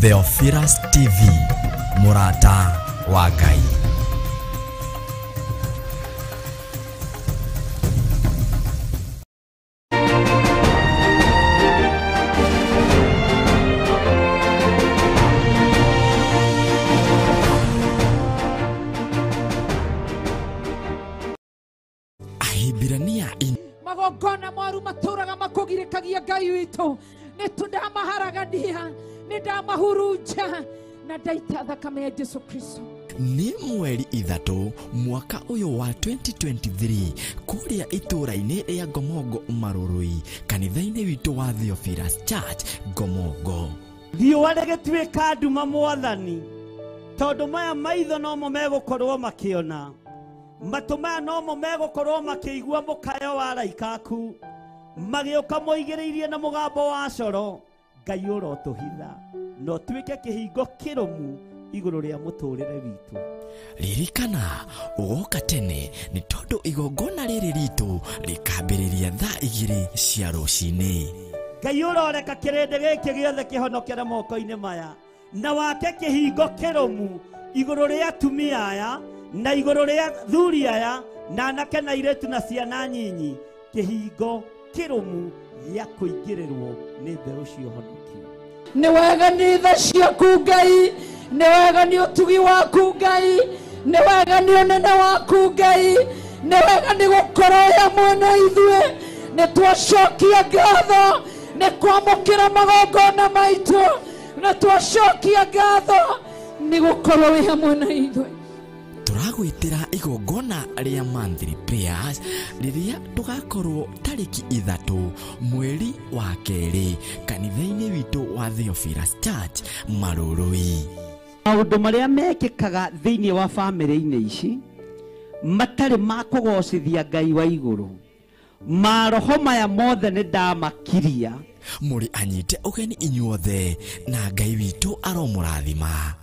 Theophilus TV, mũrata wa Ngai. Ahibirania magongona moru matũraga makũgirĩkagia Ngai witũ nĩ tũndamaharagania nĩ ndamahurunja na ndaita thakame ya Jesu Kristo. Nĩ mweri 3 mwaka ũyũ wa 2023 kũrĩa itũra-inĩ rĩa Ngomongo Marurui, kanitha-inĩ witũ wa Theophilus Church Ngomongo. Riũa rĩgĩtuĩka nduma mwathani, tondũ maya maitho nomo megũkorwo makĩona, matũ maya nomo megũkorwo makĩigua mũkayo wa araika aku magĩũka moigĩrĩirie na mũgambo wa coro. Ngai ũrotũhitha na ũtuĩke kĩhingo kĩrũmu igũrũ rĩa mũtũrĩre witũ. Ririkana ũgoka tene nĩ tondũ igongona rĩrĩ ritũ rĩkambĩrĩria thaa 2 cia rũcinĩ. Ngai ũroreka kĩrĩndĩ gĩkĩ gĩothe kĩhonokere moko-inĩ maya na wake kĩhingo kĩrũmu igũrũ rĩa atumia aya na igũrũ rĩa thuri aya na anake na airĩtu na ciana nyinyi, kĩhingo kĩrũmu gĩa kũingĩrĩrwo nĩ mbeũ cia ũhonokio. Nĩ wega nĩ tha ciaku Ngai, nĩ wega nĩ ũtugi waku Ngai, nĩ wega nĩ ũnene waku Ngai, nĩ wega nĩ gũkorwo hamwe na ithuĩ. Nĩ twacokia ngatho nĩ kwamũkĩra magongona maitũ, na twacokia ngatho nĩ gũkorwo wĩ hamwe na ithuĩ. Tũragwĩtĩra igongona rĩa monthly prayers rĩrĩa tũgakorwo tarĩki 3 mweri wa 2 kanitha-inĩ witũ wa Theophilus Church Marurui. Maũndũ marĩa mekĩkaga thĩinĩ wa bamĩrĩ-inĩ ici matarĩ ma kũgocithia Ngai wa igũrũ, maroho maya mothe nĩ ndamakiria. Mũrĩ anyite ũgeni inyuothe na Ngai witũ aromũrathima.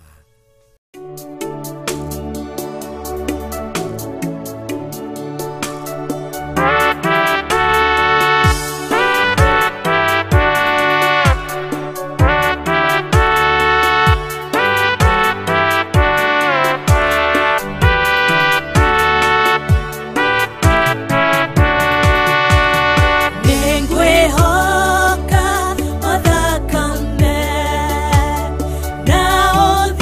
Nĩngwĩhoka o thakame na ũthingu.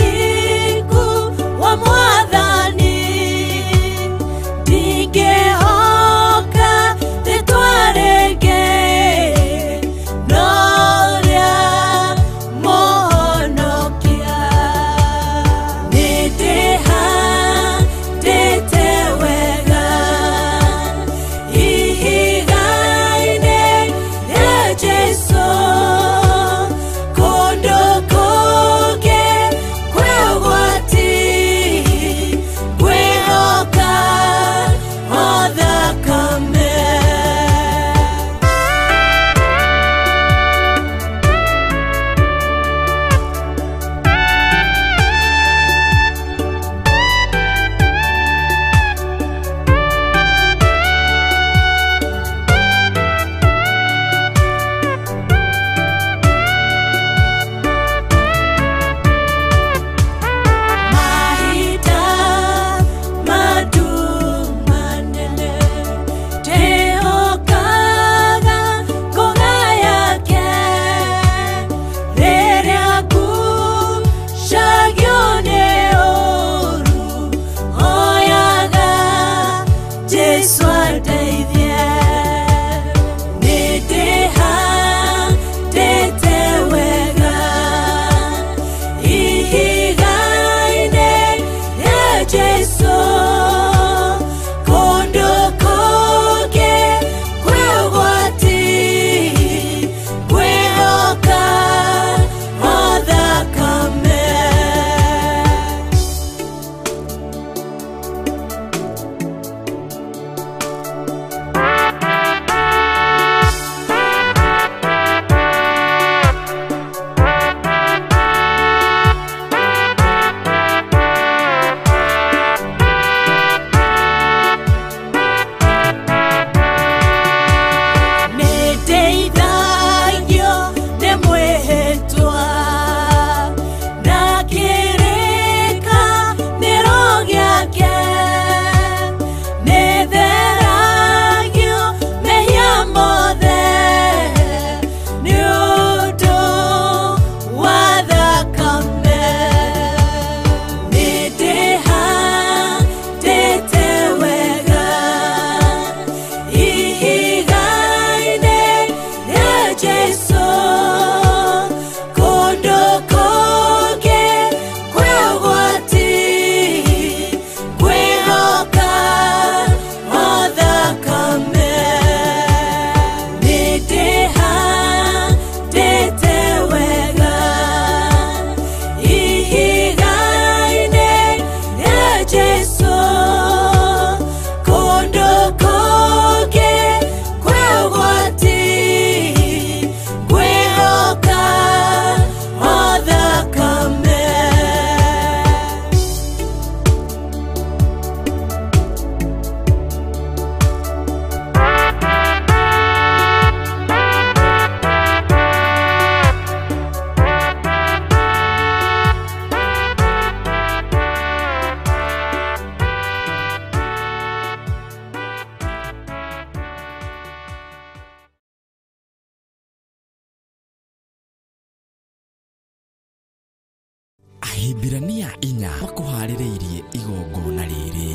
Ahibirania inya makũharĩrĩirie igongona rĩrĩ.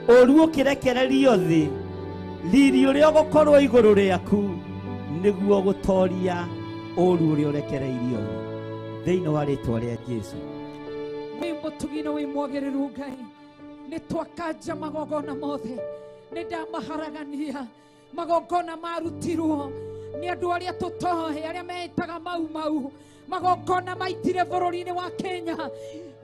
Ũru ũkĩrekererio thĩ, riri ũrĩa ũgũkorwo igũrũ rĩaku nĩguo gũtoria ũru ũrĩa ũrekereirio thĩinĩ wa rĩtwa rĩa Jesu. Wĩ mũtugi na wĩ mwagĩrĩru Ngai, nĩ twakanja magongona mothe, nĩ ndamaharagania magongona marutirwo nĩ andũ arĩa tũtoĩ, arĩa meĩtaga mau mau, magongona maitire bũrũri-inĩ wa Kenya,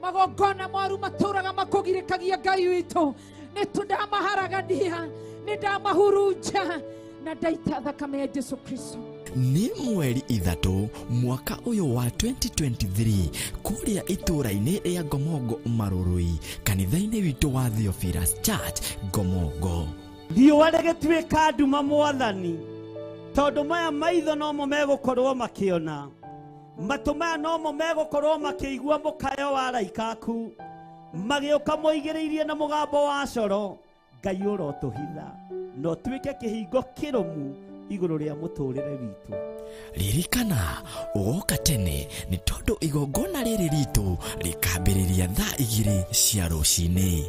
magongona moru matũraga makũgirĩkagia Ngai witũ, nĩ ndamaharagania, nĩ ndamahurunja na ndaita thakame ya Jesu Kristo. Nĩ mweri 3 mwaka ũyũ wa 2023 kũrĩa itũũra-inĩ rĩa Ngomongo Marũrũi, kanitha-inĩ witũ wa Theophilus Church Ngomongo. Riũa rĩgĩtuĩka nduma mwathani, tondũ maya maitho nomo megũkorwo makĩona, matũ maya nomo megũkorwo makĩigua mũkayo wa araika aku magĩũka moigĩrĩirie na mũgambo wa coro. Ngai ũrotũhitha na ũtuĩke kĩhingo kĩrũmu igũrũ rĩa mũtũrĩre witũ. Ririkana ũgoka tene nĩ tondũ igongona rĩrĩ ritũ rĩkambĩrĩria thaa 2 cia rũcinĩ.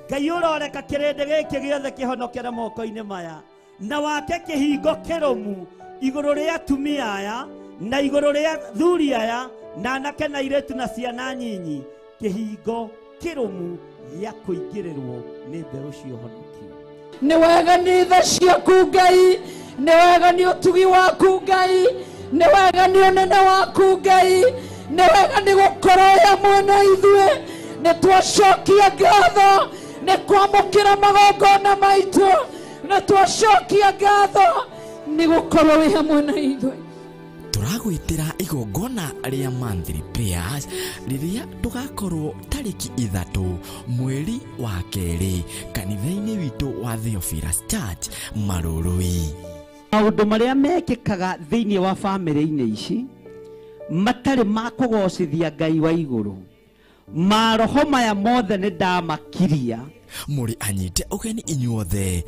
Ngai ũroreka kĩrĩndĩ gĩkĩ gĩothe kĩhonokere moko-inĩ maya na wake kĩhingo kĩrũmu igũrũ rĩa atumia aya na igũrũ rĩa thuri aya na anake na airĩtu na ciana nyinyi, kĩhingo kĩrũmu gĩa kũingĩrĩrwo nĩ mbeũ cia ũhonokio. Nĩ wega nĩ tha ciaku Ngai, nĩ wega nĩ ũtugi waku Ngai, nĩ wega nĩ ũnene waku Ngai, nĩ wega nĩ gũkorwo wĩ hamwe na ithuĩ. Nĩ twacokia ngatho nĩ kwamũkĩra magongona maitũ, nĩ twacokia ngatho nĩ gũkorwo wĩ hamwe na ithuĩ. Tũragwĩtĩra igongona rĩa monthly prayers rĩrĩa tũgakorwo tarĩki 3 mweri wa 2 kanitha-inĩ witũ wa Theophilus Church Marũrũi. Maũndũ marĩa mekĩkaga thĩinĩ wa bamĩrĩ-inĩ ici matarĩ ma kũgocithia Ngai wa igũrũ, maroho maya mothe nĩ ndamakiria. Mũrĩ anyite ũgeni inyuothe.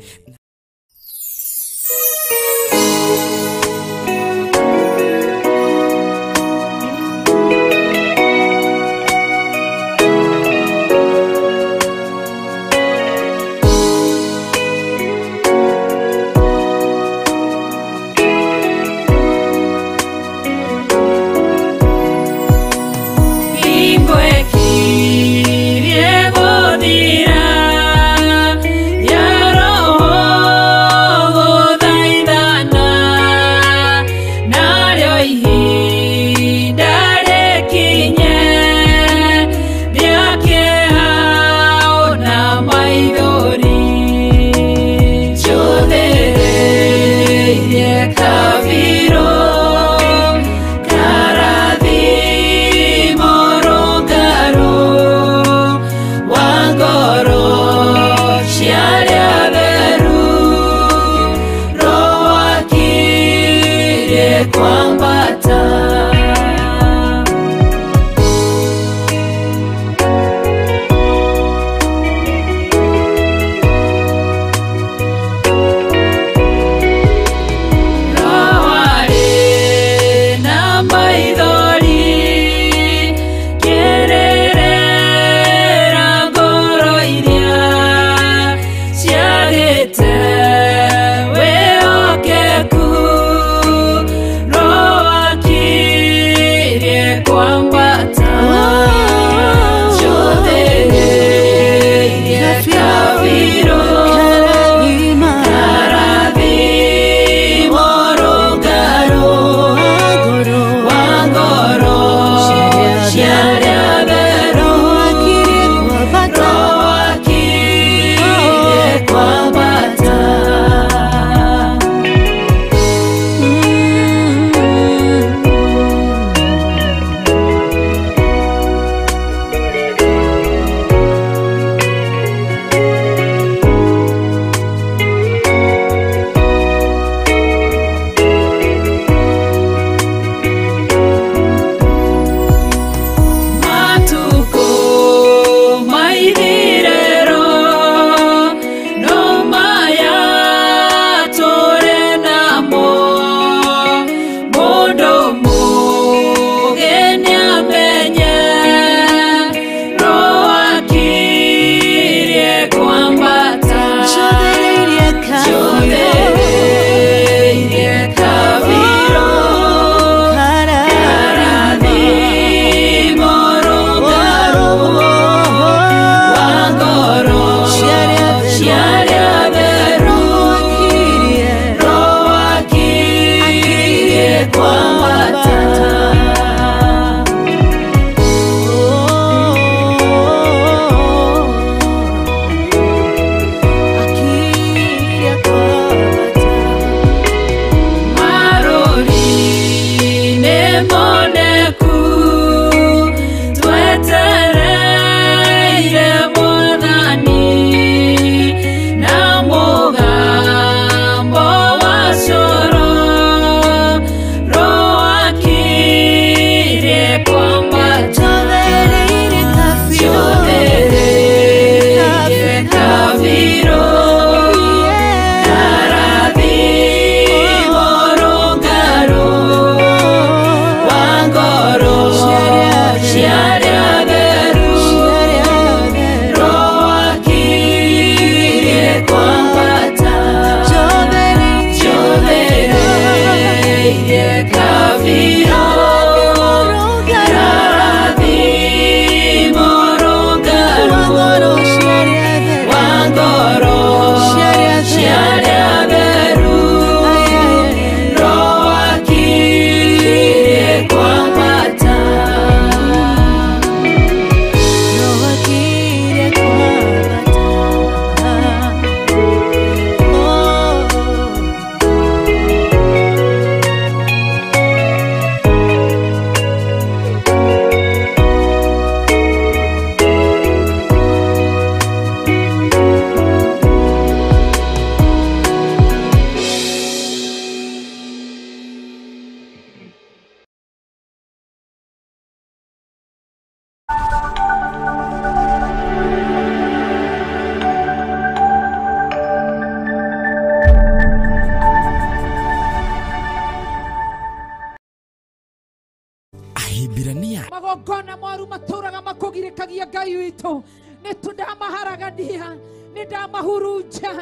Ahibirania magongona moru matũraga makũgirĩkagia Ngai witũ nĩ tũndamaharagania nĩ ndamahurunja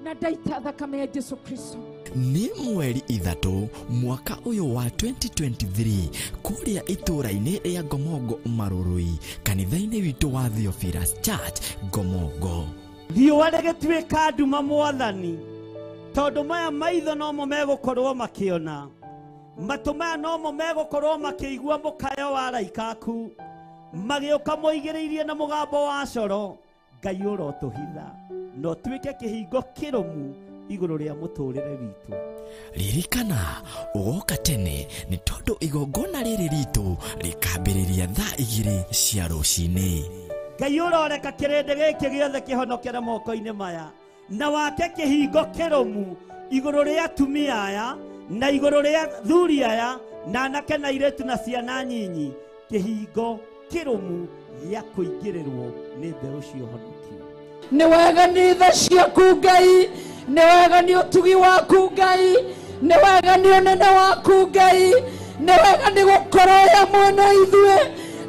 na ndaita thakame ya Jesu Kristo. Nĩ mweri 3 mwaka ũyũ wa 2023 kũrĩa itũũra-inĩ rĩa Ngomongo Marurui kanitha-inĩ witũ wa Theophilus Church Ngomongo. Riũa rĩgĩtuĩka nduma mwathani tondũ maya maitho nomo megũkorwo makĩona, matũ maya nomo megũkorwo makĩigua mũkayo wa araika aku magĩũka moigĩrĩirie na mũgambo wa coro. Ngai ũrotũhitha na ũtuĩke kĩhingo kĩrũmu igũrũ rĩa mũtũrĩre witũ. Ririkana ũgoka tene nĩ tondũ igongona rĩrĩ ritũ rĩkambĩrĩria thaa 2 cia rũcinĩ. Ngai ũroreka kĩrĩndĩ gĩkĩ gĩothe kĩhonokere moko-inĩ maya na wake kĩhingo kĩrũmu igũrũ rĩa atumia aya na igũrũ rĩa thuri aya na anake na airĩtu na ciana nyinyi, kĩhingo kĩrũmu gĩa kũingĩrĩrwo nĩ mbeũ cia ũhonokio. Nĩ wega nĩ tha ciaku Ngai, nĩ wega nĩ ũtugi waku Ngai, nĩ wega nĩ ũnene waku Ngai, nĩ wega nĩ gũkorwo wĩ hamwe na ithuĩ.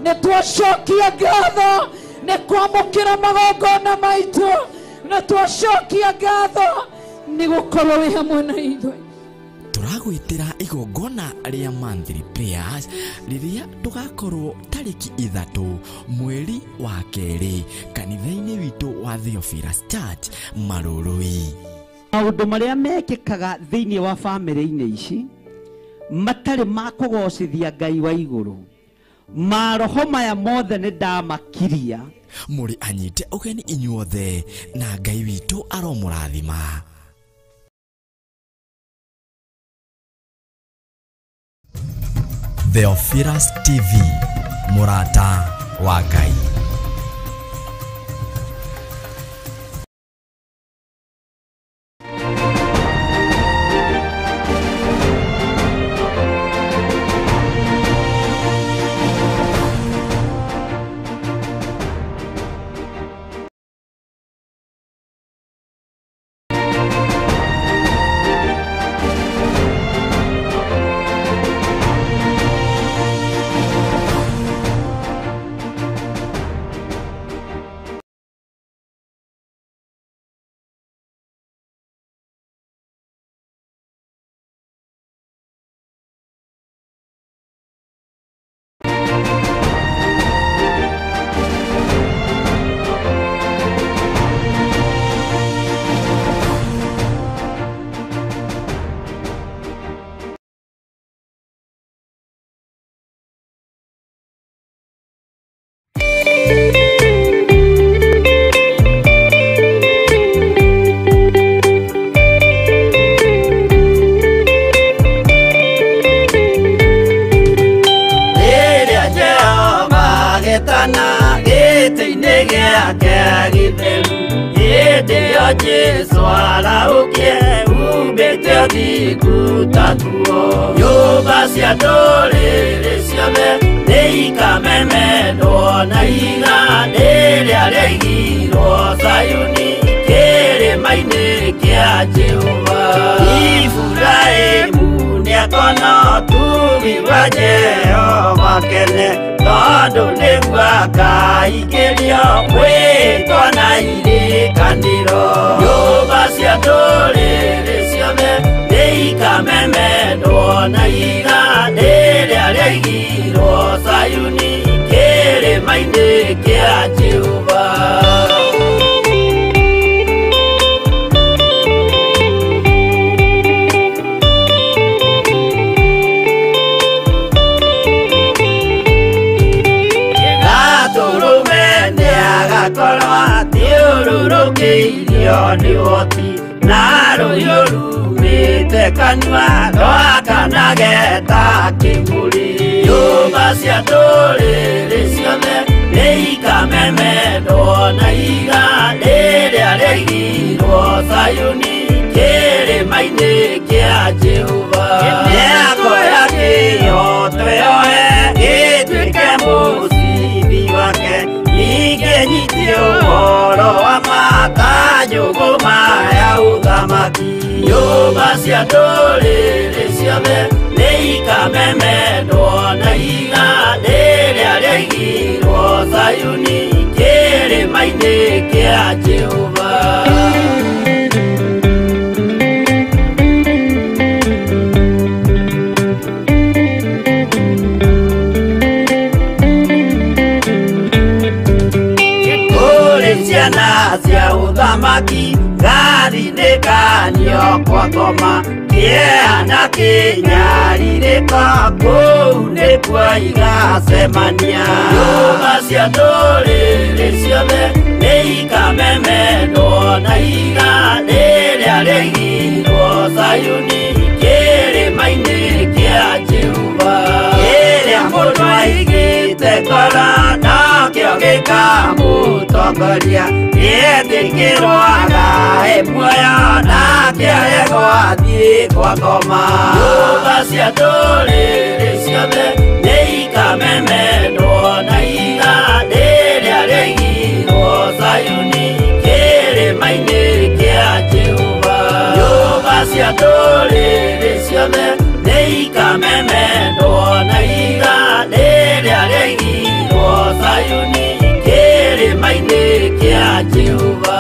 Nĩ twacokia ngatho nĩ kwamũkĩra magongona maitũ, nĩ twacokia ngatho nĩ gũkorwo wĩ hamwe na ithuĩ. Tũragwĩtĩra igongona rĩa monthly prayers rĩrĩa tũgakorwo tarĩki 3 mweri wa 2 kanitha-inĩ witũ wa Theophilus Church Marurui. Maũndũ marĩa mekĩkaga thĩinĩ wa bamĩrĩ-inĩ ici matarĩ ma kũgocithia Ngai wa igũrũ, maroho maya mothe nĩ ndamakiria. Mũrĩ anyite ũgeni inyuothe na Ngai witũ aromũrathima. Theophilus TV, mũrata wa Ngai. Jesu araukie umbĩte ũthingu taguo nyũmba cia ndũrĩrĩ ciothe nĩikamemendwo na ihiga rĩrĩa rĩaigirwo Zayuni kĩrĩma-inĩ kĩa Jehova. Iburahĩmu nĩakona ũtugi wa Jehova kene tondũ nĩguo akaingĩrio mwĩtwa na irĩkanĩro. Nyũmba cia ndũrĩrĩ ciothe nĩikamemendwo na ihiga rĩrĩa rĩaigirwo Zayuni kĩrĩma-inĩ kĩa Jehova. Athiũrũrũkĩirio nĩ ũhoti na rũhiũ rumĩte kanua rwakanage ta kĩmũrĩ. Nyũmba cia ndũrĩrĩ ciothe nĩikamemendwo na ihiga rĩrĩa rĩaigirwo Zayuni kĩrĩma-inĩ kĩa Jehova. Nĩakoya kĩhooto yoe gĩtuĩke mũcibi wake, ningĩ nyitie ũhoro wa mata njũgũma ya ũthamaki. Ũthamaki. Nyũmba cia ndũrĩrĩ ciothe nĩikamemendwo na ihiga rĩrĩa rĩaigirwo Zayuni kĩrĩma-inĩ kĩa Jehova. Kũrĩ ciana cia ũthamaki gathindĩkanio kwa ngoma kĩeha na kĩnyarirĩko kũu nĩkuo igacemania. Nyũmba cia ndũrĩrĩ ciothe nĩikamemendwo na ihiga rĩrĩa rĩaigirwo Zayuni kĩrĩma-inĩ kĩa Jehova. Kĩrĩa mũndũ aigĩte ngoro nakĩo gĩkamũtongoria, gĩetĩkĩrwo agae muoyo nake aregwo athiĩ kwa ngoma. Nyũmba cia ndũrĩrĩ ciothe nĩikamemendwo na ihiga rĩrĩa rĩaigirwo Zayuni kĩrĩma-inĩ kĩa Jehova. Nyũmba cia ndũrĩrĩ ciothe nĩikamemendwo na ihiga rĩrĩa rĩaigirwo Zayuni kĩrĩma-inĩ kĩa Jehova.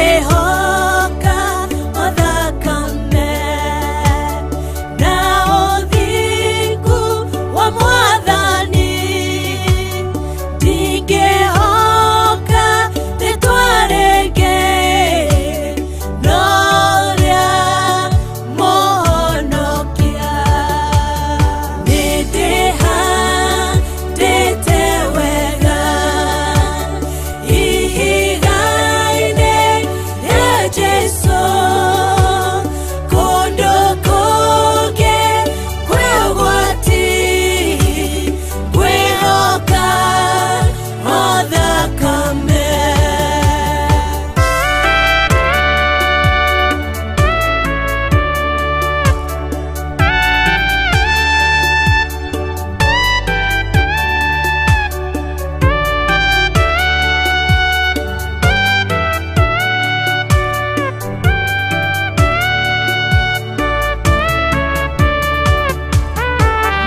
Nĩngwĩhoka o thakame na ũthingu wa Mwathani, ndingĩhoka rĩtwa rĩngĩ no rĩa Mũhonokia. Nĩndĩhandĩte wega ihiga-inĩ rĩa Jesũ, kũndũ kũngĩ kwĩ ũgwati, ngwĩhoka o thakame.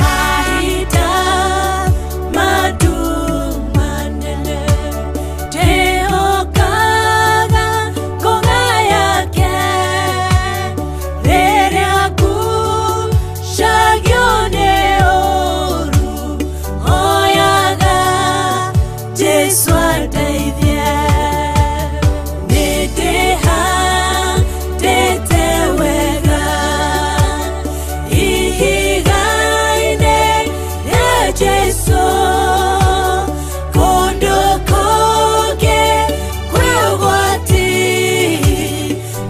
Mahinda manene ndĩhokaga ngũga yake, rĩrĩa ngucagio nĩ ũũru hoyaga Jesũ andeithie. Nĩndĩhandĩte wega ihiga-inĩ rĩa Jesũ, kũndũ kũngĩ kwĩ ũgwati,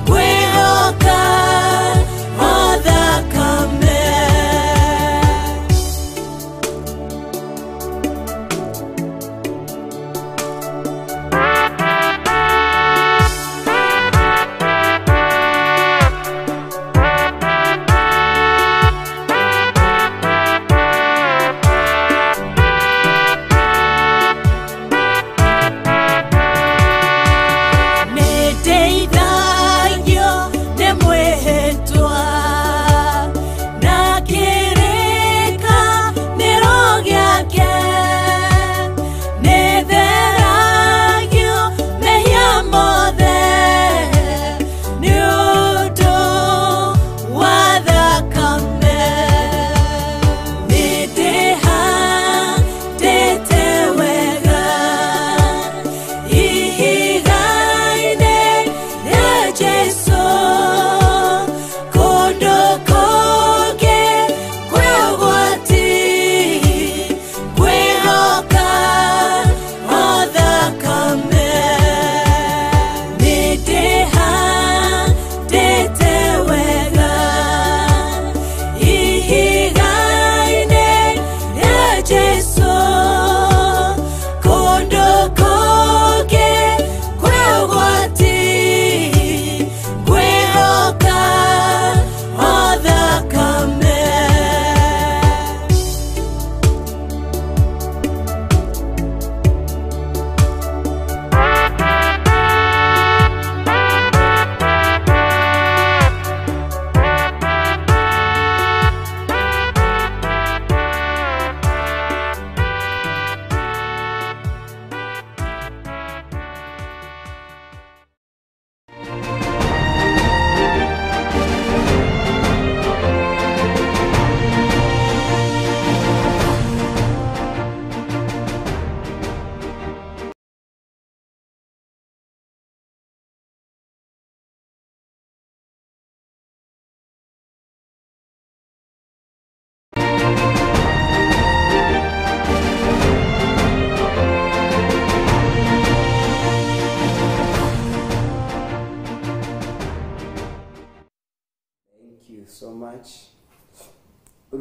ngwĩhoka o thakame.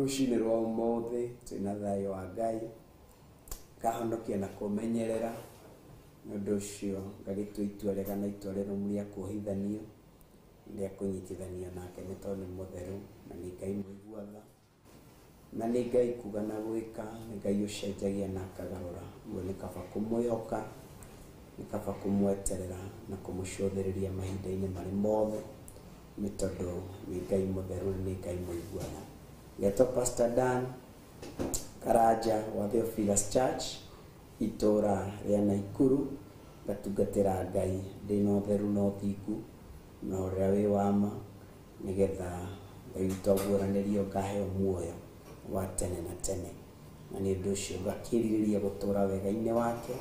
Rũcinĩ rwa ũmũthĩ twĩna thayũ wa Ngai ngahonokia na kũmenyerera nĩ ũndũ ũcio ngagĩtua itua rĩega na itua rĩrũmu rĩa kuohithanio rĩa kũnyitithanio nake nĩ tondũ nĩ mũtheru na nĩ Ngai mũigua tha na nĩ Ngai kuga na gwĩka nĩ Ngai ũcenjagia na akagarũra. Ũguo nĩ kaba kũmwĩhoka, nĩ kaba kũmweterera na kũmũcũthĩrĩria mahinda-inĩ marĩ mothe nĩ tondũ nĩ Ngai mũtheru na nĩ Ngai mũigua tha. Ngetwo Pastor Dan Karanja wa Theophilus Church itũra rĩa Naikuru, ngatungatĩra Ngai ndĩna ũtheru na ũthingu na ũrĩa wĩ wa ma nĩgetha Ngai witũ aguũranĩrio ngaheo muoyo wa tene na tene. Na nĩ ũndũ ũcio ngakĩrirĩria gũtũra wega-inĩ wake,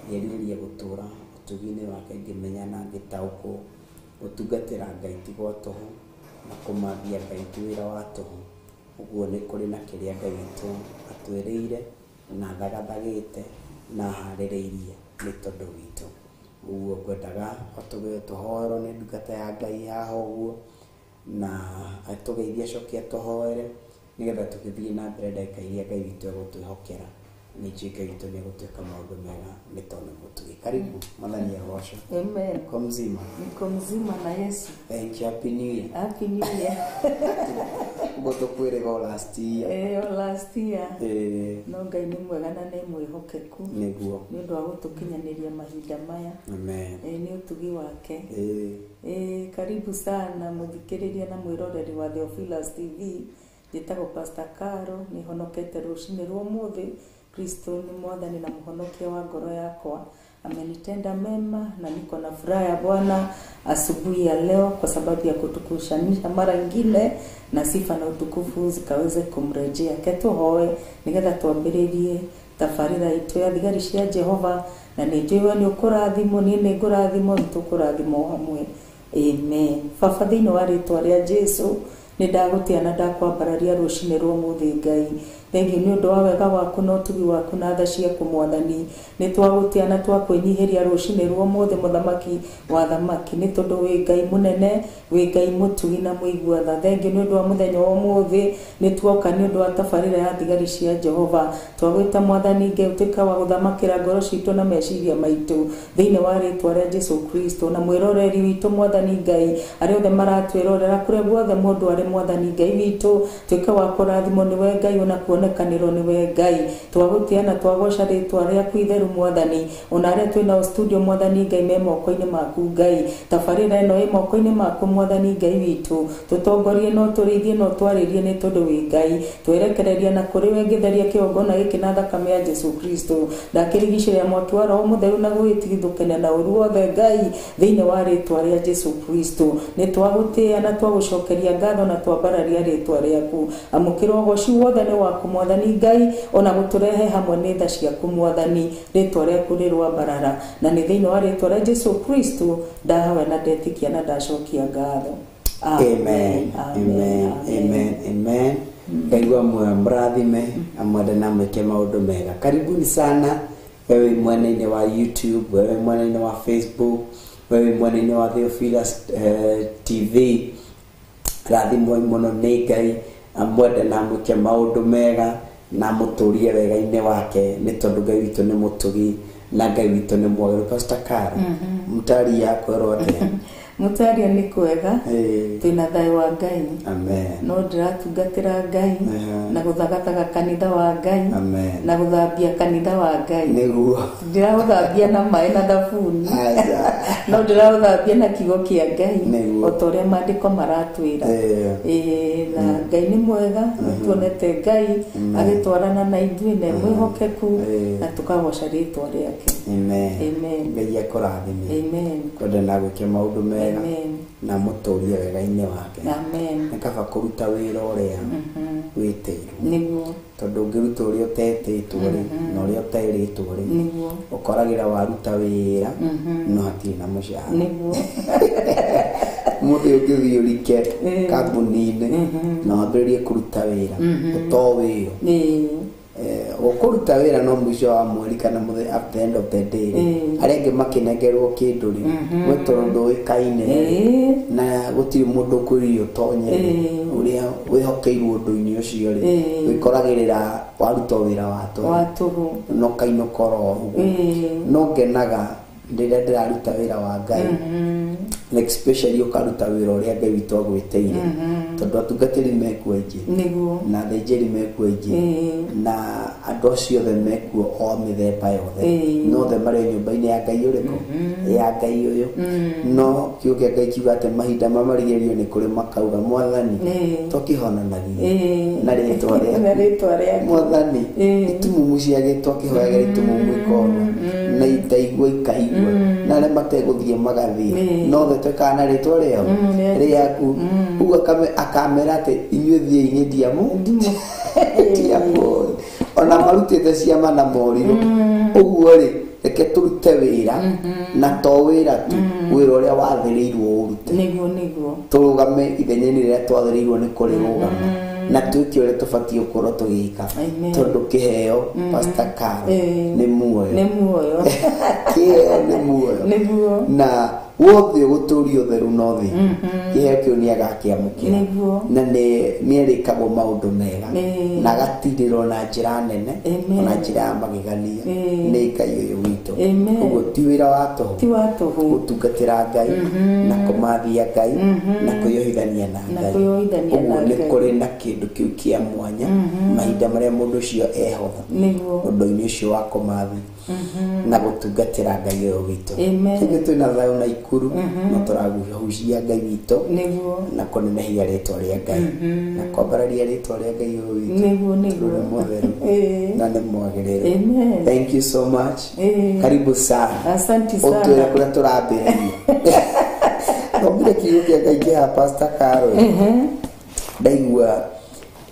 ngerirĩria gũtũra ũtugi-inĩ wake ngĩmenya na ngĩtaũkwo gũtungatĩra Ngai ti gwa tũhũ na kũmathia Ngai ti wĩra wa tũhũ. Ũguo nĩ kũrĩ na kĩrĩa Ngai witũ atwĩrĩire na athagathagĩte na aharĩrĩirie nĩ tondũ witũ. Ũguo ngwendaga tũhoerwo nĩ ndungata ya Ngai haha ũguo na atũgeithie acoke atũhoere nĩgetha tũgĩthiĩ na mbere ndagĩka iria Ngai witũ egũtwĩhokera. Nĩ njũĩ Ngai witũ nĩ egũtwĩka maũndũ mega nĩ tondũ nĩ mũtugi. Karibu, Mwathani agocwo. Amen. Uko mzima? Niko mzima na Yesu. Thank you. Happy New Year. Happy New Year. Ũguo tũkwĩrĩga o last year. Eh, o last year. Eh, No Ngai nĩ mwega na nĩ mwĩhokeku nĩguo. nĩ ũndũ wa gũtũkinyanĩria mahinda maya. Amen. Eh, nĩ ũtugi wake. Eh, Eh, karibu sana mũthikĩrĩria na mwĩroreri wa Theophilus TV. Njĩtagwo Pastor Caro, nĩ honokete rũcinĩ rwa ũmũthĩ. Kristo ni mwathani na mhonokia wa ngoro yakwa. Amenitenda mema na niko na furaha ya Bwana asubuhi ya leo kwa sababu ya kutukushanisha mara ingine, na sifa na utukufu zikaweze kumrejea. Ketuhoe nigetha twambĩrĩrie tabarĩra itũ ya thigari cia Jehova, na nĩ njũĩ we nĩ ũkũrathimwo, niĩ nĩ ngũrathimwo, nĩ tũkũrathimwo hamwe. Amen. Baba, thĩinĩ wa rĩtwa rĩa Jesu nĩ ndagũtĩa na ndakwambararia rũcinĩ rwa ũmũthĩ Ngai. Thengiũ nĩ ũndũ wa wega waku na ũtugi waku na tha ciaku Mwathani. Nĩ twagũtĩa na twakwĩnyihĩria rũcinĩ rwa ũmũthĩ mũthamaki wa thamaki, nĩ tondũ wĩ Ngai mũnene, wĩ Ngai mũtugi na mũigua tha. Thengiũ nĩ ũndũ wa mũthenya wa ũmũthĩ, nĩ tuoka nĩ ũndũ wa tabarĩra ya thigari cia Jehova. Twagwĩta Mwathani Ngai ũtuĩke wa gũthamakĩra ngoro citũ na meciria maitũ thĩinĩ wa rĩtwa rĩa Jesu Kristo. Na mwĩroreri witũ Mwathani Ngai, arĩa othe maratwĩrorera kũrĩa guothe mũndũ arĩ, Mwathani Ngai witũ, tuĩke wa kũrathimwo nĩwe Ngai ona kuonekanĩrwo nĩwe Ngai. Twagũtĩa na twagoca rĩtwa rĩaku itheru Mwathani. Ona arĩa twĩ nao studio Mwathani Ngai me moko-inĩ maku Ngai, tabarĩra ĩno ĩ moko-inĩ maku Mwathani Ngai witũ, tũtongorie no tũrĩithie no twarĩrie nĩ tondũ wĩ Ngai. Twerekereria na kũrĩ we ngĩtheria kĩgongona gĩkĩ na thakame ya Jesu Kristo. Ndakĩrigicĩria mwaki wa Roho Mũtheru na gwĩtigithũkania na ũru wothe Ngai thĩinĩ wa rĩtwa rĩa Jesu Kristo. Nĩ twagũtĩĩa na twagũcokeria ngatho na twambararia rĩtwa rĩaku. Amũkĩra ũgoci wothe nĩ waku Mwathani Ngai, ona gũtũrehe hamwe nĩ tha ciaku Mwathani. Rĩtwa rĩaku rĩrwambarara, na nĩ thĩinĩ wa rĩtwa rĩa Jesu Kristo ndahoya na ndetĩkia na ndacokia ngatho. Amen. Amen. Amen. Amen. Ngai wa muoyo mũrathime amwende na mwĩke maũndũ mega. Karibuni sana wewe mwena-inĩ wa YouTube, wewe mwena-inĩ wa Facebook, wewe mwena-inĩ wa Theophilus TV. Rathimwo mũno nĩ Ngai amwende na amwĩke maũndũ mega na amũtũrie wega-inĩ wake nĩ tondũ Ngai witũ nĩ mũtugi na Ngai witũ nĩ mwagĩrĩru. Pastor Caro, mũtari yakwĩrwo atĩa? Mũtaria nĩ kwega, twĩna thayũ wa Ngai. Amen. No ndĩratungatĩra Ngai na gũthagathaga kanitha wa Ngai. Amen. Na gũthambia kanitha wa Ngai. Nĩguo. Ndĩraũthambia na maĩ na thabuni. Aca. No ndĩraũthambia na kiugo kĩa Ngai Nĩguo. o ta ũrĩa maandĩko maratwĩra. Na Ngai nĩ mwega, nĩ tuonete Ngai agĩtwarana na ithuĩ na mwĩhokeku na tũkagoca rĩtwa rĩake. Amen. Amen. Ngai akũrathime. Amen. Kwenda na gwĩke maũndũ mega Amen. na mũtũrie wega-inĩ wake. Amen. Nĩ kaba kũruta wĩra ũrĩa wĩtĩirwo. Nĩguo. Tondũ ũngĩruta ũrĩa ũtetĩtwo rĩ na ũrĩa ũterĩtwo rĩ, Nĩguo. ũkoragĩra waruta wĩra no hatirĩ na mũshahara. Nĩguo. Mũthĩ ũngĩthiĩ ũrike kambuni-inĩ na wambĩrĩrie kũruta wĩra ũtowĩo, Gũkũruta wĩra no mũico wa mweri kana at the end of the day arĩa angĩ makĩnengerwo kĩndũ rĩ, we tondũ ndũĩkaine na gũtirĩ mũndũ ũkwĩrire ũtonye rĩ, ũrĩa wĩhokeirwo ũndũ-inĩ ũcio rĩ, wĩkoragĩrĩra waruta wĩra wa tũhũ, wa tũhũ, no kainũka oro ũguo. No ngenaga rĩrĩa ndĩraruta wĩra wa Ngai, na especially ũkaruta wĩra ũrĩa Ngai witũ agwĩtĩire, tondũ atungatĩri mekuo aingĩ, nĩguo, na athĩnjĩri mekuo aingĩ, na andũ acio othe mekuo o mĩthemba yothe, no othe marĩ nyũmba-inĩ ya Ngai ũrĩkũ? Ya Ngai ũyũ. No kiugo kĩa Ngai kiuga atĩ mahinda ma marigĩrĩrio nĩ kũrĩ makauga, Mwathani, twakĩhonanagia na rĩtwa na rĩaku, rĩtwa rĩaku, Mwathani, itumumu ciake twakĩhoyagĩra itumumu ikona, na itaigua ikaigua, na arĩa mategũthiĩ magathiĩ, no othe twekaga na rĩtwa rĩao rĩaku. Ũguo akamera atĩ inyuĩ thiĩi, niĩ ndiamũĩ, ona marutĩte ciama na morirũ. Ũguo rĩ, reke tũrute wĩra, na to wĩra tu, wĩra ũrĩa wathĩrĩirwo ũrute, nĩguo, nĩguo, tũrũgame ithenya-inĩ rĩrĩa twathĩrĩirwo nĩ kũrĩrũgama, na twĩke ũrĩa tũbatiĩ gũkorwo tũgĩka, Amen. tondũ kĩheo, Pastor Caro, nĩ muoyo. Nĩ muoyo. Kĩheo nĩ muoyo. Nĩguo. Na wothe ũgũtũria ũtheru no thĩ, kĩheo kĩu nĩ agakĩamũkĩra, Nĩguo. na nĩ erĩkagwo maũndũ mega, Ĩĩ. na agatirĩrwo na njĩra nene, Amen. na njĩra ya magegania Ĩĩ. nĩ Ngai ũyũ witũ. Amen. Ũguo ti wĩra wa tũhũ ti wa tũhũ gũtungatĩra Ngai na kũmathia Ngai na kwĩyohithania na Na Ngai. kwĩyohithania Ũguo na nĩ Ngai. kũrĩ na kĩndũ kĩu kĩa mwanya mahinda marĩa mũndũ ũcio ehotha nĩguo, ũndũ-inĩ ũcio wa kũmathi na gũtungatĩra Ngai ũyũ witũ. Amen. Ithuĩ twĩna thayũ na ikuru, no tũrahucia Ngai witũ nĩguo, na kũnenehia rĩtwa rĩa Ngai na kwambararia rĩtwa rĩa Ngai ũyũ witũ, nĩguo, nĩguo, tondũ nĩ mũtheru na nĩ mwagĩrĩru. Amen. Thank you so much. Karibu sana. Asante ũtwĩre sana. kũrĩa tũrambĩrĩria. Thomire kiugo kĩa Ngai kĩa Pastor Caro, ndaigua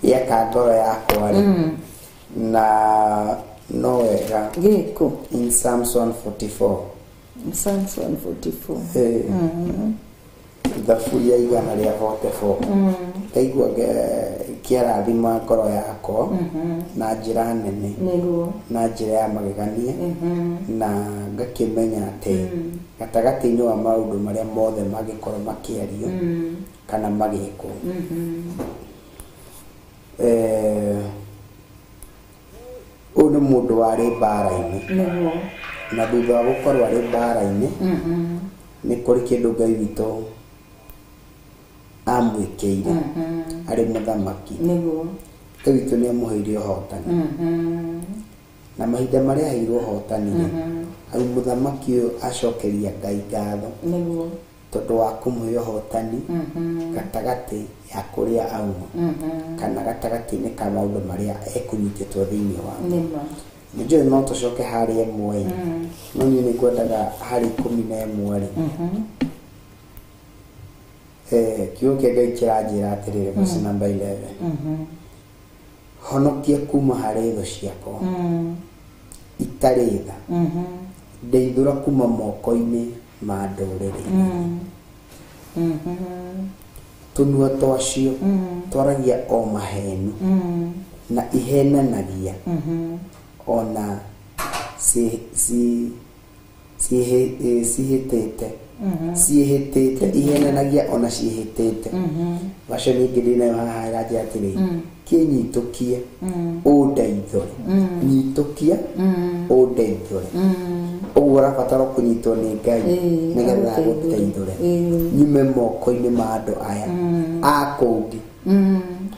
yaka ngoro yakwa rĩ, na no wega. Gĩkũ? In Psalms 144. Psalms 144. Thaburi ya 144, ndaigua kĩarathima ngoro yakwa na njĩra nene, nĩguo, na njĩra ya magegania, na ngakĩmenya atĩ gatagatĩ-inĩ wa maũndũ marĩa mothe mangĩkorwo makĩario kana magĩkwo, ũyũ nĩ mũndũ warĩ mbara-inĩ, nĩguo, na thutha wa gũkorwo arĩ mbara-inĩ nĩ kũrĩ kĩndũ Ngai witũ amwĩkĩire arĩ mũthamaki. Nĩguo, Ngai witũ nĩ amũheire ũhotani, na mahinda marĩa aheirwo ũhotani rĩ, au mũthamaki ũyũ acokeria Ngai ngatho nĩguo, tondũ wa kũmũhe ũhotani gatagatĩ ya kũrĩa auma, kana gatagatĩ-inĩ ka maũndũ marĩa ekũnyitĩtwo thĩinĩ wa. Nĩma. Nĩnjũĩ no tũcoke harĩa 1, no niĩ nĩ ngwendaga harĩ 11 rĩ, kiugo kĩa Ngai kĩranjĩra atĩrĩrĩ, verse number 11, honokia kuma harĩ thũ ciakwa itarĩ tha, ndeithũra kuma moko-inĩ ma ndũrĩrĩ. Tũnua twacio twaragia o maheni, na ihenanagia ona cihĩtĩte, ciĩhĩtĩte, ihenanagia ona ciĩhĩtĩte. Version ĩngĩ ndĩnayo haha ĩranjĩra atĩrĩrĩ, kĩnyitũkie ũndeithũre, nyitũkia ũndeithũre. Ũguo ũrabatara kũnyitwo nĩ Ngai nĩgetha agũteithũre, nyume moko-inĩ ma andũ aya a kũngĩ.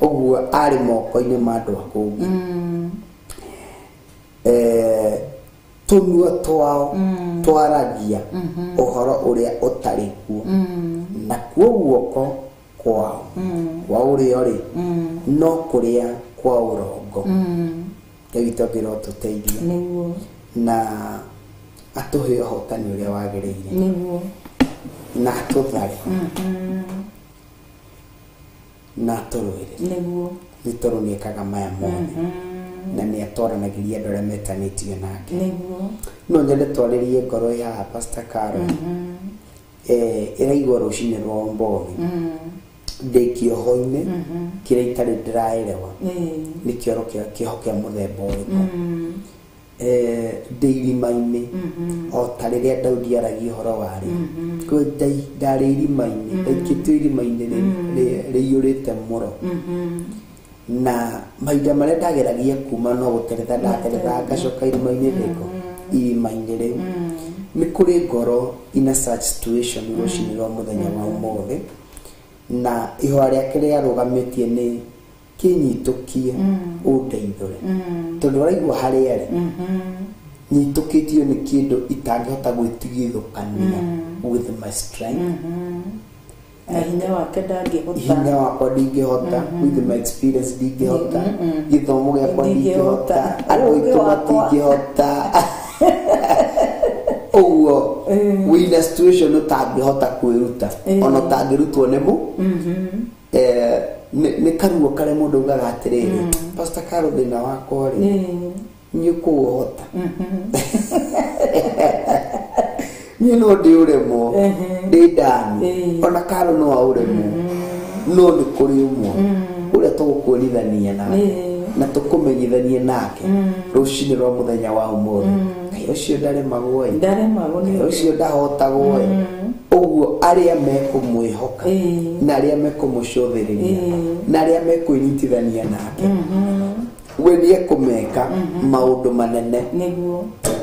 Ũguo arĩ moko-inĩ ma andũ a kũngĩ. Tũnua twao twaragia ũhoro ũrĩa ũtarĩ kuo, nakuo guoko kwao kwa ũrĩo rĩ, no kũrĩa kwa ũrongo. Ngai witũ angĩrwo tũteithie nĩguo, na atũhe ũhotani ũrĩa wagĩrĩire, nĩguo, na atũthare na atũrũĩrĩre, nĩguo, nĩ tondũ nĩ ekaga maya mothe na nĩ atwaranagĩria andũ arĩa metanĩtio nake. Nĩguo, No nyende twarĩrie ngoro ya Pastor Caro, ĩraigua rũcinĩ rwa ũmũthĩ. Ndĩ kĩoho-inĩ kĩrĩa itarĩ ndĩraerewa nĩ kĩoro kĩoho kĩa mũthemba ũrĩkũ. Ndĩ irima-inĩ o ta rĩrĩa Daudi aragia ũhoro warĩ ndarĩ irima-inĩ, ndaikĩtio irima-inĩ rĩiyũrĩte mũro, na mahinda marĩa ndageragia kuma no gũteretha ndateretha ngacoka irima-inĩ rĩko irima-inĩ rĩu. Nĩ kũrĩ ngoro in a such situation rũcinĩ rwa mũthenya wa ũmũthĩ, na ihoya rĩake rĩarũgamĩtie nĩ kĩnyitũkie ũndeithũre, tondũ araigua harĩa arĩ nyitũkĩtio nĩ kĩndũ itangĩhota gwĩtigithũkania with my strength, na hinya wake ndangĩhota, hinya wakwa ndingĩhota, with my experience ndingĩhota, gĩthomo gĩakwa ndingĩhota, andũ aitũ matingĩhota. Ũguo wĩna situation ũtangĩhota kwĩruta, ona ũtangĩrutwo nĩ mũ nĩ karuo karĩa mũndũ augaga atĩrĩrĩ, Pastor Carol, thĩna wakwa rĩ nĩ ũkũũhota, niĩ no ndĩũremwo, ndĩ ndani ona Carol no aũremwo, no nĩ kũrĩ ũmwe ũrĩa tũgũkuonithania nake na tũkũmenyithanie nake rũcinĩ rwa mũthenya wa ũmũthĩ. Ngai ũcio ndaremagwo ĩ, Ngai ũcio ndahotagwo ĩ. Ũguo arĩa mekũmwĩhoka na arĩa mekũmũcũthĩrĩria na arĩa mekwĩnyitithania nake, we nĩ ekũmeka maũndũ manene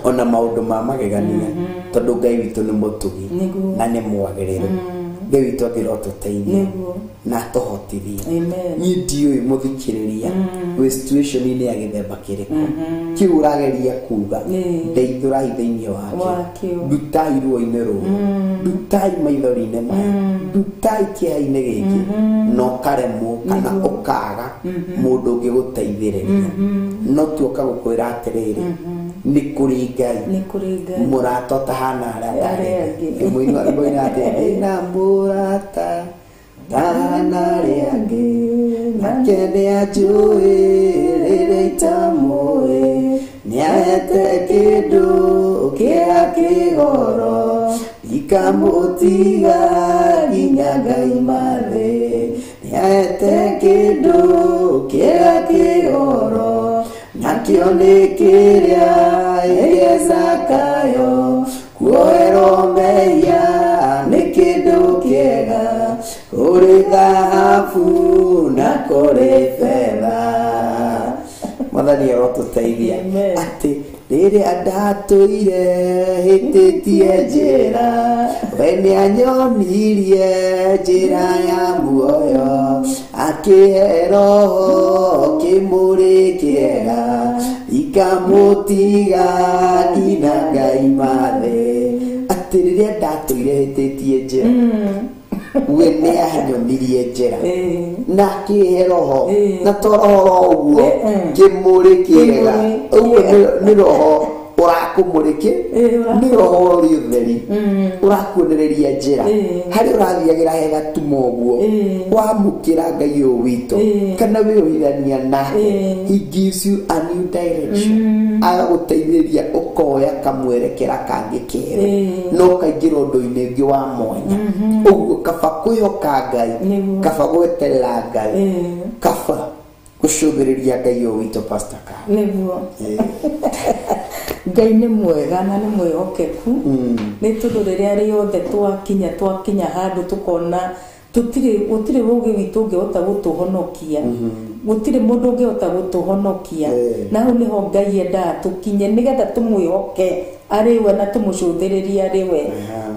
ona maũndũ ma magegania, tondũ Ngai witũ nĩ mũtugi na nĩ mwagĩrĩru. Ngai witũ angĩrotũteithia na atũhotithie. Niĩ ndiũĩ mũthikĩrĩria wĩ situation-inĩ ya gĩthemba kĩrĩkũ kĩu ũrageria kuga, ndeithũrai thĩinĩ wakĩo, ndutai ruo-inĩ rũrũ, ndutai maithori-inĩ maya, ndutai kĩeha-inĩ gĩkĩ, na ũkaremwo kana ũkaga mũndũ ũngĩgũteithĩrĩria. No tuoka gũkwĩra atĩrĩrĩ, nĩ kũrĩ Ngai, mũrata ũtahana arĩa angĩ. Mũini atĩ ndĩna mũrata tahana arĩa angĩ, nake nĩanjũĩ rĩrĩa itamũĩ, nĩahete kĩndũ kĩa kĩgoro, ikamũtiga nginya ngaima thĩ, nĩahete kĩndũ kĩa kĩgoro, nakĩo nĩ kĩrĩa ĩgĩcakayo, kuoherwo mehia nĩ kĩndũ kĩega, kũrĩ thahabu na kũrĩ betha. Mwathani arotũteithia atĩ rĩrĩa ndatũire hĩtĩtie njĩra, we nĩanyonirie njĩra ya muoyo, akĩhe roho kĩmũrĩ kĩega, ikamũtiga nginya ngaima thĩ. Atĩ rĩrĩa ndatũire hĩtĩtie njĩra, we nĩanyonirie njĩra na akĩhe roho, na to roho ũguo kĩmũrĩ kĩega, ũguo nĩ roho ũrakũmũrĩkĩ, nĩ roho ũrĩ ũtheri ũrakuonereria njĩra harĩa ũrathiagĩra he gatuma ũguo wamũkĩra Ngai ũyũ witũ kana wĩũhithania nake, he gives you a new direction, agagũteithĩrĩria ũkoya kamwerekera kangĩ kerũ na ũkaingĩra ũndũ-inĩ ũngĩ wa mwanya. Ũguo kaba kwĩhoka Ngai, kaba gweterera Ngai, kaba gũcũthĩrĩria Ngai ũyũ witũ. Pastor Carol, nĩguo Ngai nĩ mwega na nĩ mwĩhokeku, nĩ tondũ rĩrĩa rĩothe twakinya handũ tũkona gũtirĩ ũgĩ witũ ũngĩhota gũtũhonokia, gũtirĩ mũndũ ũngĩhota gũtũhonokia, na hau nĩho Ngai endaga tũkinye nĩgetha tũmwĩhoke arĩ we na tũmũcũthĩrĩrie arĩ we.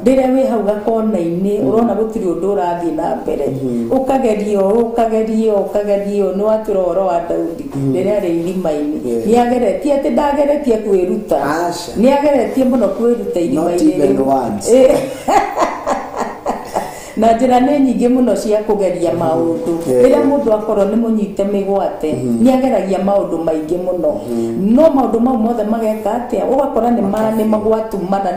Rĩrĩa wĩ hau gakona-inĩ ũrona gũtirĩ ũndũ ũrathiĩ na mbere, ũkagerio ũkagerio ũkagerio. Nĩ watwĩra ũhoro wa Daudi rĩrĩa arĩ irima-inĩ, nĩageretie atĩ ndageretie kwĩruta, nĩageretie mũno kwĩruta irima-inĩ, na njĩra nĩ nyingĩ mũno cia kũgeria maũndũ. Rĩrĩa mũndũ akorwo nĩ mũnyite mĩgwate, nĩageragia maũndũ maingĩ mũno, no maũndũ mau mothe mageka atĩa, ũgakora nĩ magwatumana,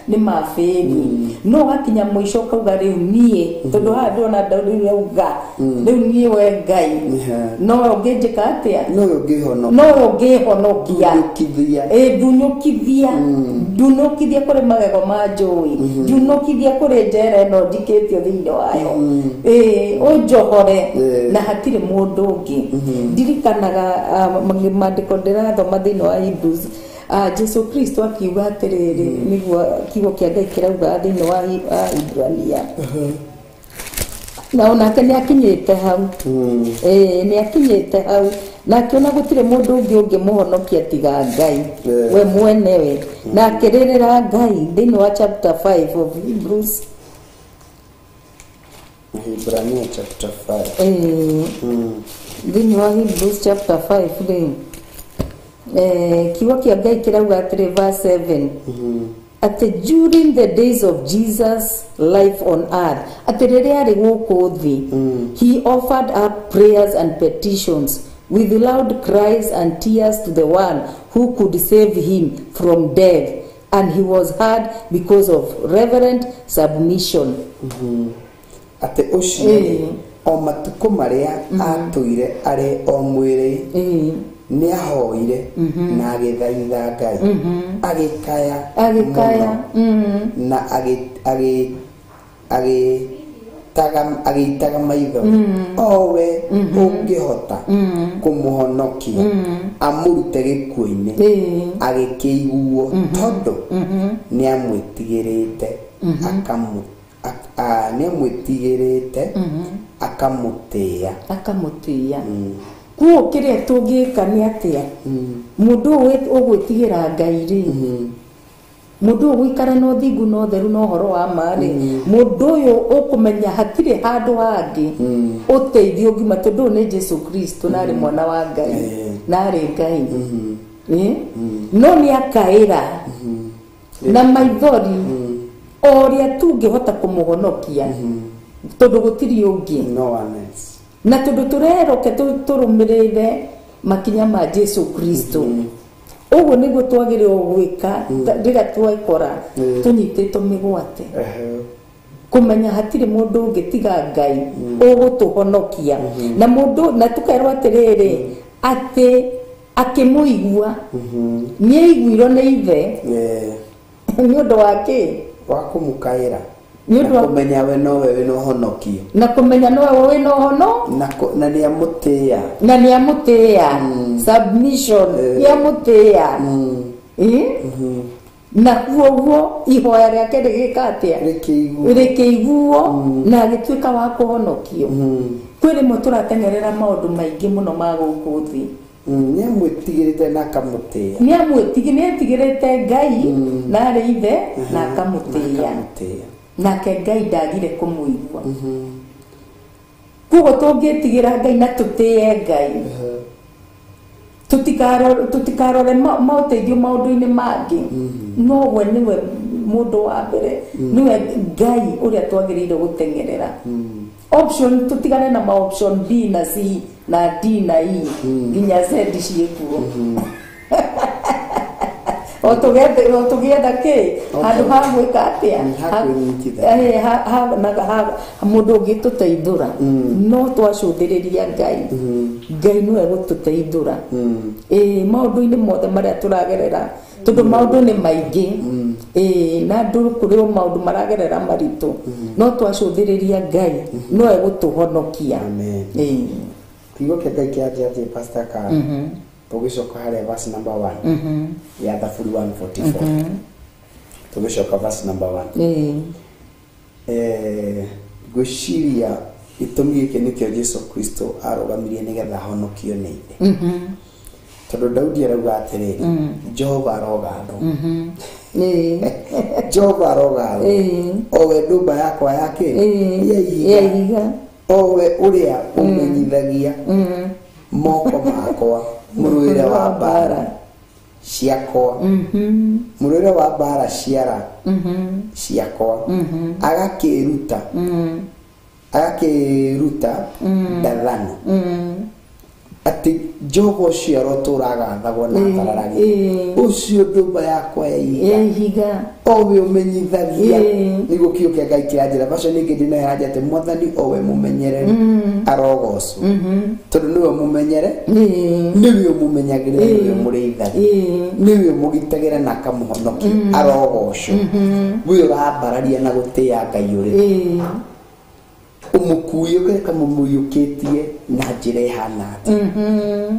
nĩ mabĩri, no ũgakinya mũico ũkauga rĩu niĩ, tondũ haha ndĩrona Daudi auga rĩu niĩ we Ngai nowe ũngĩnjĩka atĩa, nowe ũngĩhonokia, ndunyũkithia, ndunũkithia kũrĩ magego ma njũĩ, ndunũkithia kũrĩ njera ĩno njikĩtio thĩinĩ wayo ũnjohore na hatirĩ mũndũ ũngĩ. Ndirikanaga maandĩko ndĩrathoma thĩinĩ wa Hebrews, Jesu Kristo akiuga atĩrĩrĩ, nĩguo kiugo kĩa Ngai kĩrauga thĩinĩ wa Ibrania, na onake nĩakinyĩte hau, nĩakinyĩte hau na akiona gũtirĩ mũndũ ũngĩ ũngĩmũhonokia tiga Ngai we mwenewe, na akĩrĩrĩra Ngai thĩinĩ wa chapter 5 of Hebrews. Hibrania chapter 5. Thĩinĩ wa Hebrews chapter 5 rĩ, kiugo kĩa Ngai kĩrauga atĩrĩ verse 7, atĩ during the days of Jesus' life on earth, atĩ rĩrĩa arĩ gũkũ thĩ, he offered up prayers and petitions with loud cries and tears to the one who could save him from death, and he was heard because of reverent submission. Atĩ ũcio o matukũ marĩa atũire arĩ o mwĩrĩ, nĩahoire na agĩthaitha Ngai, agĩkaya na agĩitaga maitho, owe ũngĩhota kũmũhonokia amũrute gĩkuũ-inĩ, agĩkĩiguo tondũ nĩamwĩtigĩrĩte akamũtĩĩa. Kuo kĩrĩa tũngĩka nĩ atĩa? Mũndũ ũyũ ũgwĩtigĩra Ngai rĩ, mũndũ ũyũ ũgũikara na ũthingu na ũtheru na ũhoro wa ma rĩ, mũndũ ũyũ ũkũmenya hatirĩ handũ hangĩ ũteithio ũngiuma, tondũ ũyũ nĩ Jesu Kristo na arĩ mwana wa Ngai na arĩ Ngai, no nĩ akaĩra na maithori o ũrĩa tũngĩhota kũmũhonokia, tondũ gũtirĩ ũngĩ. No one else. Na tondũ tũreroke tũrũmĩrĩre makinya ma Jesu Kristo, ũguo nĩguo twagĩrĩirwo gwĩka rĩrĩa twekora tũnyitĩtwo mĩgwate, kũmenya hatirĩ mũndũ ũngĩ tiga Ngai ũgũtũhonokia, na mũndũ na tũkerwo atĩrĩrĩ atĩ akĩmũigua nĩaiguirwo nĩ ithe nĩ ũndũ wa kĩ? Wa kũmũkaĩra, na kũmenya we nowe wĩna ũhonokio, na kũmenya nowe wĩna ũhono, na nĩamũtĩĩa, na nĩamũtĩĩa, submission, nĩamũtĩĩa, na kuoguo ihoya rĩake rĩgĩka atĩa? Rĩkĩiguo na agĩtuĩka wa kũhonokio. Kwĩ rĩmwe tũrateng'erera maũndũ maingĩ mũno ma gũkũ thĩ. Nĩamwĩtigĩrĩte na akamũtĩĩa, nĩetigĩrĩte Ngai na arĩ ithe na akamũtĩĩa, nake Ngai ndagire kũmũigua. Koguo tũngĩtigĩra Ngai na tũtĩe Ngai, tũtikarore maũteithio maũndũ-inĩ mangĩ, no we nĩwe mũndũ wa mbere, nĩwe Ngai ũrĩa twagĩrĩire gũteng'erera. Option tũtigane na ma option B na C na D na E nginya Z ciĩkuo. O tũgĩetha kĩ handũ ha gwĩka atĩa, mũndũ ũngĩtũteithũra, no twacũthĩrĩria Ngai, Ngai nĩwe gũtũteithũra maũndũ-inĩ mothe marĩa tũragerera, tondũ maũndũ nĩ maingĩ, na andũ kũrĩ o maũndũ maragerera maritũ, no twacũthĩrĩria Ngai no egũtũhonokia. Amen. Kiugo kĩa Ngai kĩanjia atĩ Pastor Ka, tũgĩcoka harĩa verse number 1 ya Thaburi 144, tũgĩcoka verse number 1, ngwĩciria gĩtũmi gĩkĩ nĩkĩo Jesu Kristo arũgamirie nĩgetha ahonokio nĩ ithe, tondũ Daudi arauga atĩrĩrĩ, Jehova arogathwo, Jehova arogathwo, o we ndũmba yakwa ya kĩ? Ya ihiga, o we ũrĩa ũmenyithagia moko makwa mũrũĩre wa mbara ciakwa, mũrũĩre wa mbara ciara ciakwa, agakĩruta ndathano, atĩ Jehova ũcio arotũraga athagwo na athararage, ũcio ndũmba yakwa ya ihiga, o we ũmenyithagia. Nĩguo kiugo kĩa Ngai kĩranjĩra version ĩngĩ ndĩnayo ĩranjĩra atĩ Mwathani o we mũmenyereri arogocwo, tondũ nĩwe mũmenyere, nĩwe ũmũmenyagĩrĩra, nĩwe ũmũrĩithagia, nĩwe ũmũgitagĩra na akamũhonokia, arogocwo. We ũrambararia na gũtĩĩa Ngai ũrĩkũ? Ũmũkuie ũgeka mũmũiyũkĩtie na njĩra ĩhana atĩa?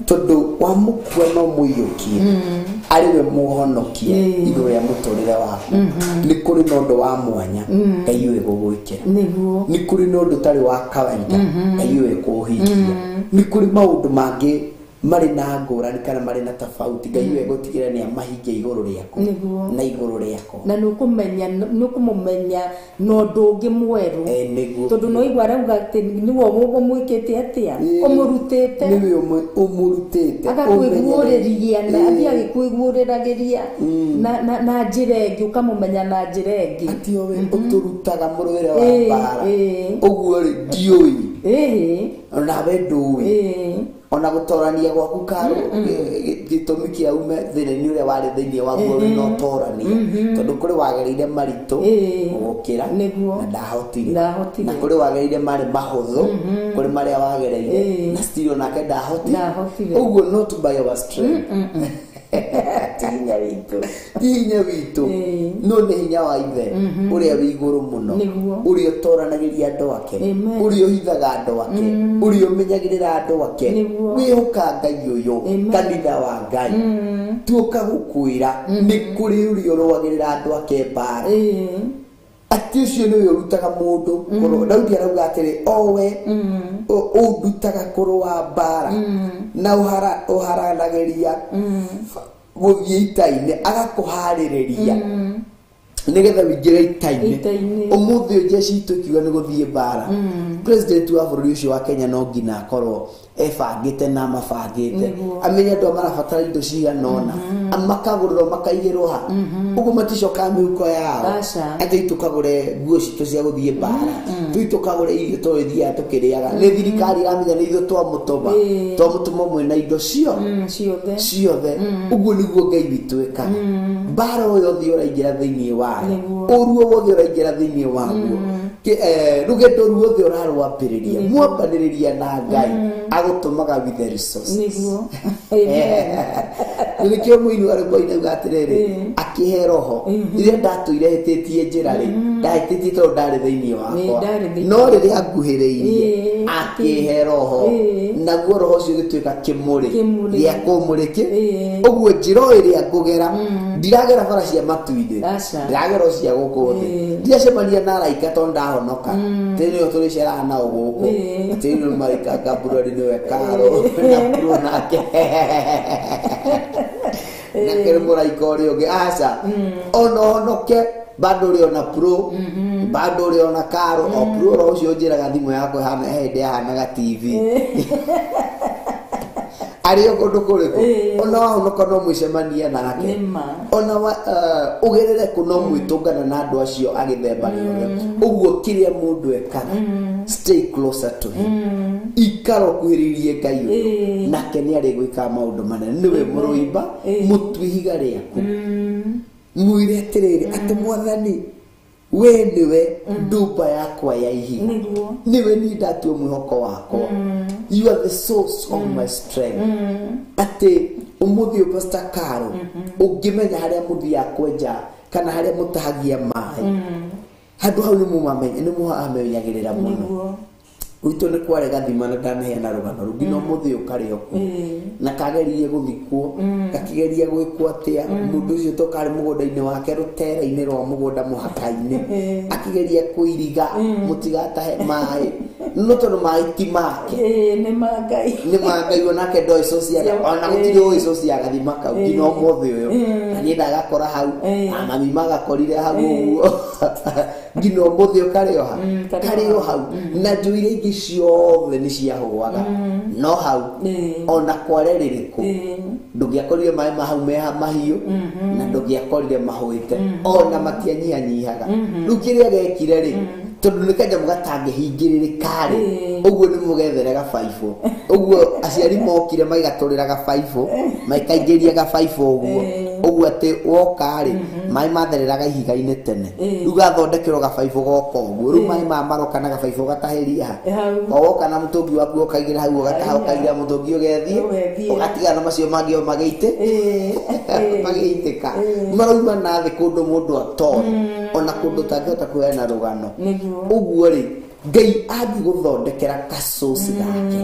Tondũ wamũkua no mũiyũkie arĩ we mũhonokie igũrũ rĩa mũtũrĩre waku. Nĩ kũrĩ na ũndũ wa mwanya Ngai ũĩ gũgwĩkĩra. Nĩguo. Nĩ kũrĩ na ũndũ ũtarĩ wa kawaida Ngai ũĩ kũũhingia. Nĩ kũrĩ maũndũ mangĩ marĩ na ngũrani kana marĩ na tofauti Ngai ũĩ gũtigĩrĩra nĩ amahingia igũrũ rĩaku Nĩguo. na igũrũ rĩakwa. Na nĩũkũmenya nĩũkũmũmenya na ũndũ ũngĩ mwerũ. Nĩguo. Tondũ no igua arauga atĩ nĩwe ũmwĩkĩte atĩa, ũmũrutĩte. Nĩwe ũmũrutĩte. Agakwĩguũrĩria na athiĩ agĩkwĩguũrĩragĩria na njĩra ĩngĩ, ũkamũmenya na njĩra ĩngĩ. Atĩ o we ũtũrutaga mũrũĩre wa mbara. Ũguo rĩ ndiũĩ. Nawe ndũĩ. Ona gũtorania gwaku karo gĩtũmi kĩa ume thĩna-inĩ ũrĩa warĩ thĩinĩ waguo wĩna ũtorania. Tondũ kũrĩ wagereire maritũ gũkĩra na ndahotire. Na kũrĩ wagereire marĩ mahũthũ kũrĩ marĩa wagereire na still onake ndahotire. Ũguo not by our strength. Ti hinya witũ. Ti hinya witũ. No nĩ hinya wa Ithe ũrĩa wĩ igũrũ mũno, ũrĩa ũtoranagĩria andũ ake, ũrĩa ũhithaga andũ ake, ũrĩa ũmenyagĩrĩra andũ ake. Wĩhoka Ngai ũyũ, kanitha wa Ngai. Tuoka gũkwĩra nĩ kũrĩ ũrĩa ũrũagĩrĩra andũ ake mbara. Atĩ ũcio nĩwe ũrutaga mũndũ kũrũa. Daudi arauga atĩrĩ, o we ũndutaga kũrũa mbara na ũharanagĩria gũthiĩ ita-inĩ, agakũharĩrĩria nĩgetha ũingĩre ita-inĩ. Ũmũthĩ ũyũ jeshi itũ ĩkiuga nĩ gũthiĩ mbara. President wa bũrũri ũcio wa Kenya no nginya akorwo ebangĩte na amabangĩte, amenye andũ arĩa marabatara indo cigana ũna, makagũrĩrwo makaigĩrwo ha. Ũguo maticokaga mĩhuko yao atĩ tũkagũre nguo citũ cia gũthiĩ mbara, tũi tũkagũre irio tũrĩthiaga tũkĩrĩaga. Nĩ thirikari ĩramenya nĩ ithuĩ twamũtũma, twamũtũma mwĩna indo ciothe. Ũguo nĩguo Ngai witũ ĩkaga. Mbara o yothe ũraingĩra thĩinĩ wayo, ũru o wothe ũraingĩra thĩinĩ waguo, rũgendo ruothe ũrarwambĩrĩria, mwambanĩrĩria na Ngai agũtũmaga with the resources. Nĩguo. Nĩkĩo mũini wa rwĩmbo auga atĩrĩrĩ, akĩhe roho rĩrĩa ndatũire hĩtĩtie njĩra rĩ, ndahĩtĩtie tondũ ndarĩ thĩinĩ wakwa, no rĩrĩa nguhĩrĩirie akĩhe roho, naguo roho ũcio ũgĩtuĩka kĩmũrĩ gĩa kũmũrĩkĩ. Ũguo njĩra o ĩrĩa ngũgera, ndiragera bara cia matu-inĩ, ndĩragera o cia gũkũ thĩ, ndiracemania na araika tondũ ndahonoka. Tĩ nĩo tũrĩceraga nao gũkũ, atĩ nĩ maraika Gabriel nĩwe Karo na Pro nake nake nĩ mũraika ũrĩa ũngĩ. Aca, ona ũhonoke bado ũrĩ ona Pro, bado ũrĩ ona Karo. O Pro roho ũcio ũnjĩraga thimũ yakwa ĩhana hĩndĩ yahanaga TV arĩ o kũndũ kũrĩkũ. Ona wahonoka no mwĩcemanie nake, ona ũgerere kũ no mwĩtũngana na andũ acio a gĩthemba gĩothe. Ũguo kĩrĩa mũndũ ekaga, stay closer to him, ikara ũkuhĩrĩirie Ngai ũyũ, nake nĩ arĩgwĩkaga maũndũ manene. Nĩwe mũrũimba, mũtue ihiga rĩaku, mwĩre atĩrĩrĩ atĩ Mwathani we nĩwe ndumba yakwa ya ihiga, nĩwe niĩ ndatua mwĩhoko wakwa. You are the source of my strength. Atĩ ũmũthĩ ũyũ Pastor Karo, ũngĩmenya harĩa mũthiaga kwenja kana harĩa mũtahagia maĩ, handũ hau nĩ mũhamenyagĩrĩra mũno. Gwitũ nĩ kwarĩ gathima na ndanaheana rũgano rũngĩ, no mũthĩ ũyũ karĩ o kuo, na kageririe gũthikwo, gakĩgeria gwĩkwo atĩa. Mũndũ ũcio to karĩ mũgũnda-inĩ wake, rũtere-inĩ rwa mũgũnda mũhaka-inĩ, akĩgeria kũiriga mũtigatahe maĩ, no tondũ maĩ ti make, nĩ ma Ngai, nĩ ma Ngai. Onake ndoĩ source ya, ona gũtirĩ ũĩ source ya gathima kau nginya ũmũthĩ ũyũ. Na niĩ ndagakora hau, na mami magakorire hau ũguo nginya ũmũthĩ ũyũ karĩ o hau, karĩ o hau. Na njũĩ iria ingĩ ciothe nĩ ciahũaga, no hau ona kware rĩrĩkũ ndũngĩakorire maĩ ma hau me mahiũ, na ndũngĩakorire mahũĩte, ona matianyihanyihaga. Rĩu kĩrĩa gekire rĩ, tondũ nĩ kanyamũ gatangĩhingĩrĩrĩka rĩ, ũguo nĩ mũgethere gabaibũ. Ũguo aciari mokire magĩgatũrĩra gabaibũ, magĩkaingĩria gabaibũ ũguo, ũguo atĩ woka rĩ, maĩ mathereraga ihiga-inĩ tene. Rĩu gathondekerwo gabaibũ goka ũguo, rĩu maĩ maya maroka na gabaibũ gatahĩria ha, o woka na mũtũngi waku ũkaigĩra hau, ũgataha ũkaigĩra mũtũngi ũgethiĩ, ũgatigana na macio mangĩ o magĩitĩka, marauma na thĩ kũndũ mũndũ atoĩ, ona kũndũ ũtangĩhota kũheana rũgano. Ũguo rĩ, Ngai angĩgũthondekera kacoci gake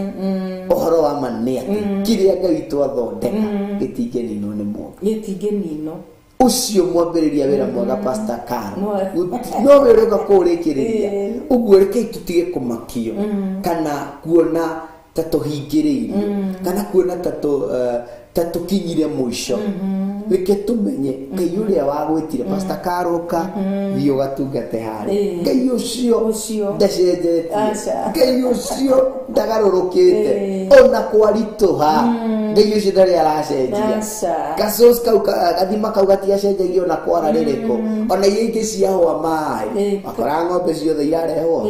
ũhoro wa ma nĩ atĩ kĩrĩa Ngai witũ athondeka gĩtingĩninwo nĩ mũndũ. Gĩtingĩninwo. Ũcio mwambĩrĩria wĩra mwega Pastor Caro no we ũrĩũka kũũrĩkĩrĩria. Ũguo rekei tũtige kũmakio kana kuona ta tũhingĩrĩirio kana kuona ta tũkinyire mũico. Reke tũmenye Ngai ũrĩa wagwĩtire Pastor Caro ũka thiĩ ũgatungate harĩa. Ngai ũcio ndacenjetie, Ngai ũcio ndagarũrũkĩte ona kwaritũha, Ngai ũcio ndarĩ aracenjia. Kacoci kau gathima kau gatiacenjagia ona kwara rĩrĩkũ, ona iria ingĩ ciahũa maĩ wakora ng'ombe ciothe irarehwo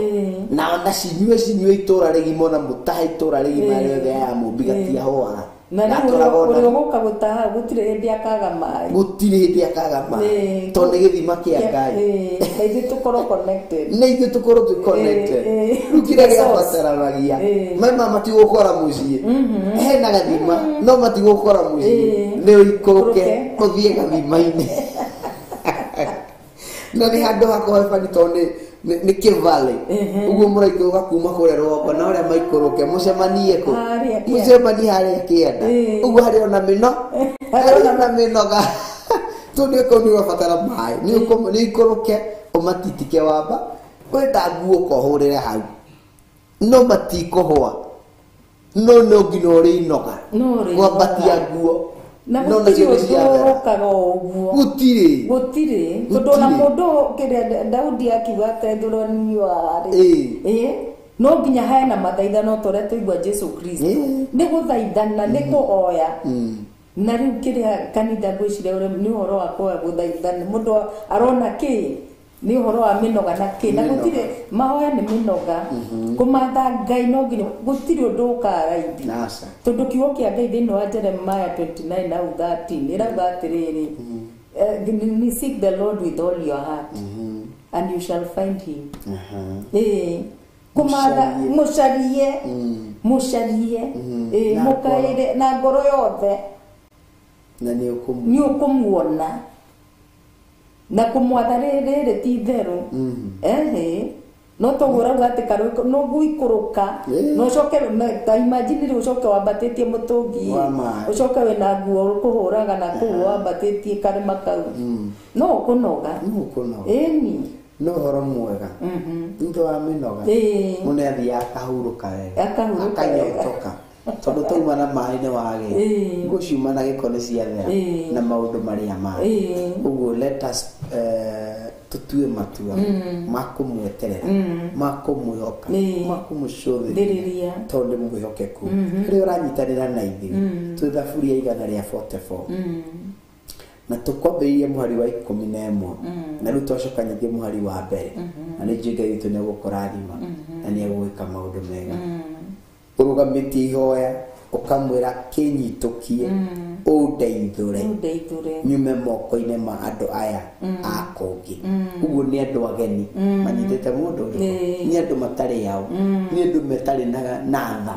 na ona cinyue itũra rĩgima, ona mũtahe itũra rĩgima rĩothe ya mũmbi gatiahũaga. Na rĩu ũrĩa ũgũka gũtaha gũtirĩ hĩndĩ akaga maĩ. Gũtirĩ hĩndĩ akaga maĩ tondũ nĩ gĩthima kĩa Ngai. Na ithuĩ tũkorwo connected. Na ithuĩ tũkorwo twĩ connected. Rĩu kĩrĩa gĩabataranagia maĩ maya matigũkora mũciĩ, hena gathima no matigũkora mũciĩ, nĩ ũikũrũke ũthiĩ gathima-inĩ. Na nĩ handũ hakuhĩ bani tondũ nĩ kĩvale. Ũguo mũraikũrũka kuma kũrĩa rũgongo na ũrĩa maikũrũke mũcemanie kũ? Mũcemanie harĩa kĩanda. Ũguo harĩ ona mĩno, harĩ ona mĩnoga. Tondũ kũu nĩ ũrabatara maĩ, nĩ ũikũrũke ũmatitike wamba, wenda nguo ũkohũrĩre hau. No matikũhũa. No no nginya ũrĩnoga. Kwambatia nguo. Na gũtirĩ ũndũ ũkaga o ũguo. Gũtirĩ. Gũtirĩ. Tondũ ona mũndũ kĩrĩa Daudi akiuga atendũraniwa rĩ. No nginya hena mathaithano ta ũrĩa tũigua Jesu Kristo. Nĩ gũthaithana, nĩ kũhoya. Na rĩu kĩrĩa kanitha ngwĩciria nĩ ũhoro wa kũhoya gũthaithana. Mũndũ arona kĩ? Nĩ ũhoro wa mĩnoga na kĩ? Na gũtirĩ mahoya nĩ mĩnoga. Kũmatha Ngai no nginya gũtirĩ ũndũ ũkaga raithi. Tondũ kiugo kĩa Ngai thĩinĩ wa Jeremiah 29 au 13 ĩrauga atĩrĩrĩ, seek the Lord with all your heart and you shall find him. Kũmatha mũcarie, mũcarie, mũkaĩre na ngoro yothe na nĩ ũkũmuona. Na kũmwatha rĩrĩ ti itherũ. No toguo ũrauga atĩ karũĩ no gũikũrũka na ũcoke ta imagine rĩu ũcoke wambatĩtie mũtũngi ũcoke wĩna nguo ũkũhũraga na kũu wambatĩtie karĩma kau no ũkũnoga. Ĩni no ũhoro mwega thutha wa mĩnoga mũndũ nĩ athiaga akahurũka wega, akanyotoka tondũ tauma na maĩ nĩ wagĩa, nguo ciuma na gĩko nĩ ciathera na maũndũ marĩa mangĩ. Ũguo let us tũtue matua ma kũmweterera, ma kũmwĩhoka, ma kũmũcũthĩrĩria tondũ nĩ mwĩhokeku. Rĩrĩa ũranyitanĩra na ithuĩ twĩ thaburia 144 na tũkwambĩrĩria mũhari wa 11 na rĩu twacoka nyingĩ mũhari wa mbere, na nĩ njũĩ Ngai witũ nĩ egũkũrathima na nĩ egũgwĩka maũndũ mega. Ũrũgamĩtie ihoya ũkamwĩra kĩnyitũkie ũndeithũre nyume moko-inĩ ma andũ aya a kũngĩ. Ũguo nĩ andũ ageni manyitĩte mũndũ ũrĩkũ? Nĩ andũ matarĩ ao, nĩ andũ matarĩ na tha,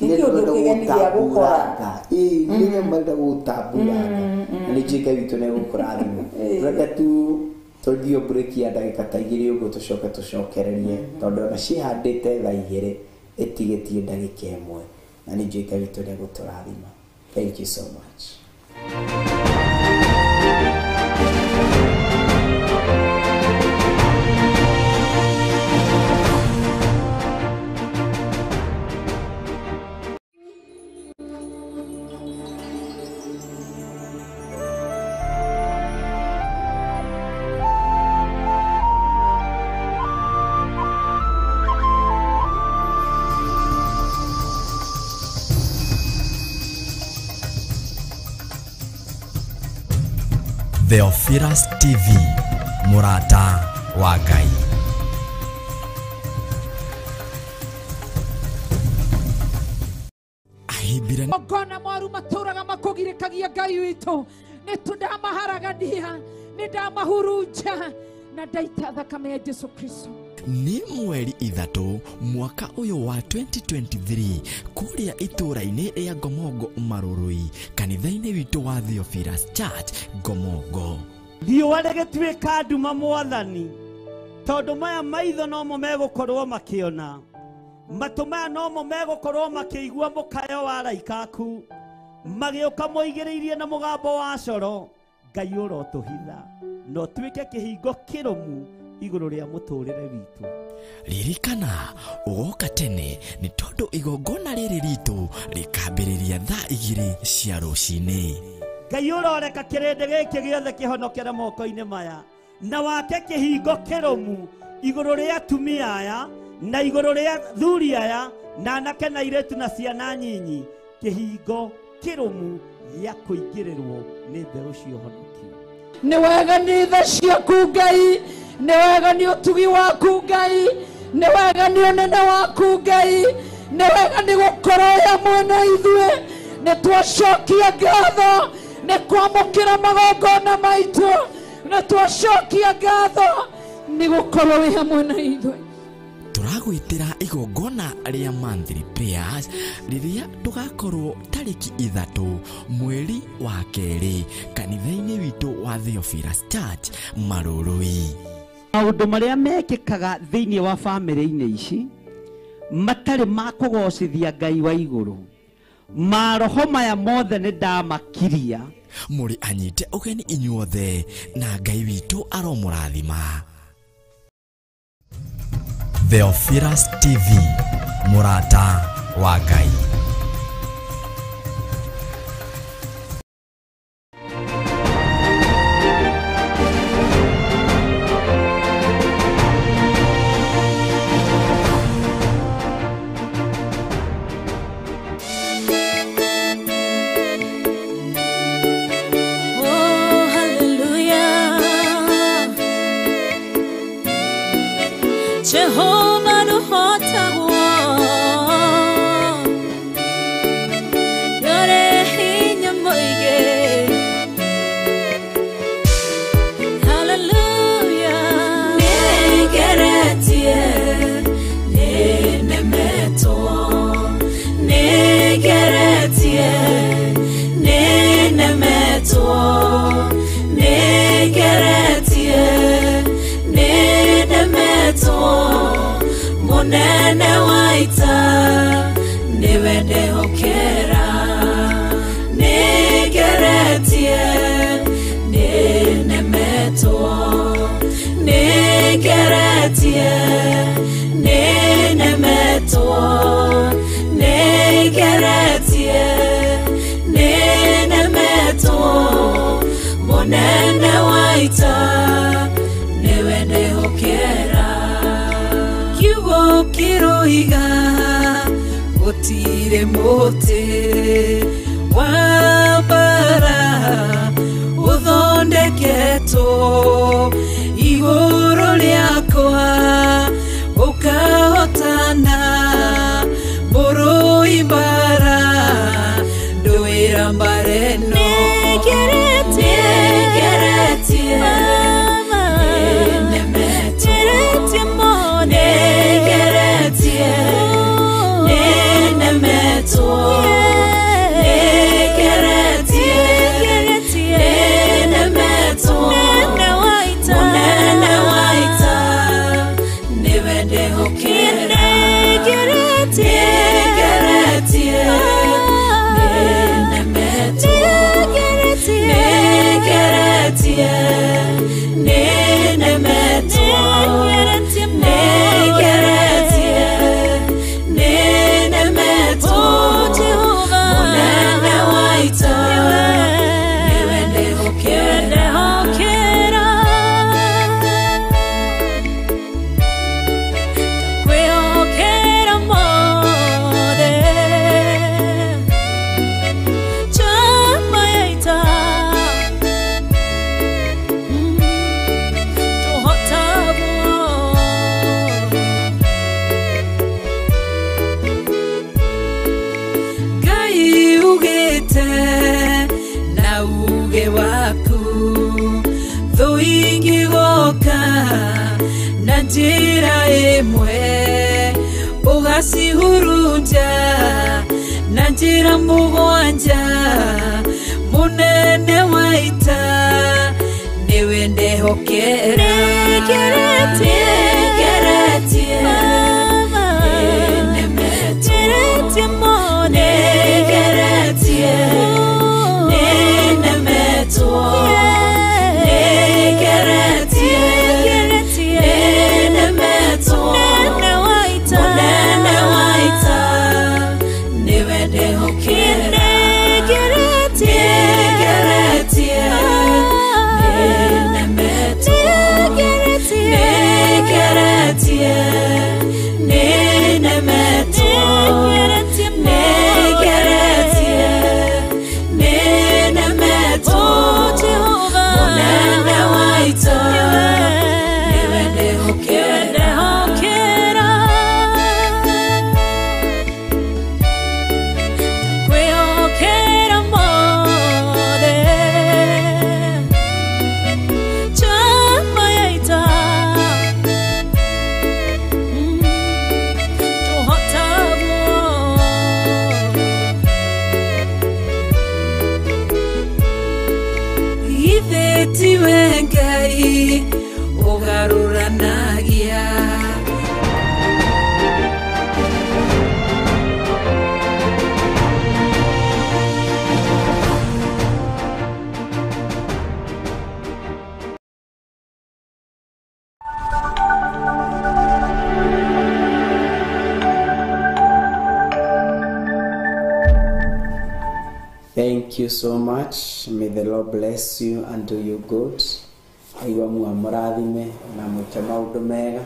nĩ andũ marenda gũgũtamburanga. Nĩ andũ marenda gũgũtamburanga. Na nĩ njũĩ Ngai witũ nĩ egũkũrathima. Reke tu tũthiĩ break ya ndagĩka ta 2 ũguo tũcoke tũcokererie tondũ ona ciĩhandĩte thaa 2 ĩtigĩtie ndagĩka 1 na nĩ njũĩ Ngai witũ nĩ egũtũrathima. Thank you so much. Theophilus TV, Murata wa Ngai. Ahibira Ogona mwaru maturaga makugirikagia Ngai witu nitundamaharagania nindamahurunja na ndaita thakame ya Jesu Kristo. Nĩ mweri 3 mwaka ũyũ wa 2023 kũrĩa itũũra-inĩ rĩa Ngomongo Marurui, kanitha-inĩ witũ wa Theophilus Church Ngomongo. Riũa rĩgĩtuĩka nduma mwathani, Tondũ maya maitho nomo megũkorwo makĩona, matũ maya nomo megũkorwo makĩigua mũkayo wa araika aku magĩũka moigĩrĩirie na mũgambo wa coro. Ngai ũrotũhitha na ũtuĩke kĩhingo kĩrũmu igũrũ rĩa mũtũrĩre witũ. Ririkana ũgoka tene nĩ tondũ igongona rĩrĩ ritũ rĩkambĩrĩria thaa 2 cia rũcinĩ. Ngai ũroreka kĩrĩndĩ gĩkĩ gĩothe kĩhonokere moko-inĩ maya na wake kĩhingo kĩrũmu igũrũ rĩa atumia aya na igũrũ rĩa thuri aya na anake na airĩtu na ciana nyinyi, kĩhingo kĩrũmu gĩa kũingĩrĩrwo nĩ mbeũ cia ũhonokio. Nĩ wega nĩ tha ciaku Ngai, nĩ wega nĩ ũtugi waku Ngai, nĩ wega nĩ ũnene waku Ngai, nĩ wega nĩ gũkorwo wĩ hamwe na ithuĩ. Nĩ twacokia ngatho nĩ kwamũkĩra magongona maitũ, nĩ twacokia ngatho nĩ gũkorwo wĩ hamwe na ithuĩ. Tũragwĩtĩra igongona rĩa monthly prayers rĩrĩa tũgakorwo tarĩki 3 mweri wa 2 kanitha-inĩ witũ wa Theophilus Church Marurui. Maũndũ marĩa mekĩkaga thĩinĩ wa bamĩrĩ-inĩ ici matarĩ ma kũgocithia Ngai wa igũrũ, maroho maya mothe nĩ ndamakiria. Mũrĩ anyite ũgeni inyuothe na Ngai witũ aromũrathima. Theophilus TV, mũrata wa Ngai. Oh, hallelujah. Jehovah nuhotagwo yore hinya mũingĩ. Hallelujah. Nĩngeretie, nĩnemetwo, nĩngeretie, nĩnemetwo, nĩngeretie, nĩnemetwo. Mũnene wa ita nĩwe ndehokera. Nĩngeretie, nĩnemetwo, nĩngeretie, nĩnemetwo, nĩngeretie, nĩnemetwo. Mũnene wa ita nĩwe ndehokera. Kiugo kĩroiga gũtirĩ mũtĩ wa mbara ũthondeketwo igũrũ rĩakwa ũkahotana. Mũrũi mbara ndũĩra mbara ĩno. Nĩngeretie, nĩnemetwo, nĩngeretie, nĩnemetwo, nĩngeretie, nĩnemetwo. Mũnene wa ita nĩwe ndehokera. Nĩngeretie, nĩnemetwo, nĩngeretie, nĩnemetwo, nĩngeretie, nĩnemetwo. Mũnene wa ita nĩwe ndehokera. Ndakwĩhokera mothe. Chama ya ita tũhotagwo. Ngai ugĩte na uge waku thũ ingĩgoka na njĩra ĩmwe ũgacihurunja na njĩra mũgwanja. Mũnene wa ita nĩwe ndehokera. Nĩngeretie, Thank you so much. May the Lord bless you and do you good. Aigua mũrathime na mwĩke maũndũ mega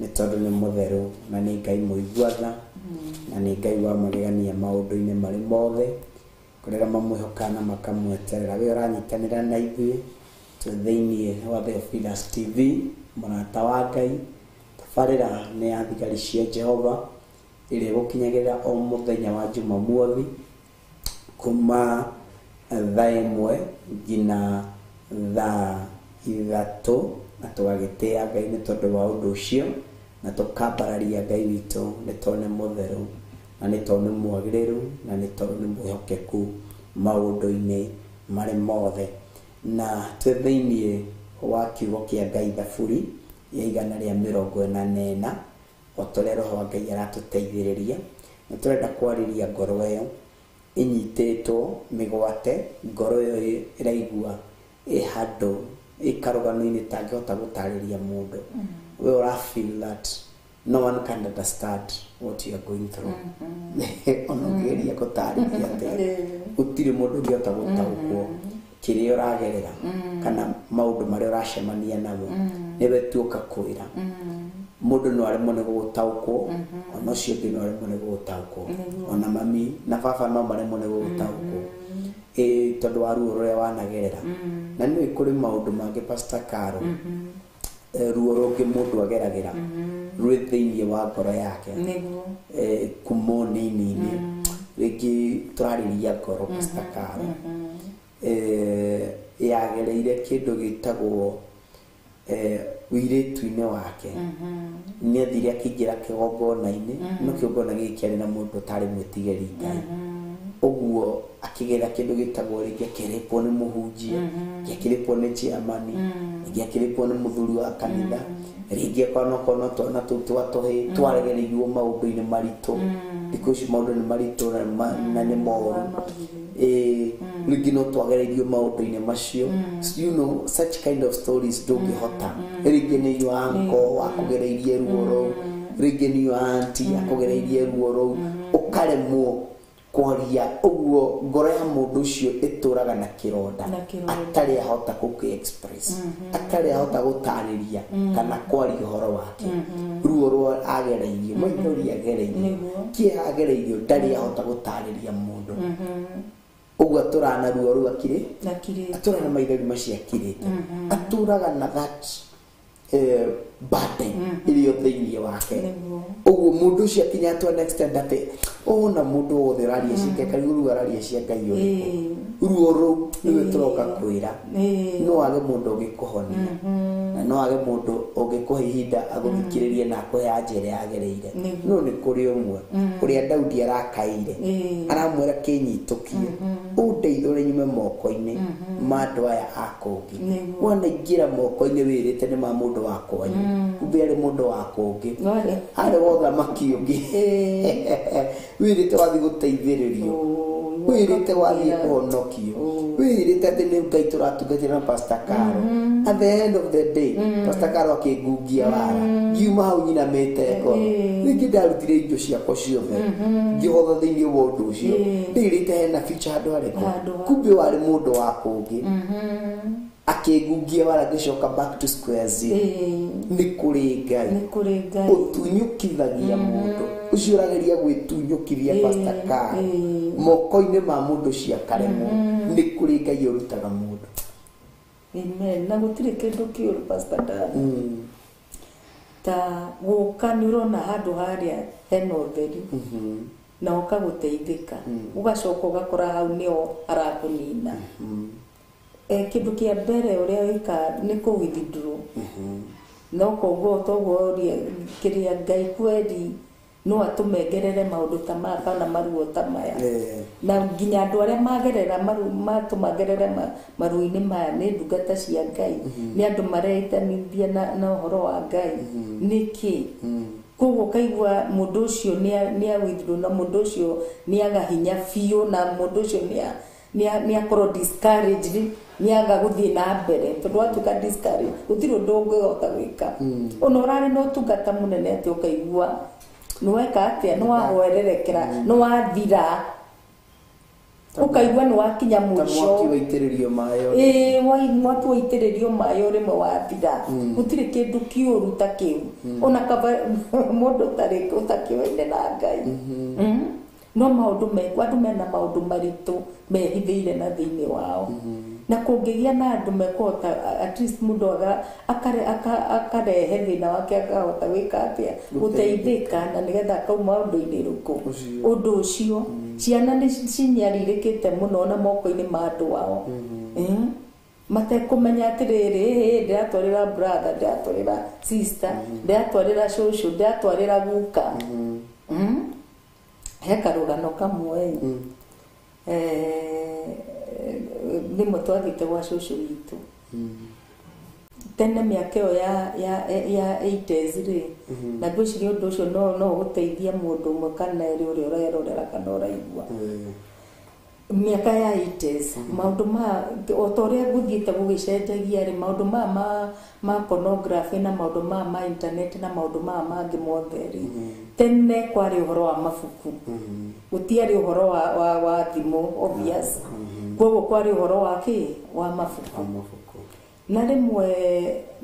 nĩ tondũ nĩ mũtheru na nĩ Ngai mũigua tha na nĩ Ngai wa magegania maũndũ-inĩ marĩ mothe kũrĩa mamwĩhokaga na makamweterera. We ũranyitanĩra na ithuĩ twĩ thĩiniĩ wa Theophilus TV, mũrata wa Ngai. Tabarĩra nĩ ya thigari cia Jehova ĩrĩa ĩgũkinyagĩra o mũthenya wa Jumamothi kuma thaa 1 nginya thaa 3, na tũgagĩtĩa Ngai nĩ tondũ wa ũndũ ũcio, na tũkambararia Ngai witũ nĩ tondũ nĩ mũtheru na nĩ tondũ nĩ mwagĩrĩru na nĩ tondũ nĩ mwĩhokeku maũndũ-inĩ marĩ mothe. Na twĩ thĩiniĩ wa kiugo kĩa Ngai Thaburi ya 144, o ta ũrĩa Roho wa Ngai aratũteithĩrĩria, na tũrenda kwarĩria ngoro ĩyo ĩnyitĩtwo mĩgwate, ngoro ĩyo ĩraigua ĩ handũ ĩ karũgano-inĩ itangĩhota gũtarĩria mũndũ. We ũra feel that no one can understand what you are going through. Ona ũngĩgeria gũtarĩria atĩa, gũtirĩ mũndũ ũngĩhota gũtaũkwo kĩrĩa ũragerera kana maũndũ marĩa ũracemania namo. Nĩwe tuoka kwĩra mũndũ no aremwo nĩ gũgũtaũkwo, ona ũcio ũngĩ no aremwo nĩ gũgũtaũkwo, ona mami na baba no maremwo nĩ gũgũtaũkwo tondũ wa ruo rũrĩa wanagerera. Na nĩ kũrĩ maũndũ mangĩ Pastor Caro, ruo rũngĩ mũndũ ageragĩra rwĩ thĩiniĩ wa ngoro yake kuma ũnini-inĩ. Rĩngĩ tũrarĩria ngoro Pastor Caro, yagereire kĩndũ gĩtagwo ũirĩtu-inĩ wake. Nĩ athire akĩingĩra kĩgongona-inĩ, no kĩgongona gĩkĩ kĩarĩ na mũndũ ũtarĩ mwĩtigĩri Ngai. Ũguo akĩgera kĩndũ gĩtagwo rĩngĩ akĩrĩpwo nĩ mũhunjia, akĩrĩpwo nĩ chairman, rĩngĩ akĩrĩpwo nĩ mũthuri wa kanitha, rĩngĩ akorwo no twana tũu twa tũhĩĩ twaregereirwo maũndũ-inĩ maritũ. Thikũ ici maũndũ nĩ maritũ na nĩ moru. Rĩngĩ no twagereirio maũndũ-inĩ macio. You know, such kind of stories ndũngĩhota. Rĩngĩ nĩ your uncle akũgereirie ruo rũu, rĩngĩ nĩ your auntie akũgereirie ruo rũu, ũkaremwo kwaria. Ũguo ngoro ya mũndũ ũcio ĩtũraga na kĩronda atarĩ ahota gũkĩ express, atarĩ ahota gũtarĩria kana kwaria ũhoro wake. Ruo rwa agereirio, maithori agereirio, kĩeha agereirio, ndarĩ ahota gũtarĩria mũndũ. Ũguo atũraga na ruo rũu akirĩ, atũraga na maithori macio akirĩte, atũraga na that burden ĩrĩa thĩiniĩ wake. Ũguo mũndũ ũcio akinya to an extent atĩ ona mũndũ wothe ũraria cia Ngai, rĩu araria cia Ngai ũrĩkũ, ruo rũu nĩwe tũroka kwĩra. No age mũndũ ũngĩkũhonia, na no age mũndũ ũngĩkũhe ihinda agũthikĩrĩrie na akũhe njĩra yagereire. No nĩ kũrĩ ũmwe ũrĩa Daudi arakaire, aramwĩra kĩnyitũkie, ũndeithũre nyume moko-inĩ ma andũ aya a kũngĩ. Wanaingĩra moko-inĩ wĩrĩte nĩ ma mũndũ wa kwanyu, kumbe arĩ mũndũ wa kũngĩ, arĩ wa ũthamaki ũngĩ. Wĩrĩte wathiĩ gũteithĩrĩrio, wĩrĩte wathiĩ kũhonokio, wĩrĩte atĩ nĩ Ngai tũratungatĩra na Pastor Caro. At the end of the day, Pastor Caro akĩngungia wara, ngiuma hau nyinamĩte ngoro. Rĩngĩ ndarutire indo ciakwa ciothe ngĩhotha thĩiniĩ wa ũndũ ũcio, ndĩrĩte hena future handũ harĩkũ, kumbe warĩ mũndũ wa kũngĩ. Akĩngungia wara ngĩcoka back to square zero. Nĩ kũrĩ Ngai ũtunyũkithagia mũndũ ũcio ũrageria gwĩtunyũkithia Pastor Caro moko-inĩ ma mũndũ ũcio akaremwo. Nĩ kũrĩ Ngai ũrutaga mũndũ. Amen. Na gũtirĩ kĩndũ kĩũru Pastor Dan ta gũka nĩ ũrona handũ harĩa hena ũtheri na ũkagũteithĩka, ũgacoka ũgakora hau nĩho harakũnina. Kĩndũ kĩa mbere ũrĩa wĩka nĩ kũ withdraw. No koguo toguo kĩrĩa Ngai kweri no atũmengerere maũndũ ta maya kana maruo ta maya. Na nginya andũ arĩa magerera maru matũmagerere maruo-inĩ maya nĩ ndungata cia Ngai, nĩ andũ mareitanithia na ũhoro wa Ngai. Nĩkĩ? Koguo ũkaigua mũndũ ũcio nĩ a withdraw, na mũndũ ũcio nĩ aga hinya biũ, na mũndũ ũcio nĩ akorwo discouraged, nĩ aga gũthiĩ na mbere, tondũ watuĩka discouraged gũtirĩ ũndũ ũngĩhota gwĩka. Ona ũrarĩ na ũtungata mũnene atĩ ũkaigua nĩ weka atĩa, nĩ wahoererekera, nĩ wathira. Ũkaigua nĩ wakinya mũico. Mwaki waitĩrĩrio maĩ. Ĩĩ, mwaki waitĩrĩrio maĩ rĩmwe wathira. Gũtirĩ kĩndũ kĩũru ta kĩu. Ona kaba mũndũ ũtakĩũaine na Ngai. No maũndũ mekwo, andũ mena maũndũ maritũ mehithĩire na thĩinĩ wao. Na kũngĩgĩa na andũ mekũhota at least mũndũ akarehe thĩna wake akahota gwĩka atĩa, gũteithĩka, na nĩgetha akauma ũndũ-inĩ ũrĩkũ ũndũ ũcio. Ciana nĩ cinyarirĩkĩte mũno na moko-inĩ ma andũ ao. Matekũmenya atĩrĩrĩ, ndĩratwarĩra brother, ndĩratwarĩra sister, ndĩratwarĩra cũcũ, ndĩratwarĩra guka. He karũgano kamwe. Rĩmwe twathiĩte gwa cũcũ witũ tene mĩaka ĩyo ya 80s rĩ, na ngwĩciria ũndũ ũcio no ũgũteithia mũndũ ũmwe kana erĩ ũrĩa ũrerorera kana ũraigua. Mĩaka ya 80s, maũndũ ma o ta ũrĩa gũthiĩte gũgĩcenjagia rĩ, maũndũ maya ma pornography na maũndũ maya ma internet na maũndũ maya mangĩ mothe rĩ, tene kwarĩ ũhoro wa mabuku, gũtiarĩ ũhoro wa thimũ obvious. Koguo kwarĩ ũhoro wa kĩ, wa mabuku. Na rĩmwe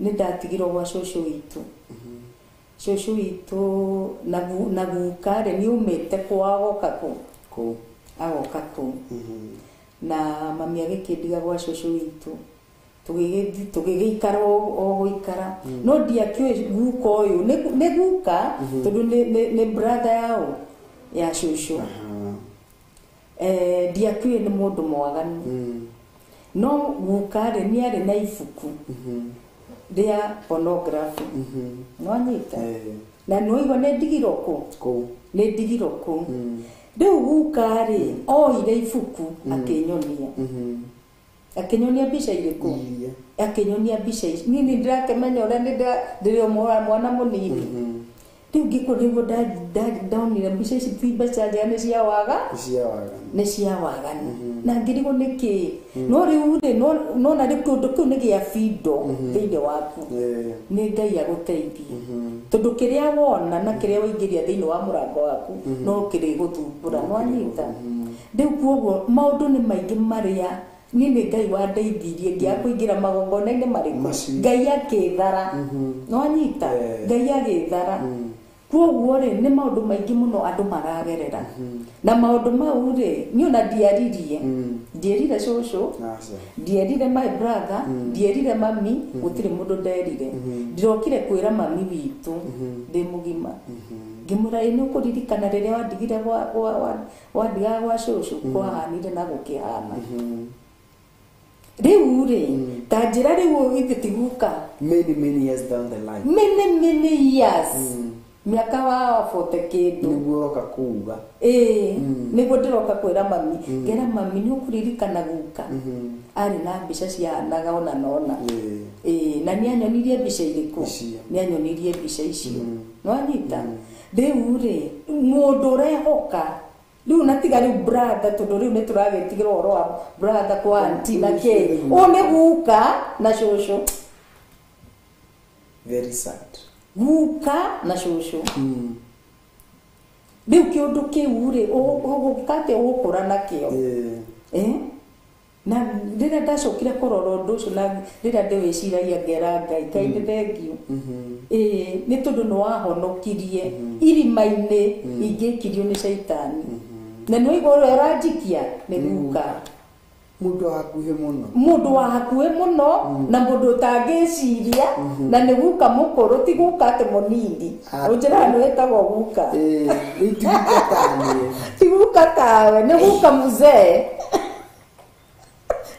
nĩ ndatigirwo gwa cũcũ witũ. Cũcũ witũ na guka rĩ, nĩ umĩte kwao agoka kũ, agoka kũu. Na mami agĩkĩndiga gwa cũcũ witũ, tũgĩgĩikara o gũikara. No ndiakĩũĩ guka ũyũ nĩ guka, tondũ nĩ brother yao ya cũcũ. Ndiakĩũĩ nĩ mũndũ mwaganu. No guka rĩ, nĩ arĩ na ibuku rĩa pornography. Nĩwanyita? Na nĩwaigua nĩ ndigirwo kũ? Nĩ ndigirwo kũu. Rĩu guka rĩ, oire ibuku akĩnyonia. Akĩnyonia mbica irĩkũ? Akĩnyonia mbica ici. Niĩ nĩ ndĩrakĩmenya ũrĩa ndĩrĩ o mwana mũnini. Rĩu ngĩkwo nĩguo ndonire mbica ici ti mbeca njega, nĩ cia waga? Nĩ cia waganu. Na ngĩrigwo nĩkĩ? No rĩu rĩ, nona rĩu kĩũndũ kĩu nĩ gĩa bindo thĩinĩ waku. Nĩ Ngai agũteithie. Tondũ kĩrĩa wona na kĩrĩa waingĩria thĩinĩ wa mũrango waku no kĩrĩgũthumbũra. Nĩwanyita? Rĩu koguo maũndũ nĩ maingĩ marĩa niĩ nĩ Ngai wandeithirie ngĩaga kũingĩra magongona-inĩ marĩkũ. Ngai akĩthara. Nĩwanyita? Ngai agĩthara. Koguo rĩ, nĩ maũndũ maingĩ mũno andũ maragerera. Na maũndũ mau rĩ, niĩ ona ndiaririe. Ndierire cũcũ, ndierire my brother, ndierire mami, gũtirĩ mũndũ nderire. Ndĩrokire kwĩra mami witũ ndĩ mũgima. Ngĩmwĩra, ĩ nĩ ũkũririkana rĩrĩa wandigire wandigaga gwa cũcũ, kwahanire na gũkĩhana. Rĩu rĩ, ta njĩra rĩu ithe ti guka. Many, many years down the line. Many, many years. Mĩaka wa 40 kĩndũ. Nĩguo ũroka kuuga. Ĩĩ, nĩguo ndĩroka kwĩra mami. Ngera mami, nĩ ũkũririkana guka. Arĩ na mbica ciahanaga ona na ona. Ĩĩ, na nĩ anyonirie mbica irĩkũ? Nĩ anyonirie mbica icio. Nĩwanyita? Rĩu rĩ, mũndũ ũrehoka rĩu na tiga rĩu brother, tondũ rĩu nĩ tũragĩtigĩra ũhoro wa brother kwa auntie na kĩ. Ũyũ nĩ guka na cũcũ. Very sad. Guka na cũcũ. Rĩu kĩũndũ kĩu rĩ, ũgũka atĩa ũgũkũra nakĩo? Na rĩrĩa ndacokire kũrora ũndũ ũcio, na rĩrĩa ndĩwĩciragia ngera Ngai, Ngai nĩ thengiũ. Ĩĩ, nĩ tondũ nĩ wahonokirie irima-inĩ ingĩkirio nĩ caitani. Na nĩ waigua ũrĩa ũranjikia nĩ guka. Mũndũ wa hakuhĩ mũno. Mũndũ wa hakuhĩ mũno, na mũndũ ũtangĩciria, na nĩ guka mũkũrũ, ti guka atĩ mũnini. Ũnjĩraga nĩ wĩtagwo guka. Rĩu ti guka taniĩ. Ti guka tawe, nĩ guka mzee.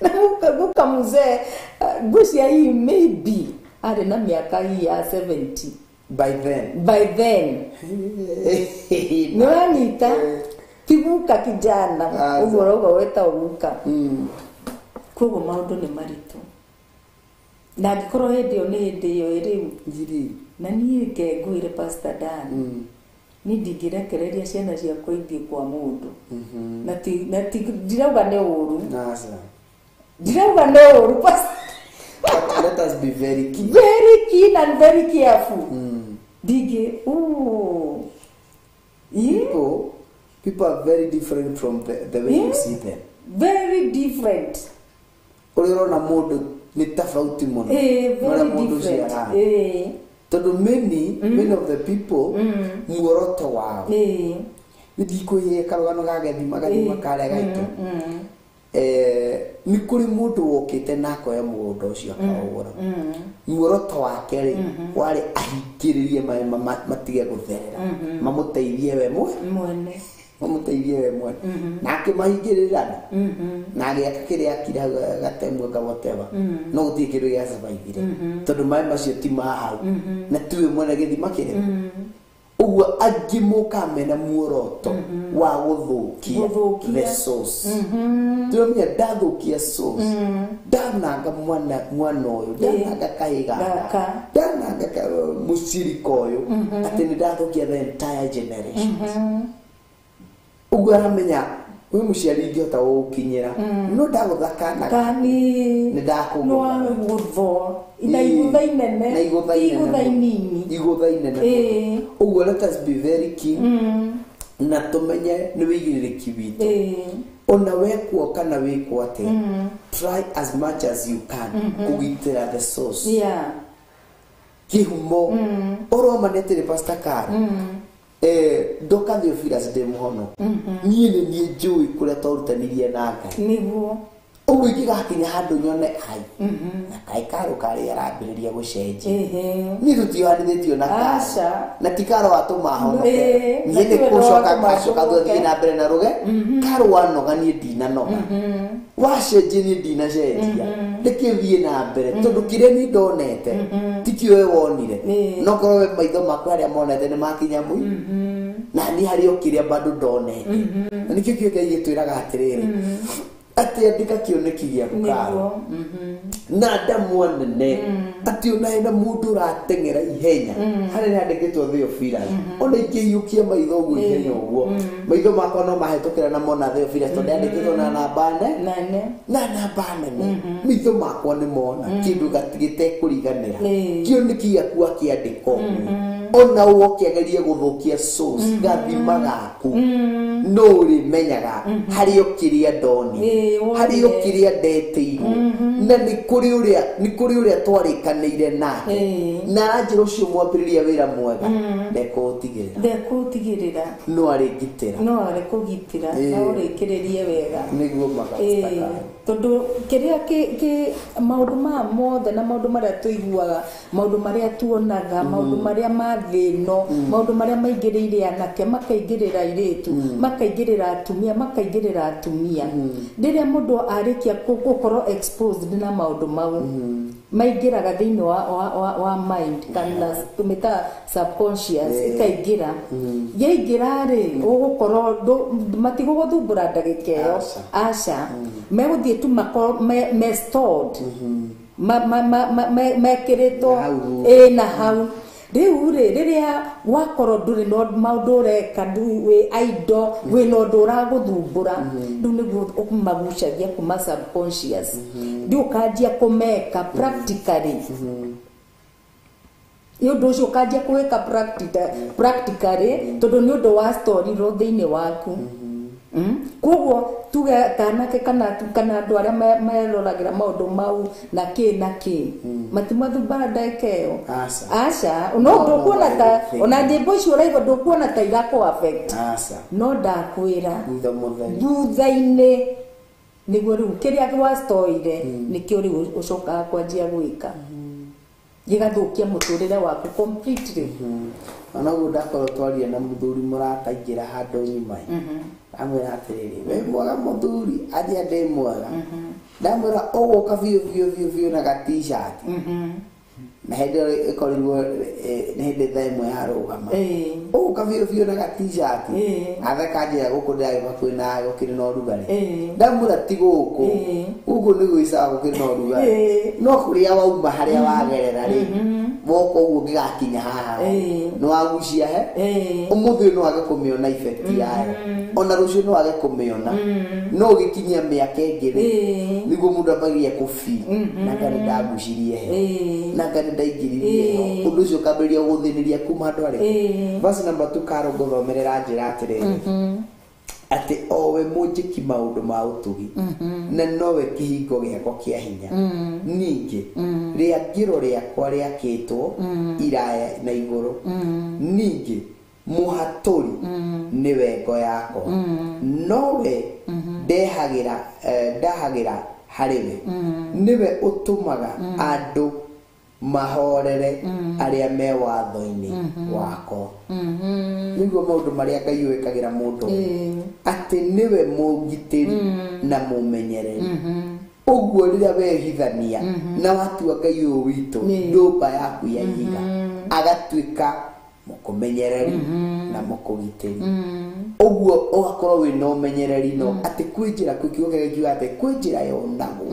Na guka mzee, ngwĩciria hihi maybe arĩ na mĩaka hihi ya 70. By then. By then. Nĩ wanyita? Ti guka kijana, ũguo ũrauga wĩtagwo guka. Koguo maũndũ nĩ maritũ. Na angĩkorwo hĩndĩ ĩyo nĩ hĩndĩ ĩyo rĩu. Na niĩ reke ngwĩre Pastor Dan. Niĩ ndingĩrekereria ciana ciakwa ithiĩ kwa mũndũ. Na ti ndirauga nĩ ũru. Ndirauga nĩ ũru, Pastor. But let us be very keen. Very keen and very careful. Ndingĩ, People People are very different from the way you see them. Very different. Ũrĩa ũrona mũndũ nĩ tofauti mũno. Very Na ũrĩa mũndũ ũcio different. ahana. Tondũ many of the people muoroto wao nĩndikwĩhĩe karũgano ga gethima gathima karĩa gaitũ. Nĩ kũrĩ mũndũ wokĩte na akoya mũgũnda ũcio akaũgũra. Muoroto wake rĩ warĩ ahingĩrĩrie maĩ matige gũtherera, mamũteithie we mwene, mamũteithie we mwene, na akĩmahingĩrĩra na agĩaka kĩrĩa akire hau gatemwe ka whatever, no gũtirĩ kĩndũ gĩa survive-ire tondũ maĩ macio ti ma hau na tiwe mwene gĩthima kĩrĩa. Ũguo angĩ mokaga mena muoroto wa gũthũkia the source. Tũramenya ndathũkia source, ndananga mwana ũyũ, ndananga kahĩ gaka, ndananga mũcirika ũyũ, atĩ nĩ ndathũkia the entire generation. Ũguo aramenya wĩ mũciari ingĩhota gũgũkinyĩra, no ndagũtha kana nĩ ndakũgũtha. Na igũtha inene, na igũtha inini, igũtha inene. Ũguo let us be very keen na tũmenye nĩ wĩigĩrĩrĩki witũ. Ona wekwo kana wĩkwo atĩa, try as much as you can kũgitĩra the source. Kĩhumo ũroma nĩ atĩrĩ Pastor Caro, ndoka Theophilus ndĩ mũhonoku, niĩ nĩ niĩ njũĩ kũrĩa twarutanirie na Ngai. Nĩguo. Ũguo ingĩgakinya handũ nyone ai na kaĩ Caro karĩa arambĩrĩria gũcenjia, niĩ tũtiohanithĩtio na Caro, na ti Caro watũma honoke, niĩ nĩ gũcoka ngacoka tũthiĩ na mbere na rũge. Caro wanoga, niĩ ndinanoga, wacenjia, niĩ ndinacenjia, reke thiĩ na mbere tondũ kĩrĩa niĩ ndonete ti kĩo we wonire. No korwo we maitho maku harĩa monete nĩ makinya mũi, na niĩ harĩ o kĩrĩa bado ndonete. Na nĩkĩo kĩo Ngai gĩtwĩraga atĩrĩrĩ, atĩ andĩka kĩoneki gĩaku Caro, na ndamwa nene atĩ ona hena mũndũ ũrateng'era ihenya harĩa nĩ handĩkĩtwo Theophilus, ona ingĩiyũkia maitho ũguo ihenya ũguo, maitho makwa no mahĩtũkĩra na mona Theophilus tondũ yandĩkĩtwo na namba nene, na namba nene, maitho makwa nĩ mona kĩndũ gĩtekũriganĩra. Kĩoneki gĩaku akĩandĩka ũguo, ona woke agerie gũthũkia source gathima gaku, no ũrĩmenyaga harĩ o kĩrĩa ndonire, harĩ o kĩrĩa ndetĩirwo, na nĩ kũrĩ ũrĩa twarĩkanĩire nake, na aranjĩra ũcio mwambĩrĩria wĩra mwega ndekũũtigĩrĩra, no arĩngitĩra, no arĩkũgitĩra, na ũrĩkĩrĩrie wega. Nĩguo magacitaka. Tondũ kĩrĩa maũndũ maya mothe na maũndũ marĩa tũiguaga, maũndũ marĩa tuonaga, maũndũ marĩa ma thĩ ĩno, maũndũ marĩa maingĩrĩire anake, makaingĩrĩra airĩtu, makaingĩrĩra atumia, makaingĩrĩra atumia, rĩrĩa mũndũ arĩkia gũkorwo exposed na maũndũ mau, maingĩraga thĩinĩ wa mind kana tũmĩtaga subconscious, ĩkaingĩra. Yaingĩra rĩ, ũgũkorwo matigũgũthumbũra ndagĩka ĩyo, aca, megũthiĩ tu makorwo me stored, mekĩrĩtwo na hau. Rĩu rĩ, rĩrĩa wakorwo ndũrĩ na maũndũ ũreka, wĩ idle, wĩ na ũndũ ũragũthumbũra, rĩu nĩguo ũmagucagia kuma subconscious, rĩu ũkanjia kũmeka practically. Nĩ ũndũ ũcio ũkanjia kũwĩka practically tondũ nĩ ũndũ wa storirwo thĩinĩ waku. Koguo tuge kanake kana andũ arĩa meroragĩra maũndũ mau na kĩ na kĩ, matimathumbara ndagĩka ĩyo, aca. No ndũkuona ta ona nyĩmbo icio ũraigua ndũkuona ta irakũ affect, no ndakwĩra thutha-inĩ nĩguo rĩu kĩrĩa wastoire nĩkĩo rĩu ũcokaga kwanjia gwĩka, gĩgathũkia mũtũrĩre waku completely. Ona ũguo ndakorwo twaria na mũthuri mũrataingĩra handũ nyuma, ndamwĩra atĩrĩrĩ, wĩ mwega mũthuri? Anjia ndĩ mwega. Ndamwĩra ũgũka biũ biũ biũ biũ na ga t-shirt, na hĩndĩ ĩyo ĩkorirwo nĩ hĩndĩ thaa ĩmwe yarũgama, ũgũka biũ biũ na ga t-shirt, atheka anjĩra gũkũ ndĩragĩũka kwĩna gũkĩrĩ na ũrugarĩ. Ndamwĩra ti gũkũ, gũkũ nĩ gwĩcaga gũkĩrĩ na ũrugarĩ, no kũrĩa wauma harĩa wagerera rĩ, woka ũguo ũngĩgakinya haha nĩ wagucia he ũmũthĩ ũyũ no wage kũmĩona effect yayo, ona rũciũ no wage kũmĩona, no ũgĩkinyia mĩaka ĩngĩ rĩ, nĩguo mũndũ ambagia kũbi na nga nĩ ndagucirie he, na nga nĩ ndaingĩririe ho, ũndũ ũcio ũkambĩrĩria gũthĩnĩria kuma andũ arĩa. Verse number 2 Caro ngũthomerera njĩra atĩrĩrĩ, Atĩ owe mũnjĩki maũndũ ma ũtugi na nowe kĩhingo gĩakwa kĩa hinya. Ningĩ rĩangĩro rĩakwa rĩakĩtwo iraya na igũrũ. Ningĩ mũhatũri nĩwe ngo yakwa, nowe ndehagĩra ndahagĩra harĩ we. Nĩwe ũtũmaga andũ mahorere arĩa me watho-inĩ wakwa. Nĩguo maũndũ marĩa Ngai wĩkagĩra mũndũ, atĩ nĩwe mũgitĩri na mũmenyereri. Ũguo rĩrĩa wehithania na watua Ngai ũyũ witũ ndũmba yaku ya ihiga, agatuĩka mũkũmenyereri na mũkũgitĩri. Ũguo ũgakorwo wĩna ũmenyereri, no atĩ kwĩ njĩra, kwĩ kiugo kĩrĩa kiuga atĩ kwĩ njĩra yonagwo,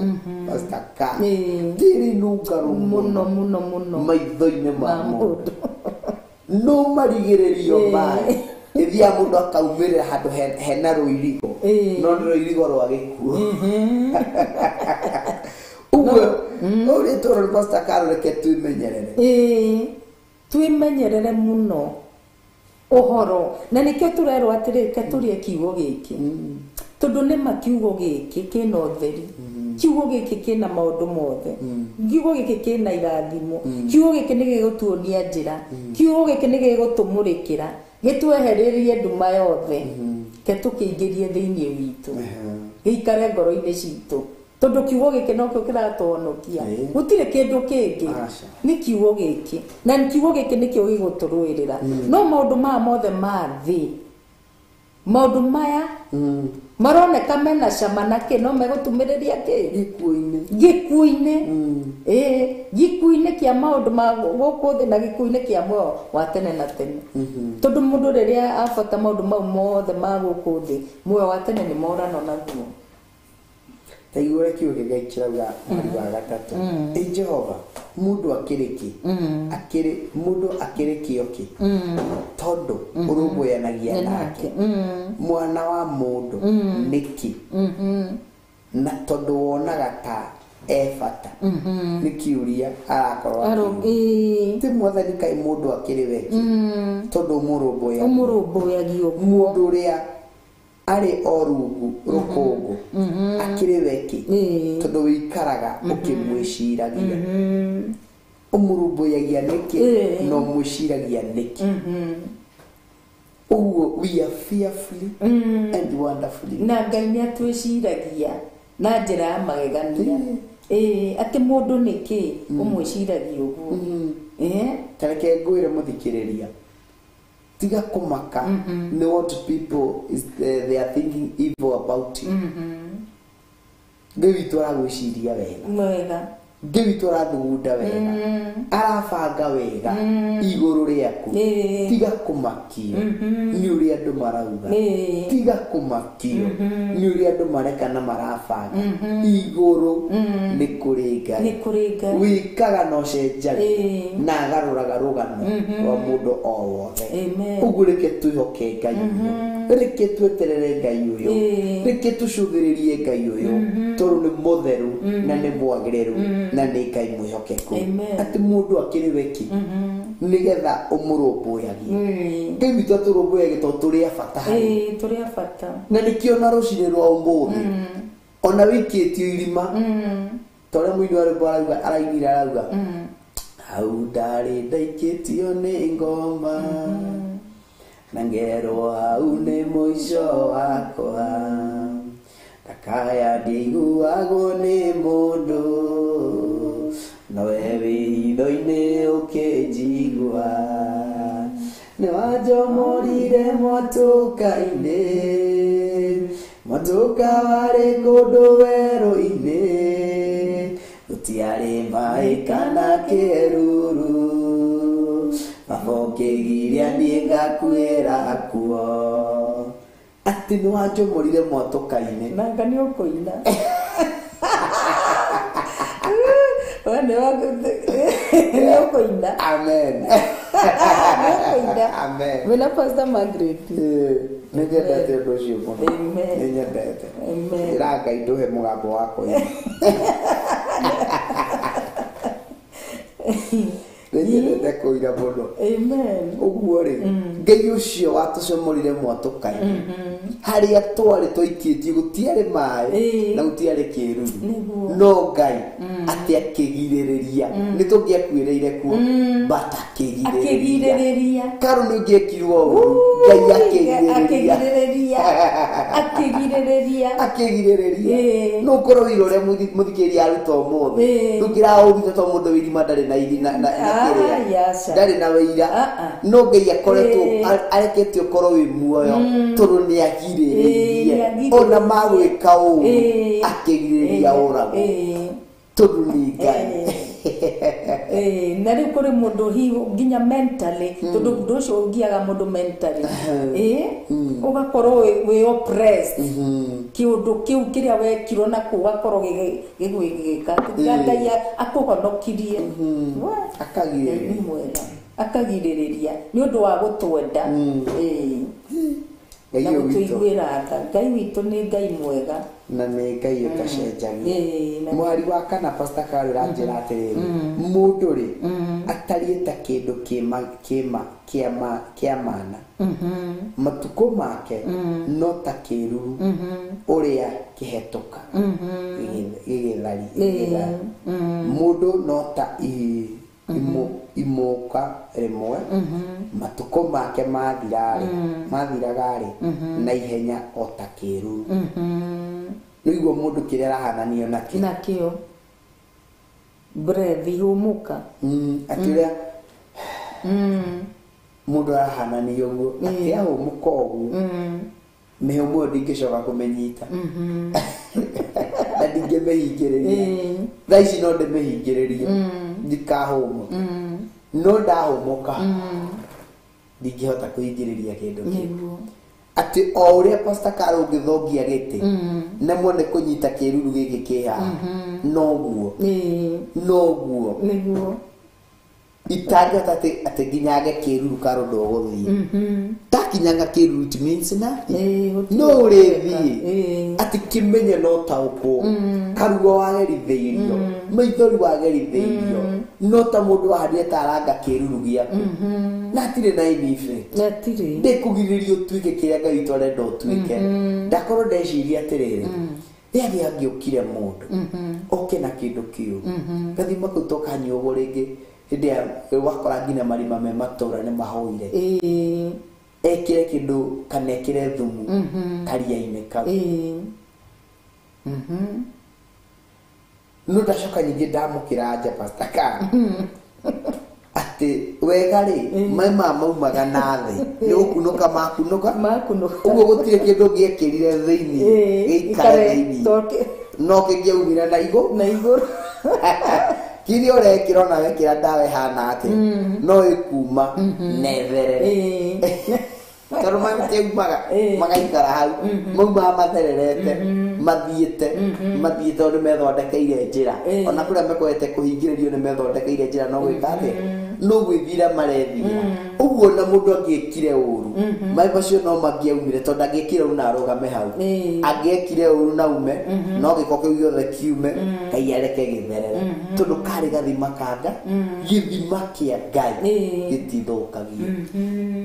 Pastor Ka, ndĩrĩ nũngarũ mũno mũno mũno maitho-inĩ ma mũndũ, no marigĩrĩrio maĩ ĩthiaga mũndũ akaumĩrĩra handũ hena rũirigo, no nĩ rũirigo rwa gĩkuũ. Ũguo ũrĩa tũrona, Pastor Ka, reke twĩmenyerere. Twĩmenyerere mũno ũhoro, na nĩkĩo tũrerwo atĩrĩ, reke tũrĩe kiugo gĩkĩ, tondũ nĩma kiugo gĩkĩ kĩna ũtheri, kiugo gĩkĩ kĩna maũndũ mothe, kiugo gĩkĩ kĩna irathimo, kiugo gĩkĩ nĩ gĩgũtuonia njĩra, kiugo gĩkĩ nĩ gĩgũtũmũrĩkĩra, gĩtwehererie nduma yothe, ke tũkĩingĩrie thĩinĩ witũ, gĩikare ngoro-inĩ citũ, tondũ kiugo gĩkĩ nokĩo kĩratũhonokia. Gũtirĩ kĩndũ kĩngĩ, nĩ kiugo gĩkĩ, na kiugo gĩkĩ nĩkĩo gĩgũtũrũĩrĩra. No maũndũ maya mothe ma thĩ, maũndũ maya maroneka mena cama na kĩ, no megũtumĩrĩria kĩ? Gĩkuũ-inĩ. Gĩkuũ-inĩ. Ĩĩ, gĩkuũ-inĩ kĩa maũndũ ma gũkũ thĩ na gĩkuũ-inĩ kĩa muoyo wa tene na tene, tondũ mũndũ rĩrĩa abata maũndũ mau mothe ma gũkũ thĩ, muoyo wa tene nĩ morano naguo. Ta igua ũrĩa kiugo kĩa Ngai kĩrauga mweri wa gatatũ. Ĩ Jehova, mũndũ akĩrĩ kĩ? Akĩrĩ mũndũ akĩrĩ kĩo kĩ, tondũ ũrũmbũyanagia nake? Mwana wa mũndũ nĩkĩ, na tondũ wonaga ta e bata? Nĩ kĩũria arakorwo akĩũria. Ti Mwathani, kaĩ mũndũ akĩrĩ weki, tondũ ũmũrũmbũyagia? Ũmũrũmbũyagia ũguo. Mũndũ ũrĩa arĩ o rungu rũkũngũ akĩrĩ weki, tondũ wĩikaraga ũkĩmwĩciragia? Ũmũrũmbũyagia nĩkĩ na ũmwĩciragia nĩkĩ? Ũguo we are fearfully and wonderfully. Na Ngai nĩ atwĩciragia na njĩra ya magegania. Ĩĩ, atĩ mũndũ nĩkĩ ũmwĩciragia ũguo? Ta reke ngwĩre mũthikĩrĩria, tiga kũmaka nĩ what people is, they are thinking evil about you. Ngai witũ aragwĩciria wega. Wega. Ngai witũ arathugunda wega, arabanga wega igũrũ rĩaku. Tiga kũmakio nĩ ũrĩa andũ marauga. Tiga kũmakio nĩ ũrĩa andũ mareka na marabanga. Igũrũ nĩ kũrĩ Ngai. Nĩ kũrĩ Ngai. Wĩkaga na ũcenjagia na agarũraga rũgano rwa mũndũ o wothe. Amen. Ũguo reke twĩhoke Ngai ũyũ, reke tweterere Ngai ũyũ, reke tũcũthĩrĩrie Ngai ũyũ, tondũ nĩ mũtheru na nĩ mwagĩrĩru na nĩ Ngai mwĩhokeku. Amen. Atĩ mũndũ akĩrĩ weki nĩgetha ũmũrũmbũyagie? Ngai witũ atũrũmbũyagie tondũ tũrĩ a bata harĩ. Ĩĩ, tũrĩ a bata. Na nĩkĩo na rũcinĩ rwa ũmũthĩ, ona wĩikĩtio irima, ta ũrĩa mũini wa rwĩmbo arauga, arainire arauga, hau ndarĩ ndaikĩtio nĩ ngoma na ngerwo hau nĩ mũico wakwa, ndakaya ndiaiguagwo nĩ mũndũ, nowe wĩitho-inĩ ũkĩnjigua, nĩ wanjomorire mwatũka-inĩ, mwatũka warĩ kũndũ werũ-inĩ, gũtiarĩ maĩ kana kĩruru, baba ũkĩgiria niĩ ngakuĩra kuo. Atĩ nĩ wanjomorire mwatũka-inĩ. Nanga nĩ ũkũina. We nĩ ũkũina. Amen. Nĩ ũkũina. Amen. Wĩna Pastor Margaret. Nĩ nyendete ũndũ ũcio mũno. Amen. Nĩ nyendete. Amen. Ĩra Ngai ndũhe mũgambo wa kũina. Nĩnyendete kũira mũno. Amen. Ũguo rĩ, Ngai ũcio watũcomorire mwatũka-inĩ harĩa twarĩ twaikĩtie gũtiarĩ maĩ na gũtiarĩ kĩruru, no Ngai atĩ akĩgirĩrĩria. Nĩ tũngĩakuĩrĩire kuo, but akĩgirĩrĩria. Karo nĩ ũngĩekirwo ũru, Ngai akĩgirĩrĩria, akĩgirĩrĩria, akĩgirĩrĩria. No ũkorwo wĩra ũrĩa mũthikĩrĩria aruta ũmũthĩ ndũngĩraũruta to mũndũ wĩirima ndarĩ na na kĩrĩa ndarĩ na wĩira, no Ngai akoretwo arekete ũkorwo wĩ muoyo tondũ nĩ agirĩrĩirie ona magwĩka ũru akĩgirĩrĩria ũragwo tondũ nĩ Ngai. Na rĩu kũrĩ mũndũ hihi nginya mentally, tondũ ũndũ ũcio ũngiaga mũndũ mentally, ũgakorwo wĩ oppressed, kĩũndũ kĩu kĩrĩa wekirwo na kũu ũgakorwo gĩgwĩka. Ngai akũhonokirie, akagirĩrĩria, akagirĩrĩria nĩ ũndũ wa gũtwenda na gũtũiguĩra tha. Ngai witũ nĩ Ngai mwega na nĩ Ngai ũtacenjagia. Mwari wa kana Pastor Carol ũranjĩra atĩrĩrĩ, mũndũ rĩ atariĩ ta kĩndũ kĩa mana, matukũ make no ta kĩruru ũrĩa kĩhetũka gĩgĩthari. Mũndũ no ta imũka rĩmwe, matukũ make mathiraga rĩ na ihenya o ta kĩruru. Nĩguo mũndũ kĩrĩa arahananio nakĩo nakĩo breath ihũmũka, atĩ ũrĩa mũndũ arahananio ũguo atĩ ahũmũka ũguo mĩhũmũ ĩyo ndingĩcoka kũmĩnyita na ndingĩmĩhingĩrĩria. Thaa ici no ndĩmĩhingĩrĩrie ndikahũmũka, no ndahũmũka ndingĩhota kũhingĩrĩria kĩndũ kĩu. Atĩ o ũrĩa Pastor Carol ũngĩthongia gĩtĩ na mwone kũnyita kĩruru gĩkĩ kĩ haha, noguo noguo nĩguo itangĩhota atĩ nginyange kĩruru Carol ndũgũthiĩ. Ndakinyanga kĩruru it means nothing, no ũrĩthiĩ. Atĩ kĩmenye no taũkwo karuo wagerithĩirio, maithori wagerithĩirio, no ta mũndũ wahandire ta aranga kĩruru gĩaku na hatirĩ na any effect. Ndĩkũgirĩrĩria ũtuĩke kĩrĩa Ngai witũ arenda ũtuĩke. Ndakorwo ndeciria atĩrĩrĩ, rĩrĩa angĩokire mũndũ oke na kĩndũ kĩũru gathima kau tokanyuagwo rĩngĩ hĩndĩ ya wakora nginya marima me matũra nĩ mahũire, ekĩre kĩndũ kana ekĩre thumu karia-inĩ kau. No ndacoka nyingĩ ndamũkĩra nja Pastor Carol atĩ wega rĩ maĩ maya maumaga na thĩ nĩ gũkunũka makunũka, ũguo gũtirĩ kĩndũ gĩekĩrire thĩinĩ gĩikare thĩinĩ, no kĩngĩaumire na igũrũ kĩrĩa ũrekĩra ona wekĩra ndawa ĩhana atĩa no ĩkuma na ĩtherere, tondũ maĩ matiaumaga magaikara hau, maumaga mathererete mathiĩte mathiĩte tondũ nĩmethondekeire njĩra. Ona kũrĩa mekwete kũhingĩrĩrio nĩmethondekeire njĩra, no gwĩka atĩa, no gwĩthira marethira. Ũguo na mũndũ angĩekire ũru maĩ macio no mangĩaumire, tondũ angĩekire ũru na arũgame hau, angĩekire ũru na ume no gĩko kĩu gĩothe kiume, Ngai areke gĩtherere, tondũ karĩ gathima kanga, gĩthima kĩa Ngai gĩtithũkagio,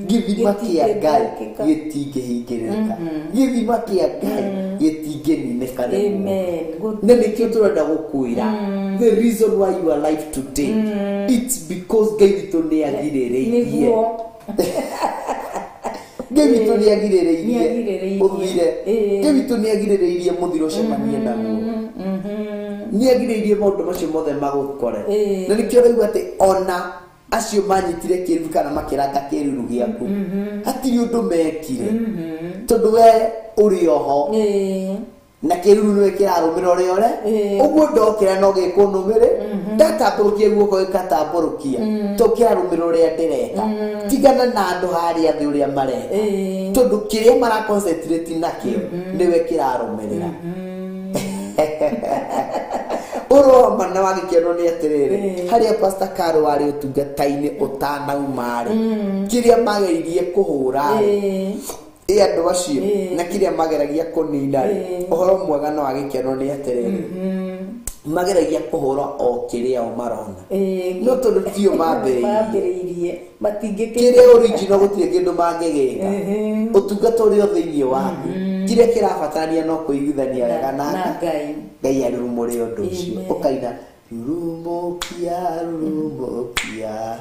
gĩthima kĩa Ngai gĩtingĩhingĩrĩrĩka, gĩthima kĩa Ngai gĩtingĩninĩka. Na nĩkĩo tũrenda gũkwĩra, the reason why you are alive today, it's because Ngai witũ nĩ agirĩrĩirie. Ngai witũ nĩ agirĩrĩirie ũthire. Ngai witũ nĩ agirĩrĩirie mũthiro ũcemanie naguo, nĩ agirĩrĩirie maũndũ macio mothe magũkore. Na nĩkĩo ũraigua atĩ ona acio manyitire kĩruru kana makĩranga kĩruru gĩaku hatirĩ ũndũ mekire, tondũ we ũrĩ oho na kĩruru nĩwe kĩrarũmĩra ũrĩa ũre ũguo ndokĩra no gĩkũnũmĩrĩ, ndatambũrũkia guoko gĩkatambũrũkia, to kĩrarũmĩra ũrĩa ndĩreka. Tigana na andũ harĩa thĩ ũrĩa mareka, tondũ kĩrĩa mara concentrate nakĩo nĩwe kĩrarũmĩrĩra. Ũroma na wagĩkeno nĩ atĩrĩrĩ, harĩa Pastor Carol warĩ ũtungata-inĩ ũtanauma rĩ, kĩrĩa mageririe kũhũra rĩ ĩ andũ acio na kĩrĩa mageragia kũnina rĩ, ũhoro mwega na wagĩkeno nĩ atĩrĩrĩ, Mageragia kũhũra o kĩrĩa o marona. No tondũ tio mambĩrĩirie. Matingĩkĩria. Kĩrĩa original gũtirĩ kĩndũ mangĩgĩka. Ũtungata ũrĩa thĩinĩ waku. Kĩrĩa kĩrabatarania no kũiguithania wega na Ngai. Ngai arurumũre ũndũ ũcio. Ũkaina rurumũkia rurumũkia.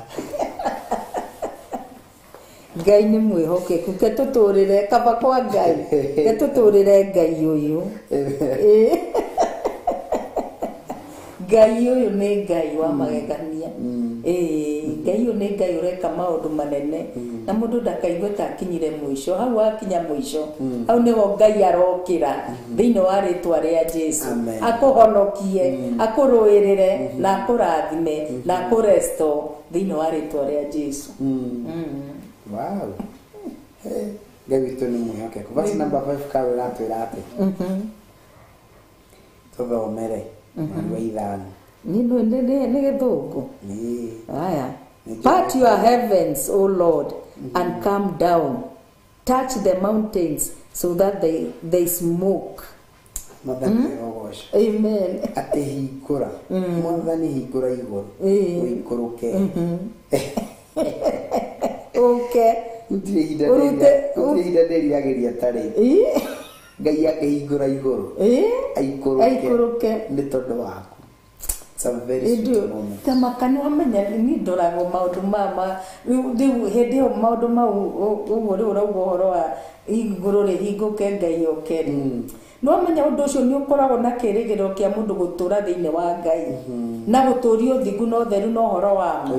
Ngai nĩ mwĩhokeku ke tũtũrĩre kaba kwa Ngai ke tũtũrĩre Ngai ũyũ. Ngai ũyũ nĩ Ngai wa magegania. Ngai ũyũ nĩ Ngai ũreka maũndũ manene na mũndũ ndakaigue ta akinyire mũico. Hau akinya mũico hau nĩho Ngai arokĩra thĩinĩ wa rĩtwa rĩa Jesu. Akũhonokie, akũrũĩrĩre na akũrathime na akũresto thĩinĩ wa rĩtwa rĩa Jesu. Wow. Hey, Ngai witũ nĩ mwĩhokeku. Verse number 5 kawe ũratwĩra atĩ? Tũthomere mweri wa ithano. Nĩ gĩthũngũ. Aya. Part your heavens, O Lord, and come down. Touch the mountains so that they smoke. Mwathani agocwo. Amen. Atĩ hingũra. Mwathani hingũra igũrũ. Ũikũrũke. Okay. Gũtirĩ ihinda ndĩriragĩria ta rĩu. Ngai akĩhingũra igũrũ. Aikũrũke. Nĩ tondũ waku. It's a very sweet moment. Ta makanu amenya ni ndoragwo maũndũ ma rĩu hĩndĩ ĩyo maũndũ mau ũguo rĩu ũrauga ũhoro wa igũrũ rĩhingũke Ngai oke rĩ. No amenya ũndũ ũcio nĩ ũkoragwo na kĩrĩgĩrĩro kĩa mũndũ gũtũra thĩinĩ wa Ngai na gũtũria ũthingu na ũtheru na ũhoro wa ma.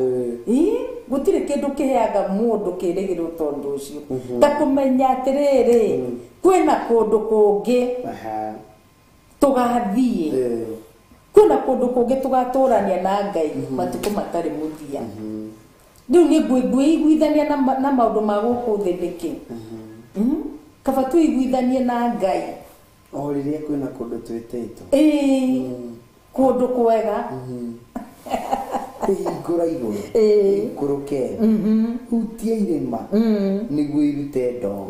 Gũtirĩ kĩndũ kĩheaga mũndũ kĩrĩgĩrĩro tondũ ũcio ta kũmenya atĩrĩrĩ kwĩna kũndũ kũngĩ tũgathiĩ, kwĩna kũndũ kũngĩ tũgatũrania na Ngai matukũ matarĩ mũthia. Rĩu nĩ ngwĩiguithania na maũndũ ma gũkũ thĩ nĩkĩ? Kaba twĩiguithanie na Ngai. O rĩrĩa kwĩna kũndũ twĩtĩtwo. Kũndũ kwega. Kũhingũra igũrũ. Ikũrũke. Hutia irĩma nĩguo irute ndogo.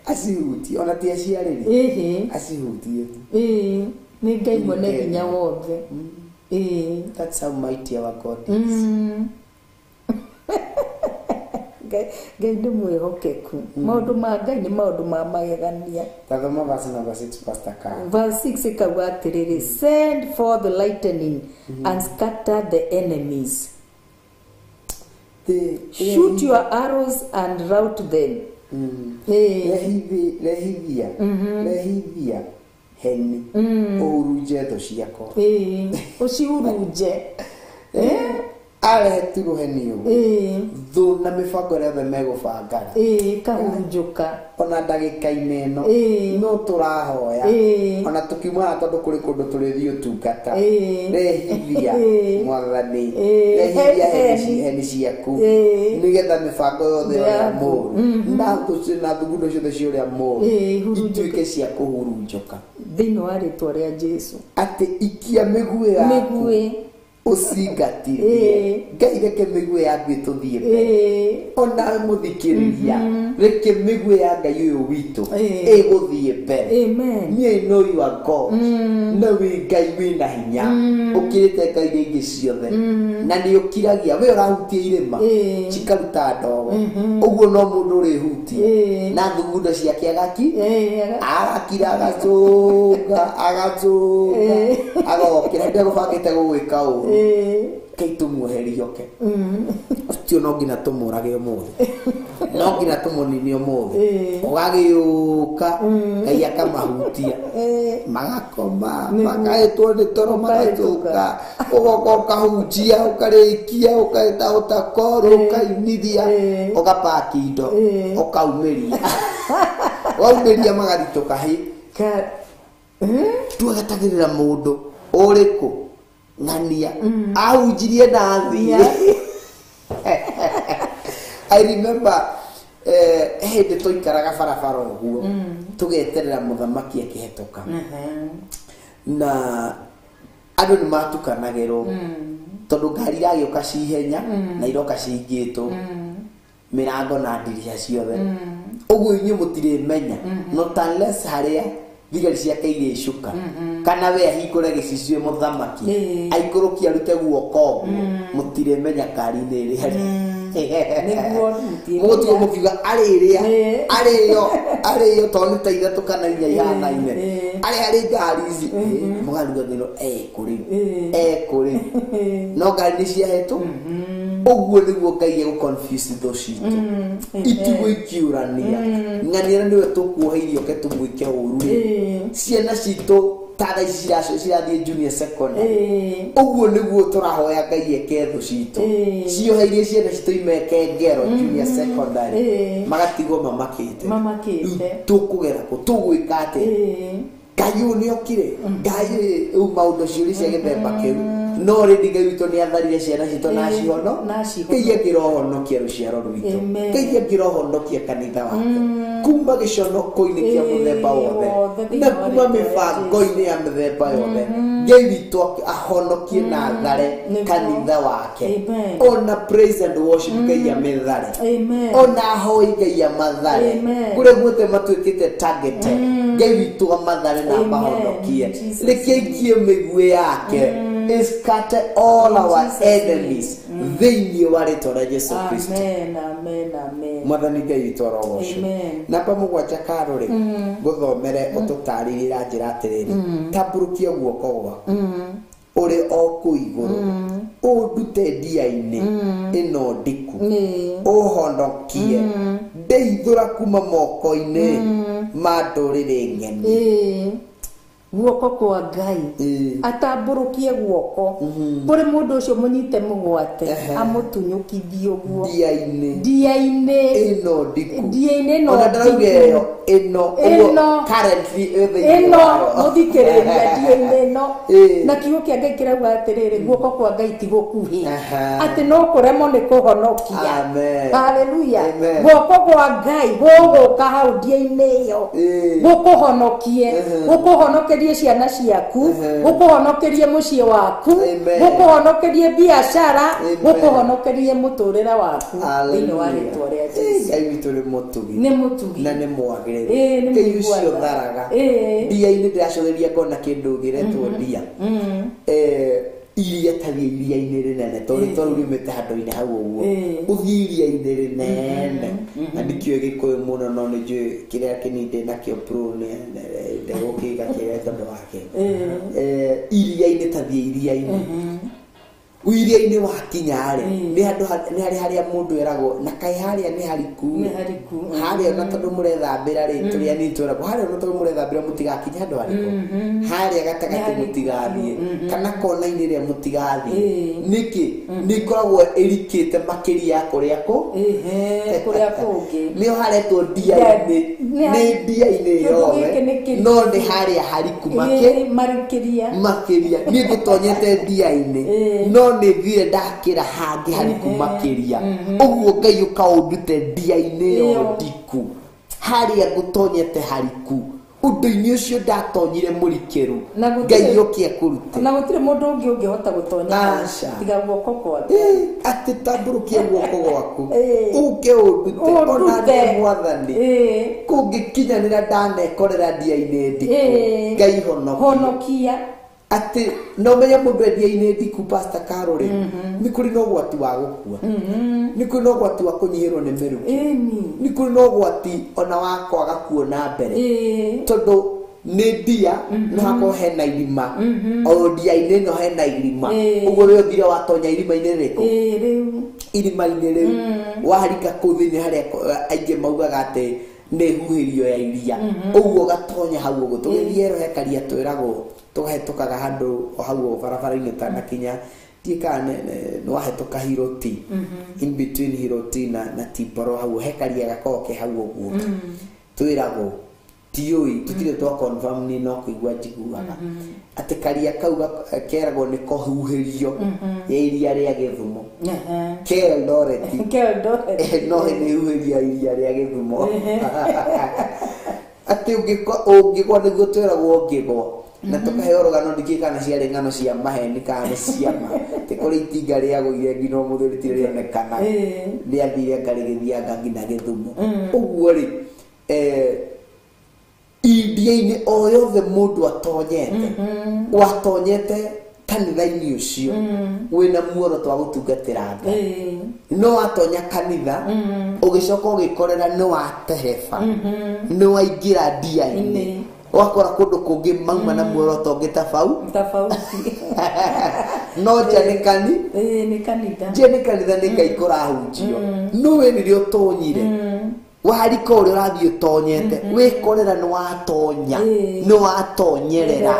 Acihutie ona ti aciarĩrie. Acihutie. Nĩ Ngai mwene hinya wothe. That's how mighty our God is. Ngai nĩ mwĩhokeku. Maũndũ ma Ngai nĩ maũndũ ma magegania. Tathoma verse number 6, Pastor Carl. Verse 6 ĩkauga atĩrĩrĩ, send forth the lightning and scatter the enemies. Shoot your arrows and rout them. Rehithia rehithia heni ũhurunje thũ ciakwa. Ũcihurunje. Arehe tu rũheni ũguo thũ na mĩbango ĩrĩa othe megũbangaga ĩkahurunjũka. Ona ndagĩka-inĩ ĩno no tũrahoya ona tũkiuma tondũ kũrĩ kũndũ tũrĩthiĩ ũtungata. Rehithia Mwathani, rehithia heni ciaku nĩgetha mĩbango yothe ya ũrĩa mũũru na thugundo ciothe cia ũrĩa mũũru ituĩke cia kũhurunjũka thĩinĩ wa rĩtwa rĩa Jesu. Atĩ ikia mĩguĩ yaku ũcingatithie. Ngai reke mĩguĩ yaku ĩtũthiĩ mbere. Onawe mũthikĩrĩria reke mĩguĩ ya Ngai ũyũ witũ ĩgũthiĩ mbere. Niĩ know you are God. Na wĩ Ngai wĩna hinya ũkĩrĩte ngai iria ingĩ ciothe na nĩ ũkiragia we ũrahutia irĩma cikaruta ndogo. Ũguo no mũndũ ũrĩhutia na thugundo ciake agaki agakira agacũnga agacũnga agokĩra hĩndĩ ĩrĩa gũbangĩte gũgwĩka ũru. Kai tũmuoherie oke. Ũcio no nginya tũmũrage ũmũthĩ. No nginya tũmũnine ũmũthĩ. Ũgagĩũka Ngai akamahutia. Magakoma, makahĩtwo nĩ toro magacũka. Ũgoka ũkahunjia, ũkarĩkia, ũkaĩta ũtakoro, ũkainithia, ũgapaki indo, ũkaumĩria. Waumĩria magathitũka hĩ. Tuagatagĩrĩra mũndũ ũrĩkũ ng'ania ahunjirie na athiĩ. I remember hĩndĩ tũikaraga barabara ũguo tũgeterera mũthamaki akĩhetũka na andũ nĩ matukanagĩrwo tondũ ngari iragĩũka cihenya na iroka cihingĩtwo mĩrango na ndirica ciothe. Ũguo inyuĩ mũtirĩmenya not unless harĩa Thigari ciake irĩcuka kana we ahingũre gĩcicio mũthamaki aikũrũkie arute guoko ũguo mũtirĩmenya kari-inĩ ĩrĩa Nĩguo mũgũtigwo mũkiuga arĩrĩa arĩo arĩo tondũ nĩ ta ithatũ kana inya ihanaine arĩ harĩ ngari ici mũgariganĩrwo ekũrĩ ekũrĩ no ngari nĩ ciahetwo ũguo nĩguo Ngai egũ confuse thũ citũ itigwo ikiũrania ng'ania nĩwe tũkuoheirie oke tũmwĩke ũru rĩ ciana citũ ta thaa ici cirathiĩ junior secondary ũguo nĩguo tũrahoya Ngai eke thũ citũ cioheirie ciana citũ imeke ngero junior secondary magatigwo mamakĩte tũkũgera kũ tũgwĩka atĩa Ngai ũyũ nĩokire Ngai rĩu maũndũ ciũria cia gĩthemba kĩu no rĩndĩ Ngai witũ nĩatharire ciana citũ na acihono Ngai angĩrohonokia rũciaro rwitũ Ngai angĩrohonokia kanitha wake kuma gĩconoko-inĩ kĩa mũthemba wothe na kuma mĩbango-inĩ ya mĩthemba yothe Ngai witũ ahonokie na athare kanitha wake ona praise and worship Ngai amĩthare ona ahoi Ngai amathare kũrĩa guothe matuĩkĩte targeted Ngai witũ amathare na amahonokie reke aikie mĩguĩ yake scatter all our enemies thĩinĩ wa rĩtwa rĩa Jesu Kristo. Amen, amen, amen. Mwathani Ngai witũ arogocwo. Namba 7 Karo rĩ ngũthomere ũtũtarĩrie na njĩra atĩrĩrĩ tambũrũkia guoko gwaku ũrĩ o kũu igũrũ ũndute ndia-inĩ ĩno ndiku ũhonokie ndeithũra kuma moko-inĩ ma ndũrĩrĩ ng'eni. Guoko kwa Ngai atambũrũkie guoko kũrĩ mũndũ ũcio mũnyite mũgwate amũtunyũkithie ũguo ndia-inĩ ĩno ndiku ndia-inĩ ĩno ona ndarauga ĩyo ĩno ũguo currently ĩ thĩinĩ ĩno mũthikĩrĩria ndia-inĩ ĩno na kiugo kĩa Ngai kĩrauga atĩrĩrĩ guoko kwa Ngai ti gũkuhĩ atĩ no kũremwo nĩ kũhonokia. Haleluya. Guoko kwa Ngai gũgũka hau ndia-inĩ ĩyo gũkũhonokie gũkũhonokerie ciana ciaku gũkũhonokerie mũciĩ waku gũkũhonokerie biacara gũkũhonokerie mũtũrĩre waku thĩinĩ wa rĩtwa rĩa Jesu. Ngai witũ nĩ mũtugi nĩ mũtugi na nĩ mwagĩrĩru Ngai ũcio tharaga ndia-inĩ ndĩracũthĩria ngona kĩndũ gĩretwo ndia iria ta iria-inĩ rĩnene tondũ rĩtwa rĩu riumĩte handũ-inĩ hau ũguo ũthiĩ iria-inĩ rĩnene na ndikĩũĩ gĩkũyũ mũno no nĩ njũĩ kĩrĩa kĩnini ndĩ nakĩo pro ndegũkĩiga kĩrĩa tondũ wakĩo iria-inĩ ta thiĩ iria-inĩ iria-inĩ wakinya rĩ nĩ handũ nĩ harĩ harĩa mũndũ eragwo na kaĩ harĩa nĩ hariku harĩa ona tondũ mũrethambĩra rĩ tũrĩ anini tweragwo harĩa ona tondũ mũrethambĩra mũtigakinye handũ harĩkũ harĩa gatagatĩ mũtigathiĩ kana kona-inĩ ĩrĩa mũtigathiĩ nĩkĩ nĩ ĩkoragwo ĩrikĩte makĩria ya kũrĩa kũ kũrĩa kũngĩ nĩho haretwo ndia-inĩ nĩ ndia-inĩ yothe no nĩ harĩa hariku makĩria niĩ ngũtonyete ndia-inĩ no nĩ thire ndakĩra hangĩ hariku makĩria ũguo Ngai ũkaũndute ndia-inĩ ĩyo ndiku harĩa ngũtonyete hariku ũndũ-inĩ ũcio ndatonyire mũrikĩru Ngai ũke akũrute na gũtirĩ mũndũ ũngĩ ũngĩhota gũtonya tiga guoko kwa Ngai atĩ tambũrũkie guoko gwaku ũke ũndute ona nĩ Mwathani kũngĩkinyanĩra ndanekorera ndia-inĩ ndiku Ngai honokia atĩ no menye mũndũ endia-inĩ ndiku Pastor Carol rĩ nĩ kũrĩ na ũgwati wa gũkua nĩ kũrĩ na ũgwati wa kũnyihĩrwo nĩ mĩrukĩ nĩ kũrĩ na ũgwati ona wa kwaga kuona mbere tondũ nĩ ndia no hakorwo hena irima o ndia-inĩ ĩno hena irima ũguo we ũthire watonya irima-inĩ rĩrĩkũ irima-inĩ rĩu warika kũu thĩinĩ harĩa aingĩ maugaga atĩ nĩ huhĩrio ya iria ũguo ũgatonya hau ũguo tũgĩthiĩ ero he karia twĩragwo tũgahetũkaga handũ o hau barabara-inĩ ũtanakinya ndiĩ kana nĩ wahetũka Hiroti in between Hiroti na Timboro hau he karia gakoragwo ke hau ũguo twĩragwo tiũĩ tũtirĩ twa confirm nĩ no kũigua njiguaga atĩ karia kau keragwo nĩ kũhuhĩrio ya iria rĩa Gĩthumo ke Eldoret no nĩ huhĩrio ya iria rĩa Gĩthumo atĩ ũngĩgwa nĩguo twĩragwo ũngĩgwa na tũkaheo rũgano ndikĩ kana ciarĩ ng'ano cia maheni kana nĩ cia ma atĩ kũrĩ itinga rĩagũire nginya ũmũthĩ rĩtirĩ rĩonekana rĩathire anga rĩgĩthianga nginya Gĩthumo ũguo rĩ India-inĩ o yothe mũndũ atonyete watonyete kanitha-inĩ ũcio wĩna muoroto wa gũtungatĩra Ngai no watonya kanitha ũgĩcoka ũgĩkorera nĩ watereba nĩ waingĩra ndia-inĩ wakora kũndũ kũngĩ mauma na muoroto ũngĩ tofauti no nja nĩ kanitha nja nĩ kanitha nĩ Ngai kũrahunjio no we rĩrĩa ũtonyire warika ũrĩa ũrathiĩ ũtonyete wĩkorera nĩ watonya nĩ watonyerera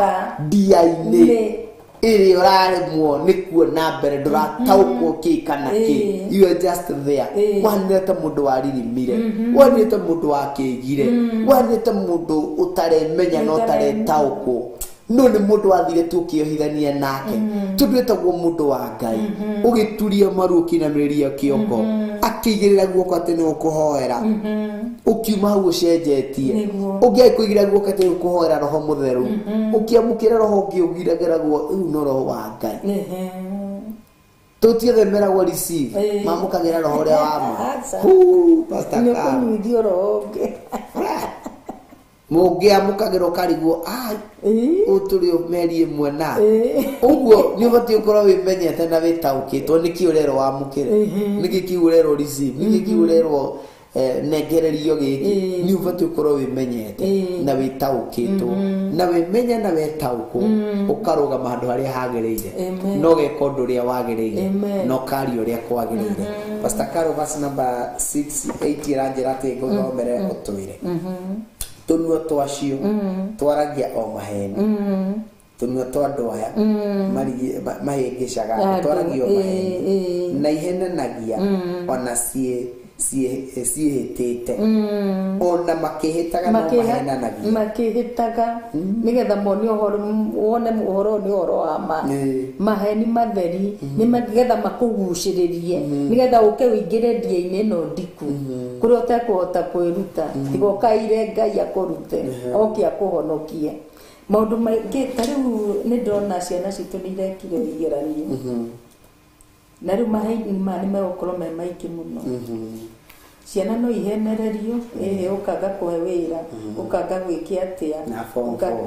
ndia-inĩ ĩrĩa ũraremwo nĩ kuona mbere ndũrataũkwo kĩ kana kĩ you are just there wanire ta mũndũ waririmire wanire ta mũndũ wakĩgire wanire ta mũndũ ũtaremenya na ũtaretaũkwo no nĩ mũndũ wathire tu ũkĩohithania nake tondũ etagwo mũndũ wa Ngai ũgĩturia maru ũkĩinamĩrĩria kĩongo akĩigĩrĩra guoko atĩ nĩ ũkũhoera ũkiuma hau ũcenjetie ũngĩ agĩkũigĩrĩra guoko atĩ nĩ ũkũhoera roho mũtheru ũkĩamũkĩra roho ũngĩ ũgiragĩragwo rĩu no roho wa Ngai tũtiothe meragwo receive mamũkagĩra roho ũrĩa wa ma Pastor nĩ ũkũnyuithio roho ũngĩ mũngĩamũkagĩra ũkarigwo ũtũrĩ meri ĩmwe na ũguo nĩ ũbatiĩ gũkorwo wĩmenyete na wĩtaũkĩtwo nĩkĩ ũrerwo wamũkĩre nĩkĩ kĩu ũrerwo receive nĩkĩ kĩu ũrerwo nengererio gĩkĩ nĩ ũbatiĩ gũkorwo wĩmenyete na wĩtaũkĩtwo na wĩmenya na wetaũkwo ũkarũgama handũ harĩa hagĩrĩire na ũgeka ũndũ ũrĩa wagĩrĩire na ũkaria ũrĩa kwagĩrĩire. Pastor Caro verse number 6 8 ĩranjĩra atĩ ngũthomere ũtwĩre tũnua twacio twaragia o maheni tũnua twa andũ aya mahĩngĩcaga twaragia o maheni na ihenanagia ona ciĩhĩtĩte ona makĩhĩtaga no mahenanagia makĩhĩtaga nĩgetha mone ũhoro wone ũhoro nĩ ũhoro wa ma maheni matheri nĩgetha makũgucĩrĩrie nĩgetha ũke ũingĩre ndia-inĩ ĩno ndiku kũrĩa ũtekũhota kwĩruta tiga ũkaire Ngai akũrute oke akũhonokie. Maũndũ maingĩ ta rĩu nĩ ndĩrona ciana citũ nĩ irekire igeranio na rĩu maheni maya nĩ megũkorwo me maingĩ mũno. Ciana no ihenererio ĩhĩ ũkanga kũhe wĩra ũkanga gwĩke atĩa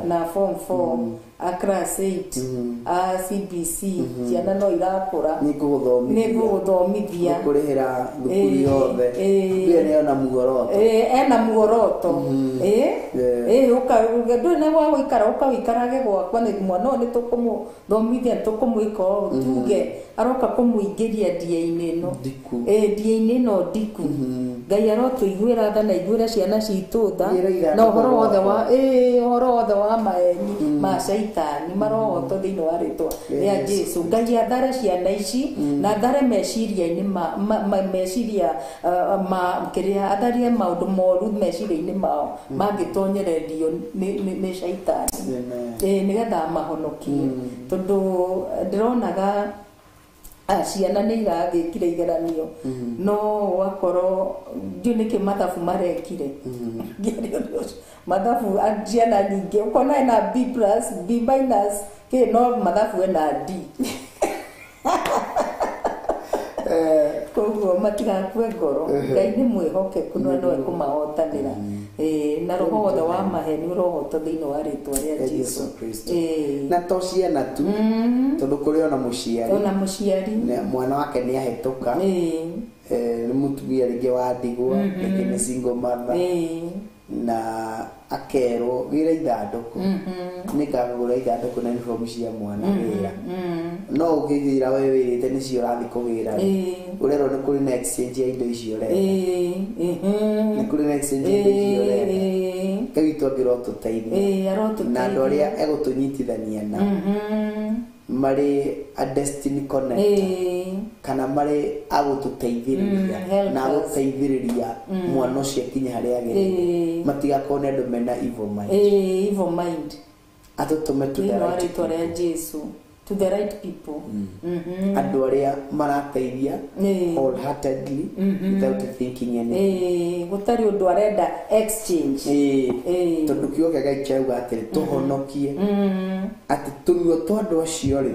na form 4 a class 8 a CBC ciana no irakũra nĩ ngũgũthomithia kũrĩhĩra thukuru yothe we ena muoroto ena muoroto ũka ndũrĩ na gwa gũikara ũka ũikarage gwakwa nĩ mwana ũyũ nĩ tũkũmũthomithia nĩ tũkũmwĩka ũũ tuge aroka kũmũingĩria ndia-inĩ ĩno ndia-inĩ ĩno ndiku. Ngai arotũiguĩra tha na aiguĩre ciana citũ tha na ũhoro wothe wa ũhoro wothe wa maheni ma caitani marohotwo thĩinĩ wa rĩtwa rĩa Jesu. Ngai athare ciana ici na athare meciria-inĩ meciria ma kĩrĩa atharie maũndũ moru meciria-inĩ mao mangĩtonyererio nĩ caitani nĩgetha mahonokie tondũ ndĩronaga ciana nĩ iragĩkire igeranio no wakorwo ndiũ nĩkĩ mathabu marekire mathabu ciana nyingĩ ũkona ena B plus B minus kĩ no mathabu ena D koguo matigakue ngoro. Ngai nĩ mwĩhokeku na no ekũmahotanĩra na roho wothe wa maheni ũrohotwo thĩinĩ wa rĩtwa rĩa Jesu. Na to ciana tu tondũ kũrĩ ona mũciari mwana wake nĩ ahĩtũka nĩ mũtumia rĩngĩ wa ndigwa rĩngĩ nĩ single mother na akerwo gĩra ithandũkũ nĩngagũra ithandũkũ na uniform cia mwana wĩra no ũngĩgĩra we wĩrĩte nĩcio ũrathiĩ kũgĩra ũrerwo nĩ kũrĩ na exchange ya indo icio ũrenda nĩ kũrĩ na exchange ya indo icio ũrenda Ngai witũ angĩrotũteithia na andũ arĩa egũtũnyitithania nao marĩ a destiny connector kana marĩ agũtũteithĩrĩria na agũteithĩrĩria mwana ũcio akinye harĩa agĩrĩire matigakorwo nĩ andũ mena evil mind evil mind atũtũme to the right people Jesu to the right people andũ arĩa marateithia wholeheartedly without thinking anything gũtarĩ ũndũ arenda exchange tondũ kiugo kĩa Ngai kĩrauga atĩrĩ tũhonokie atĩ tũnua twa andũ acio rĩ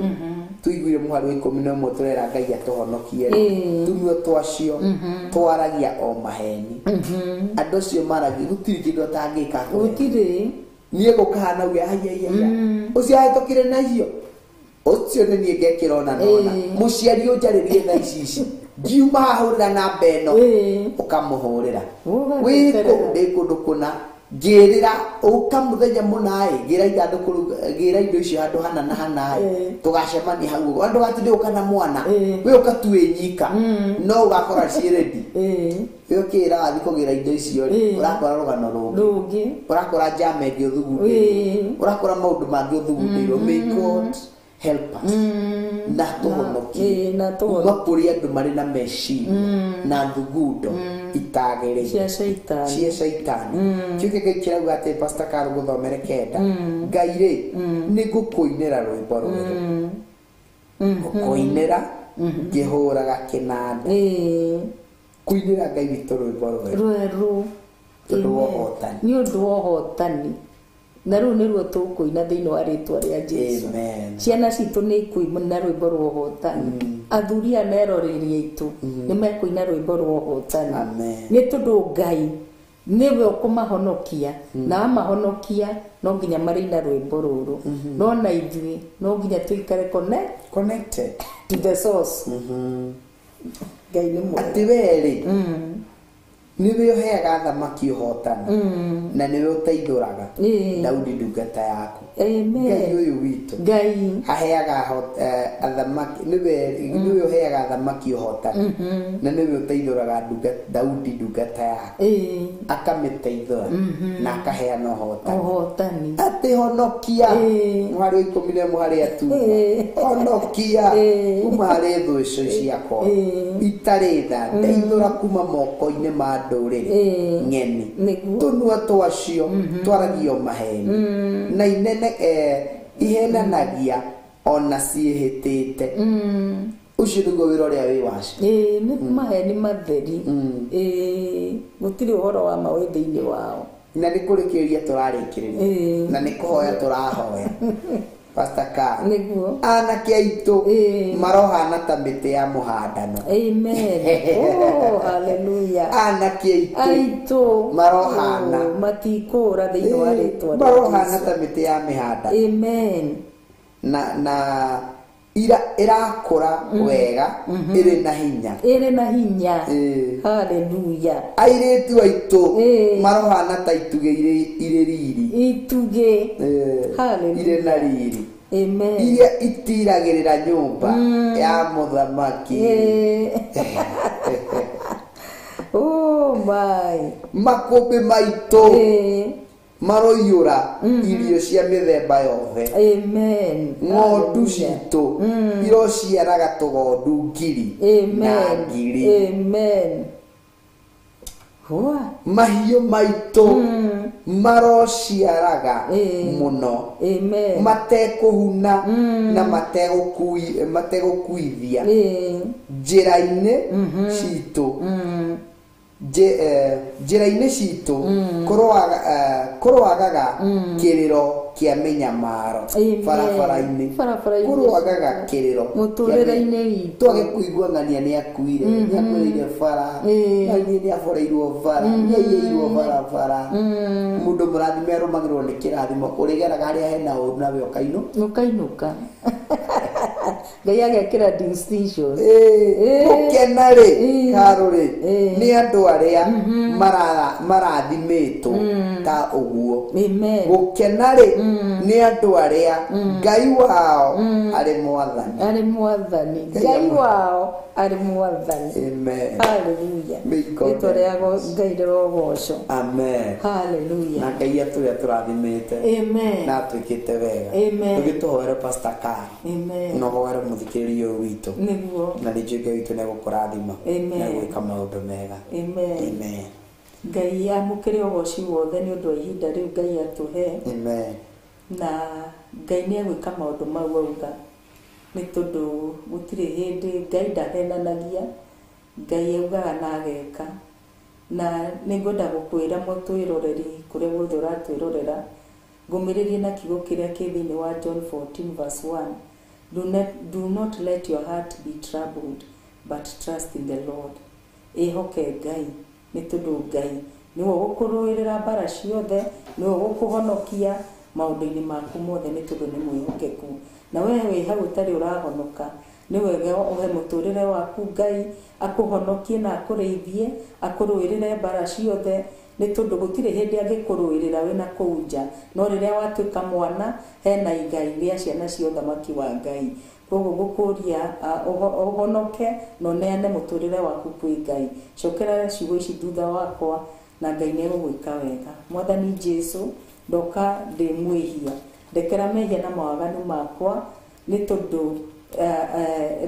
Tuiguire mũhari wa 11 tũrera Ngai atũhonokie tunua twacio twaragia o maheni. Andũ acio maragia gũtirĩ kĩndũ atangĩka. Gũtirĩ. Niĩ gũkahana uge ai ũcio ahĩtũkire na icio ũcio nĩ niĩ ngekĩra ona nona mũciari ũnjarĩrie thaa ici ici ngiuma hahũrĩra namba ĩno ũkamũhũrĩra wĩ kũu ndĩ kũndũ kũna ngĩrĩra ũka mũthenya mũna ĩ ngĩra ithandũkũ rĩu ngĩra indo icio handũ hana na hana ĩ tũgacemania hau ũguo andũ gatinde ũka na mwana wĩ ũka tu wĩ nyika no ũgakora ciĩ ready wĩ ũkĩra wathiĩ kũgĩra indo icio rĩ ũrakora rũgano rũngĩ ũrakora njama ĩngĩ ũthugundĩirwo ũrakora maũndũ mangĩ ũthugundĩirwo. May God help us na tũhonokie kuma kũrĩ andũ marĩ na meciria na thugundo itagĩrĩire cia caitani. Kĩu kĩngĩ kĩrauga atĩ Pastor Carol gũthomere 9 Ngai rĩ nĩ ngũkũinĩra rwĩmbo rwerũ ngũkũinĩra ngĩhũraga kĩnanda kũinĩra Ngai witũ rwĩmbo rwerũ tondũ wa ũhotani nĩ ũndũ wa ũhotani na rĩu nĩruo tũkũina thĩinĩ wa rĩtwa rĩa Jesu. Ciana citũ nĩ ikuina rwĩmbo rwa ũhotani athuri aya meroreri aitũ nĩ mekũina rwĩmbo rwa ũhotani nĩ tondũ Ngai nĩwe ũkũmahonokia na amahonokia no nginya marĩina rwĩmbo rũrũ no na ithuĩ no nginya tũikare connected to the source. Ngai nĩ mwega atĩ we rĩ nĩwe ũheaga athamaki ũhotani na nĩwe ũteithũraga Daudi ndungata yaku. Ngai ũyũ witũ Ngai aheaga athamaki nĩwe ũheaga athamaki ũhotani na nĩwe ũteithũraga Daudi ndungata yaku akamĩteithũra na akaheana ũhotani atĩ honokia mũhari wa 11 harĩa tuma honokia kuma harĩ thũ icio ciakwa itarĩ tha ndeithũra kuma moko-inĩ ma ndũrĩrĩ ng'eni tũnua twacio twaragio maheni na inene ihenanagia ona ciĩhĩtĩte ũcio nĩguo wĩra ũrĩa wĩ wacio nĩ maheni matheri gũtirĩ ũhoro wa ma wĩ thĩinĩ wao na nĩ kũrĩkĩrĩria tũrarĩkĩrĩria na nĩ kũhoya tũrahoya Pastor Carol nĩguo anake aitũ marohana ta mĩtĩ ya mũhandano. Amen. Oh, hallelujah. Anake aitũ marohana matikũra thĩinĩ wa rĩtwa rĩa marohana ta mĩtĩ ya mĩhandano. Amen. Na irakũra wega ĩrĩ na hinya ĩrĩ na hinya. Hallelujah. Airĩtu aitũ marohana ta itugĩ irĩ riri itugĩ irĩ na riri. Amen. Iria itiragĩrĩra nyũmba ya mũthamaki. Oh my. Makũmbĩ maitũ maroiyũra irio cia mĩthemba yothe. Amen. Ng'ondu citũ irociaraga tũgondu ngiri na ngiri. Amen. Mahiũ maitũ marociaraga mũno matekũhuna na mategũkuithia njĩra-inĩ citũ njĩra-inĩ citũ kũroagaga kĩrĩro kĩa mĩnyamaro barabara-inĩ kũroagaga kĩrĩro mũtũrĩre-inĩ witũ twage kũigua ng'ania nĩ akuire nĩ akuĩrĩire bara ng'ania nĩ aboreirwo bara nĩ aiyĩirwo barabara mũndũ mũrathime arũmagĩrĩrwo nĩ kĩrathimo ũrĩgeraga harĩa hena ũru nawe ũkainũka Ngai agekĩra distinction gũkena rĩ Carol rĩ nĩ andũ arĩa marathimĩtwo ta ũguo gũkena rĩ nĩ andũ arĩa Ngai wao arĩ mwathani arĩ mwathani Ngai wao arĩ mwathani. Amen. Hallelujah. Rĩtwa rĩa Ngai rĩrogocwo. Amen. Hallelujah. Na Ngai atũrĩa tũrathimĩte. Amen. Na atuĩkĩte wega. Amen. Tũgĩtũhoere Pastor Carol. Amen. Na ũhoere mũthikĩrĩria ũyũ witũ. Nĩguo. Na nĩ njũĩ Ngai witũ nĩegũkũrathima. Amen. Na gwĩka maũndũ mega. Amen. Amen. Ngai amũkĩre ũgoci wothe nĩ ũndũ wa ihinda rĩu Ngai atũhe. Amen. Na Ngai nĩ egwĩka maũndũ mau auga nĩ tondũ gũtirĩ hĩndĩ Ngai ndahenanagia Ngai augaga na ageka na nĩngwenda gũkwĩra mũtwĩroreri kũrĩa guothe ũratwĩrorera ngũmĩrĩrie na kiugo kĩrĩa kĩ thĩinĩ wa John 14 verse 1 Do not let your heart be troubled, but trust in the Lord. Ĩhoke Ngai, nĩ tondũ Ngai nĩwe ũgũkũrũĩrĩra mbara ciothe, nĩwe ũgũkũhonokia maũndũ-inĩ maku mothe, nĩ tondũ nĩ mwĩhokeku. Na we wĩ hau ũtarĩ ũrahonoka, nĩ wega ũhe mũtũrĩre waku Ngai akũhonokie na akũrĩithie, akũrũĩrĩre mbara ciothe, nĩ tondũ gũtirĩ hĩndĩ angĩkũrũĩrĩra wĩna kũu nja, no rĩrĩa watuĩka mwana hena igai rĩa ciana cia ũthamaki wa Ngai. Koguo ngũkũria ũhonoke na ũneane mũtũrĩre waku kwĩ Ngai. Cokera ciugo ici thutha wakwa na Ngai nĩ egũgwĩka wega. Mwathani Jesu, ndoka ndĩ mwĩhia, ndekera mehia na mawaganu makwa, nĩ tondũ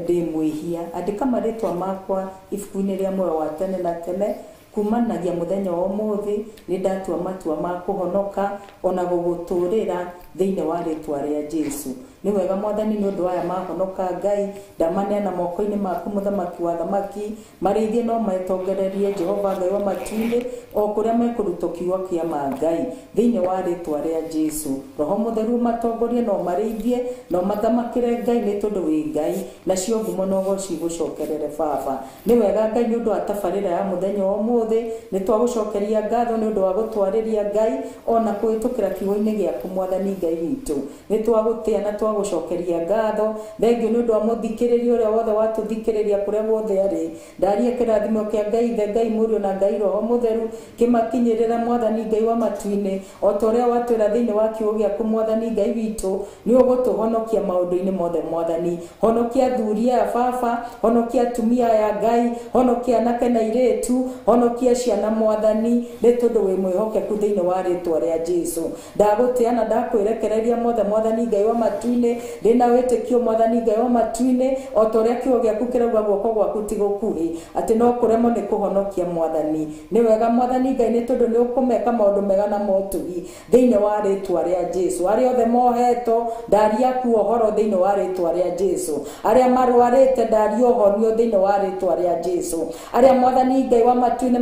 ndĩ mwĩhia. Andĩka marĩtwa makwa ibuku-inĩ rĩa muoyo wa tene na tene. Kumanagia mũthenya wa ũmũthĩ nĩ ndatua matua ma kũhonoka ona gũgũtũrĩra thĩinĩ wa rĩtwa rĩa Jesu. Nĩ wega Mwathani nĩ ũndũ aya mahonoka Ngai, ndamaneana moko-inĩ maku mũthamaki wa thamaki, marĩithie no metongererie Jehova Ngai wa matu-inĩ o kũrĩa mekũrutwo kiugo kĩa ma Ngai thĩinĩ wa rĩtwa rĩa Jesu. Roho Mũtheru matongorie no marĩithie no mathamakĩre Ngai, nĩ tondũ wĩ Ngai, nacio ngumo no ũgoci igũcokerere Baba. Nĩ wega Ngai nĩ ũndũ wa tabarĩra ya mũthenya wa ũmũthĩ, nĩ twagũcokeria ngatho nĩ ũndũ wa gũtwarĩria Ngai ona kũhĩtũkĩra kiugo-inĩ gĩaku Mwathani Ngai witũ. Nĩ twagũtĩa na twagũcokeria ngatho. Thengio nĩ ũndũ wa mũthikĩrĩria ũrĩa wothe watũthikĩrĩria kũrĩa guothe arĩ. Ndaria kĩrathimo kĩa Ngai Ithe, Ngai Mũriũ na Ngai Roho Mũtheru kĩmakinyĩrĩre Mwathani Ngai wa matu-inĩ, o ta ũrĩa watwĩra thĩinĩ wa kiugo gĩaku Mwathani Ngai witũ, nĩ ũgũtũhonokia maũndũ-inĩ mothe Mwathani. Honokia athuri aya Baba, honokia atumia aya Ngai, honokia anake na airĩtu, honokia ciana Mwathani, nĩ tondũ wĩ mwĩhokeku thĩinĩ wa rĩtwa rĩa Jesu. Ndagũtĩa na ndakwĩrekereria mothe Mwathani Ngai wa matu-inĩ, ndĩna wĩtĩkio Mwathani Ngai wa matu-inĩ, o ta ũrĩa kiugo gĩaku kĩrauga guoko gwaku ti gũkuhĩ, atĩ no kũremwo nĩ kũhonokia Mwathani. Nĩ wega Mwathani Ngai, nĩ tondũ nĩ ũkũmeka maũndũ mega na motugi thĩinĩ wa rĩtwa rĩa Jesu. Arĩa othe mohetwo ndaria ku ũhoro thĩinĩ wa rĩtwa rĩa Jesu. Arĩa marwarĩte ndaria ũhonio thĩinĩ wa rĩtwa rĩa Jesu. Arĩa Mwathani Ngai wa matu-inĩ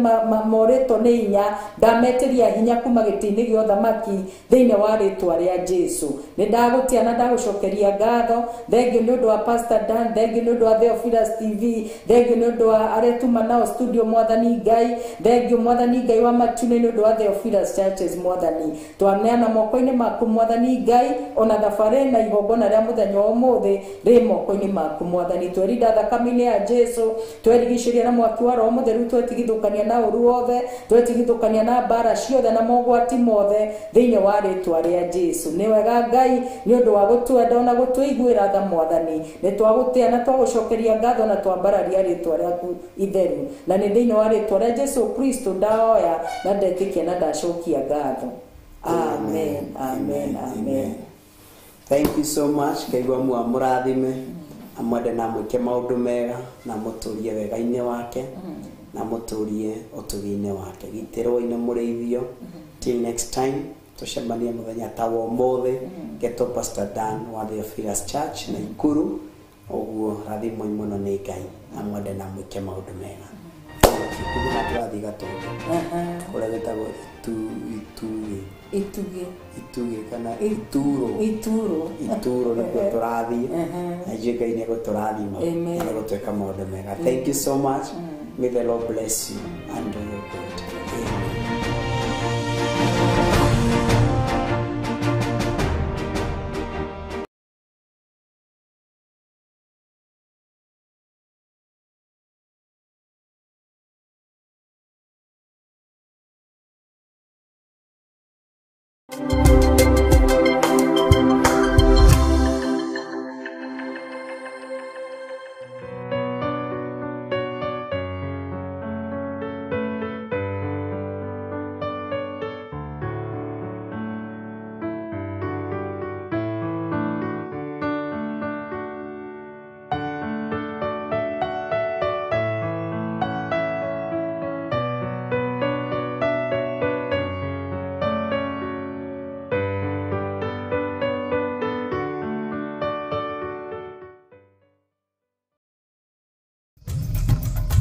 morĩtwo nĩ hinya, ndametĩria hinya kuma gĩtĩ-inĩ gĩa ũthamaki thĩinĩ wa rĩtwa rĩa Jesu. Nĩ ndagũtĩa na ndagũcokeria ngatho. Thengio nĩ ũndũ wa Pastor Dan, thengio nĩ ũndũ wa Theophilus TV, thengio nĩ ũndũ wa arĩa tuma nao studio Mwathani Ngai, thengio Mwathani Ngai wa matu-inĩ nĩ ũndũ wa Theophilus Churches Mwathani. Twaneana moko-inĩ maku Mwathani Ngai, ona thabarĩ na igongona rĩa mũthenya wa ũmũthĩ rĩ moko-inĩ maku Mwathani. Twerinda thakame-inĩ ya Jesu, twerigicĩria na mwaki wa Roho Mũtheru, twetigithũkania na ũru wothe, twetigithũkania na mbara ciothe na mogwati mothe thĩinĩ wa rĩtwa rĩa Jesu. Nĩ wega Ngai nĩ ũndũ wa gũtwenda ona gũtũiguĩra tha Mwathani. Nĩ twagũtĩa na twagũcokeria ngatho na twambararia rĩtwa rĩaku itheru, na nĩ thĩinĩ wa rĩtwa rĩa Jesu Kristo ndaoya na ndetĩkia na ndacokia ngatho. Amen, amen, amen. Thank you so much. Ngai wa mũrathime, amwende na mwĩke maũndũ mega, na mũtũrie wega-inĩ wake, na mũtũrie ũtugi-inĩ wake. Gitĩrwo-inĩ mũrĩithio. Till next time, tũcemanie mũthenya ta wa ũmũthĩ. Getwo Pastor Dan wa Theophilus Church na Ikuru. Ũguo rathimwo mũno nĩ Ngai, amwende na mwĩke maũndũ mega. Kuma tũrathiĩ Gatũndũ kũrĩa gwĩtagwo Itugĩ Itugĩ kana Ituro, Ituro nĩkuo tũrathiĩ, na ithuĩ Ngai nĩ egũtũrathima na egũtwĩka maũndũ mega. Thank you so much. May the Lord bless you and do you good. Amen.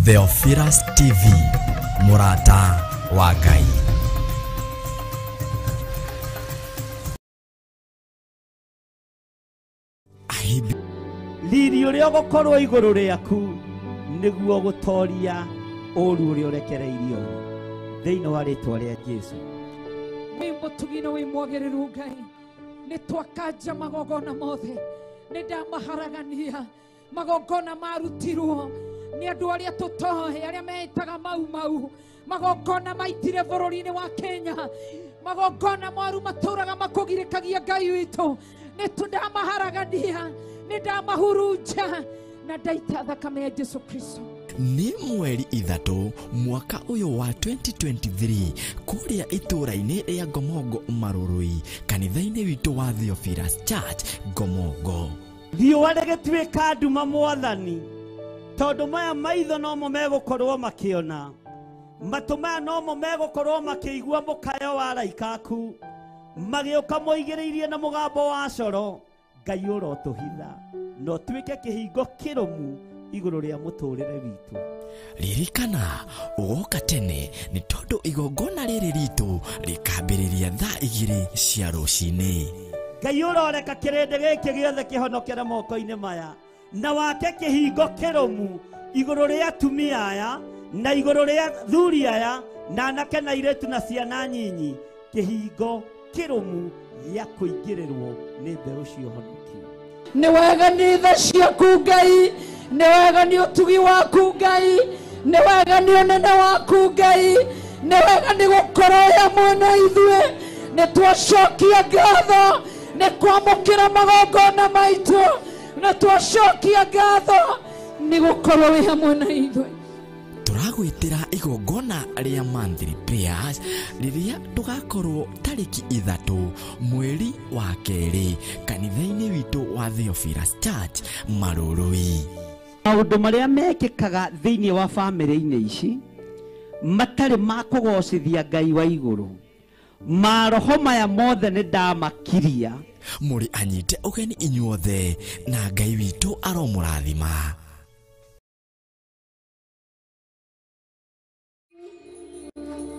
Theophilus TV, Murata wa Ngai. Ahibi. Riri ũrĩa ũgũkorwo igũrũ rĩaku nĩguo gũtoria ũru ũrĩa ũrekereirio thĩinĩ wa rĩtwa rĩa Jesu. Wĩ mũtugi na wĩ mwagĩrĩru Ngai, nĩ twakanja magongona mothe, nĩ ndamaharagania magongona marutirwo nĩ andũ arĩa tũtoĩ, arĩa meĩtaga mau mau, magongona maitire bũrũri-inĩ wa Kenya, magongona moru matũraga makũgirĩkagia Ngai witũ, nĩ ndamaharagania, nĩ ndamahurunja na ndaita thakame ya Jesu Kristo. Nĩ mweri 3 mwaka ũyũ wa 2023 kũrĩa itũũra-inĩ rĩa Ngomongo Marurui, kanitha-inĩ witũ wa Theophilus Church Ngomongo. Riũa rĩgĩtuĩka nduma mwathani, tondũ maya maitho nomo megũkorwo makĩona, matũ maya nomo megũkorwo makĩigua mũkayo wa araika aku magĩũka moigĩrĩirie na mũgambo wa coro. Ngai ũrotũhitha na ũtuĩke kĩhingo kĩrũmu igũrũ rĩa mũtũrĩre witũ. Ririkana ũgoka tene nĩ tondũ igongona rĩrĩ ritũ rĩkambĩrĩria thaa 2 cia rũcinĩ. Ngai ũroreka kĩrĩndĩ gĩkĩ gĩothe kĩhonokere moko-inĩ maya na wake kĩhingo kĩrũmu igũrũ rĩa atumia aya na igũrũ rĩa thuri aya na anake na airĩtu na ciana nyinyi, kĩhingo kĩrũmu gĩa kũingĩrĩrwo nĩ mbeũ cia ũhonokio. Nĩ wega nĩ tha ciaku Ngai, nĩ wega nĩ ũtugi waku Ngai, nĩ wega nĩ ũnene waku Ngai, nĩ wega nĩ gũkorwo wĩ hamwe na ithuĩ. Nĩ twacokia ngatho nĩ kwamũkĩra magongona maitũ, nĩ twacokia ngatho nĩ gũkorwo wĩ hamwe na ithuĩ. Tũragwĩtĩra igongona rĩa monthly prayers rĩrĩa tũgakorwo tarĩki 3 mweri wa 2 kanitha-inĩ witũ wa Theophilus Church Marurui. Maũndũ marĩa mekĩkaga thĩinĩ wa bamĩrĩ-inĩ ici matarĩ ma kũgocithia Ngai wa igũrũ, maroho maya mothe nĩ ndamakiria. Mũrĩ anyite ũgeni inyuothe na Ngai witũ aromũrathima.